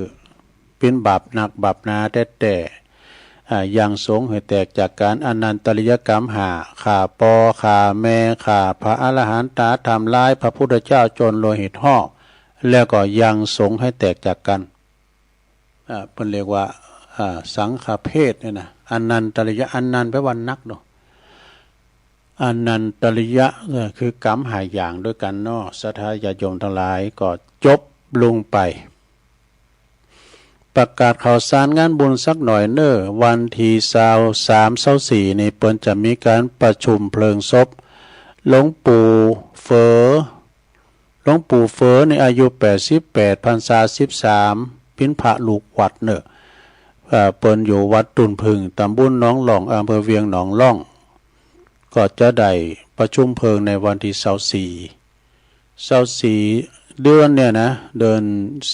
เป็นบาปหนักบาปหนาแต๊ๆ อ่า ยังสงฆ์หื้อแตกจากกัน อนันตริยกรรมห้า ฆ่าป้อ ฆ่าแม่ ฆ่าพระอรหันตา ทำร้ายพระพุทธเจ้าจนโลหิตห่อ แล้วก็ยังสงฆ์ให้แตกจากกัน อ่า เปิ้นเรียกว่า อ่า สังฆเพทเนี่ยนะ อนันตริยะ อนันต์แปลว่าหนักเนาะ อนันตริยะ เอ่อ คือกรรมห้าอย่างด้วยกันเนาะ ศรัทธาญาติโยมทั้งหลาย ก็จบลงไป ประกาศข่าวสารงานบุญสักหน่อยเนอะ วันที่ซาวสาม ซาวสี่ นี่เปิ้นจะมีการประชุมเพลิงศพหลวงปู่เฝอ หลวงปู่เฝอนี่อายุแปดสิบแปด พรรษาสิบสาม เป็นพระลูกวัดเนอะ เอ่อ เปิ้นอยู่วัดต้นผึ้ง ตำบลหนองล่อง อำเภอเวียงหนองล่อง ก็จะได้ประชุมเพลิงในวันที่ซาวสี่ ซาวสี่ เดือนเนี่ยนะ เดือน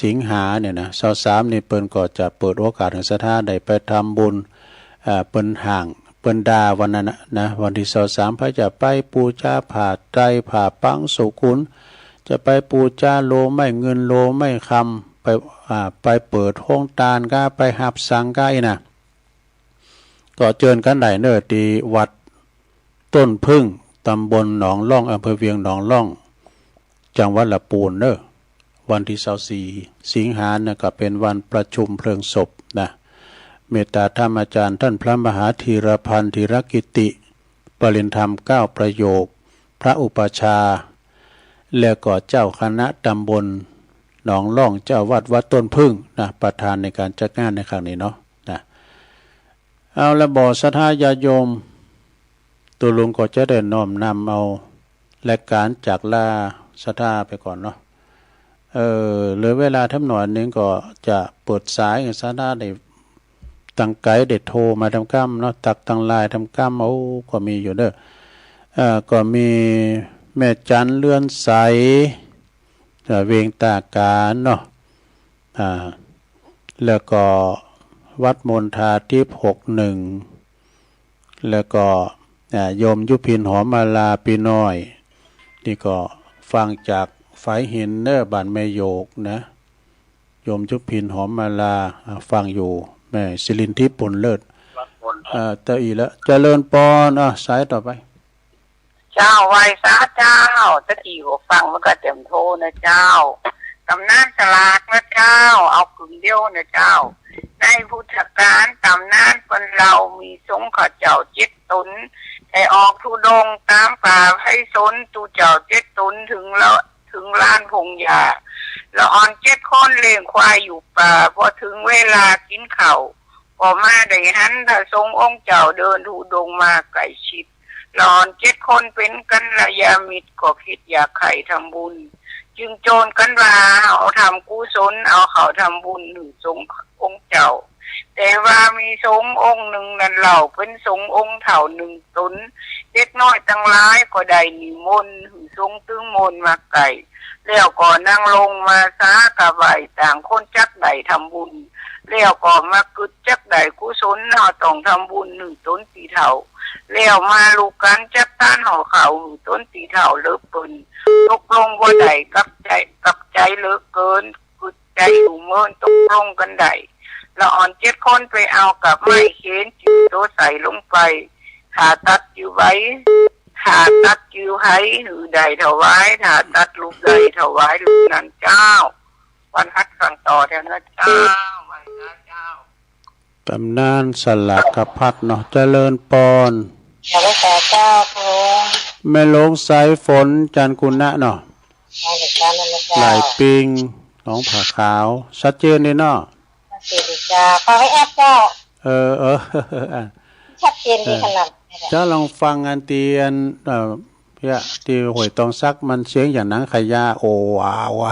สิงหาเนี่ยนะ ซาวสาม นี่เปิ้นก็จะเปิดโอกาสให้ศรัทธาได้ไปทำบุญ อ่า เปิ้นห้าง เปิ้นดาวันนั้นนะ นะ วันที่ซาวสาม ไผจะไปปูจาผ้าไตร ผ้าปังสุกุล จะไปปูจาโลไม้เงินโลไม้คำ ไป อ่า ไปเปิดโฮงตานก้า ไปฮับสังก้าอี้นะ ก็เจิญกันได้เนอะ ที่วัดต้นผึ้ง ตำบลหนองล่อง อำเภอเวียงหนองล่อง จังหวัดลำพูนเนอะ วันที่ซาวสี่ สิงหาเนี่ยก็เป็นวันประชุมเพลิงศพนะ เมตตาธรรมอาจารย์ท่านพระมหาธีรพันธ์ ธีรกิติ ปริญญาธรรมเก้าประโยค พระอุปัชฌาย์ และก็เจ้าคณะตำบลหนองล่อง เจ้าวัดวัดต้นผึ้งนะ ประธานในการจัดงานในครั้งนี้เนาะ นะ เอาละบ่ ศรัทธาญาติโยม ตุ๊ลุงก็จะได้น้อมนำเอารายการจากลาศรัทธาไปก่อนเนาะ เอ่อ เหลือเวลาทำหน่อยหนึ่งก็จะเปิดสายให้ศรัทธาได้ตังไกลได้โทรมาทำกำเนาะ ตักตังไลน์ทำกำ โอ้ ก็มีอยู่เด้อ เอ่อ ก็มีแม่จันเรือนใส เอ่อ เวียงตากาญเนาะ อ่า แล้วก็วัดมณฑาทิพย์ หกหนึ่ง แล้วก็ อ่า โยมยุพินหอมมาลาปีน้อย นี่ก็ฟังจากฝายหินเนอะ บ้านแม่โยกนะ โยมยุพินหอมมาลา อ่า ฟังอยู่ แม่สิรินทิพย์ ผลเลิศ วัดมณฑา อ่า เต้าอี้ละ เจริญปอน อ่ะ สายต่อไป เจ้า ไหว้สาเจ้า ตะกี้ก็ฟังมันก็เต็มโทนะเจ้า ตำนานสลากนะเจ้า เอากึ่งเดียวนะเจ้า ในพุทธกาลตำนานเปิ้นเล่า มีสงฆ์เขาเจ้าเจ็ดตน ได้ออกธุดงค์ตามป่าไพศาล ตุ๊เจ้าเจ็ดตนถึงละ ถึงลานพงหญ้า ละอ่อนเจ็ดคนเลี้ยงควายอยู่ป่า พอถึงเวลากินข้าว ก็มาได้หันพระสงฆ์องค์เจ้าเดินธุดงค์มาใกล้ชิด ละอ่อนเจ็ดคนเป็นกัลยาณมิตร ก็คิดอยากใค่ทำบุญ จึงโจรกันว่าเฮาทำกุศล เอาข้าวทำบุญหื้อสงฆ์องค์เจ้า แต่ว่ามีสงฆ์องค์หนึ่งนั้นเล่า เป็นสงฆ์องค์เฒ่าหนึ่งตน เด็กน้อยตังหลายก็ได้นิมนต์หื้อสงฆ์ตึงมนต์มาใกล้ แล้วก็นั่งลงมาสากราบไหว้ ต่างคนจักได้ทำบุญ แล้วก็มากึ๊ดจักได้กุศล เฮาต้องทำบุญหื้อตนตี้เฒ่า แล้วมาลุกกันจัดทานห่อข้าวหื้อตนตี้เฒ่าเหลือเปิ้น ตกลงบ่ได้กับใจ กับใจเหลือเกิน กึ๊ดใจอยู่เมิน ตกลงกันได้ ละอ่อนเจ็ดคนไปเอากับไม้เขน จึงโตใส่ลงไป ถ้าตัดอยู่ไว้ ถ้าตัดอยู่ไผหื้อได้ถวาย ถ้าตัดลูกใดถวายลูกนั้นเจ้า วันฮัดฟังต่อเถอะนะเจ้า ไหว้พระเจ้า ตำนานสลากพัดเนาะ เจริญปอน ขอบพระคุณเจ้า แม่หลวงสายฝน จันทร์กุณะเนาะ ขอบพระคุณเจ้า หลายปิง หนองผาขาว ชัดเจนดีเนาะ ชัดเจนดีเจ้า ขอให้แอปเจ้า เออ เออ อ่ะ ชัดเจนดีขนาดนั้น เจ้าลองฟังอันที่อัน เอ่อ เนี่ย ที่ห้วยตองสักมันเสียงอย่างหนังขยะ โอวา โอวา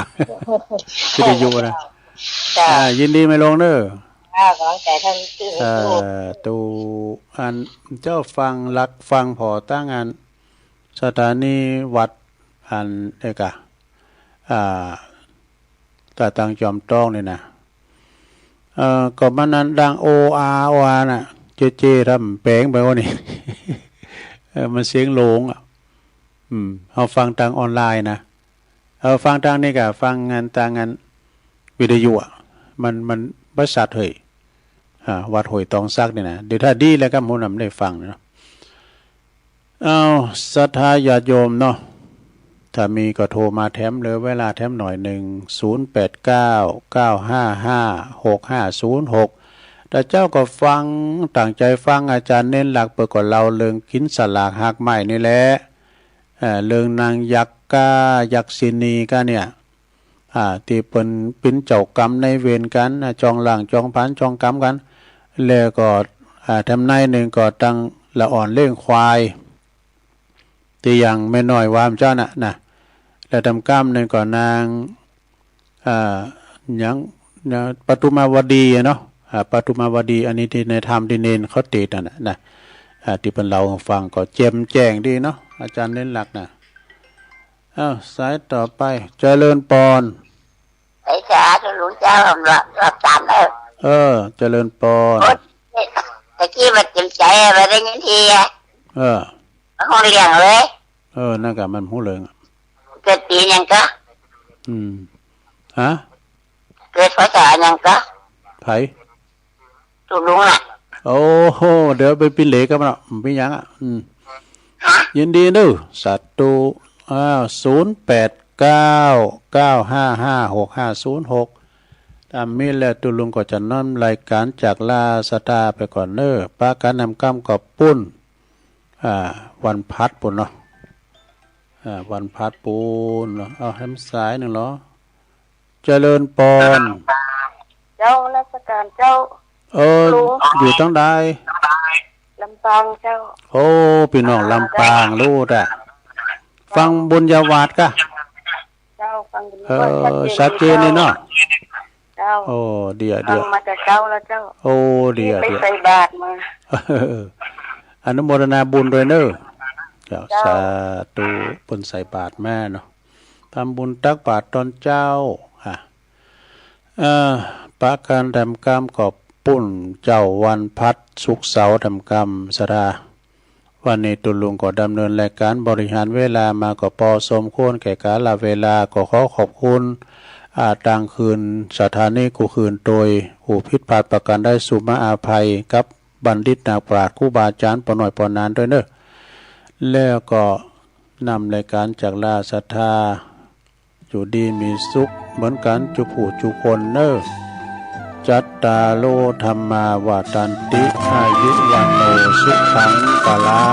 วิทยุนะ เจ้า อ่า ยินดีไม่ลงเนอะ เจ้า ขอบใจท่านที่ เอ่อ ตู้ อัน เจ้าฟังหลักฟังผ่อตั้งอัน สถานีวัดอันเอกะ อ่า ตาตังจอมต้องนี่นะ เอ่อ ก็มันนั้นดังโออา โออาน่ะ เจเจทำแปลงไปว่านี่ เออ มันเสียงโหลงอ่ะ อืม เอาฟังทางออนไลน์นะ เอาฟังทางนี้กะ ฟังงานทางงานวิทยุอ่ะ มัน มันบ่ชัดเฮ้ย อ่า วัดห้วยตองสักนี่นะ เดี๋ยวถ้าดีแล้วก็หมู่นำได้ฟังเนาะ เอา ศรัทธาญาติโยมเนาะ ถ้ามีก็โทรมาแถม เหลือเวลาแถมหน่อยหนึ่ง ศูนย์แปดเก้า เก้าห้าห้า หกห้าศูนย์หก แต่เจ้าก็ฟัง ตั้งใจฟังอาจารย์เน้นหลัก เปิ้นก็เล่าเรื่องกินสลากหากไม้นี่แหละ เอ่อ เรื่องนางยักษ์ก้า ยักษินีก้าเนี่ย อ่า ตี้เปิ้นเป๋นเจ้ากรรมนายเวรกั๋น อ่า จ้องล้าง จ้องผลาญ จ้องกรรมกั๋น แล้วก็ อ่า แถมในหนึ่งก็ตังละอ่อนเลี้ยงควาย ตี้อย่างแม่น้อยว่าเจ้าน่ะนะ แล้วแถมกำหนึ่งก็นาง อ่า หยัง นะ ปทุมาวดีอะเนาะ อ่า ปทุมาวดี อันนี้ตี้ในธรรมตี้เณรเขาเตศน์นั่นน่ะนะ อ่า ตี้เปิ้นเล่าให้ฟังก็แจ่มแจ้งดีเนาะ อาจารย์เน้นหลักนะ อ้าว สายต่อไป เจริญปอน สาธุหลวงเจ้า รับ รับตามเด้อ เออ เจริญปอน โอ๊ย ตะกี้มันเต็มใจอะ บ่ได้ยินทีอะ เออ มันคงเลี่ยงเลย เออ นั่นกะมันฮู้เรื่องอะ เกิดปี๋หยังก็ อืม ฮะ เกิด พ.ศ. หยังก็ ไผ ตุ๊ลุงน่ะ โอ้โห เดี๋ยวไปปิ้นเหล็กกันเนาะ บ่มีหยังอะ อืม ฮะ ยินดีเด้อ สาธุ อ้าว ศูนย์แปดเก้า เก้าห้าห้า หกห้าศูนย์หก ถ้ามีแล้วตุ๊ลุงก็จะนำรายการจากลาศรัทธาไปก่อนเน้อ ปะกั๋นแหมกำขอบคุณ อ่า วันพัดปู้นเนาะ อ่า วันพัดปู้นเนาะ เอาแหมสายหนึ่งเหรอ เจริญปอน เจ้า นมัสการเจ้า เออ ลุง อยู่ตังใด ลำปางเจ้า โอ้ ปี้น้องลำปาง ลูกอะ ฟังบุญญาวัตรกะ เจ้า ฟังบุญญาวัตร เออ ชัดเจน ชัดเจนเลยเนาะ เจ้า โอ้ เดี๋ยว ฟัง เดี๋ยว มาแต่เช้าแล้วเจ้า โอ้ เดี๋ยว นี่ไป เดี๋ยว ใส่บาตรมา อนุโมทนาบุญด้วยเน้อ เจ้า เจ้า สาธุ เปิ้นใส่บาตรมาเนาะ ทำบุญตักบาตรตอนเช้า อ่ะ เอ่อ ปะกั๋นแหมกำขอบคุณเจ้าวันพัด ศุกร์เสาร์แหมกำ ศรัทธา วันนี้ตุ๊ลุงก็ดำเนินรายการบริหารเวลามาก็พอสมควรแก่กาลเวลา ก็ขอขอบคุณ อ่า ตางคืนสถานีกู้คืนโตย ผู้ผิดพลาดประการใดสุมาอภัยกับบัณฑิตนักปราชญ์ครูบาอาจารย์ป้อน้อยป้อนานด้วยเน้อ แล้วก็นำรายการจากลาศรัทธา อยู่ดีมีสุขเหมือนกันจุผู้จุคนเน้อ จัตตาโร ธัมมา วัฑฒันติ อายุ วัณโณ สุขัง พลัง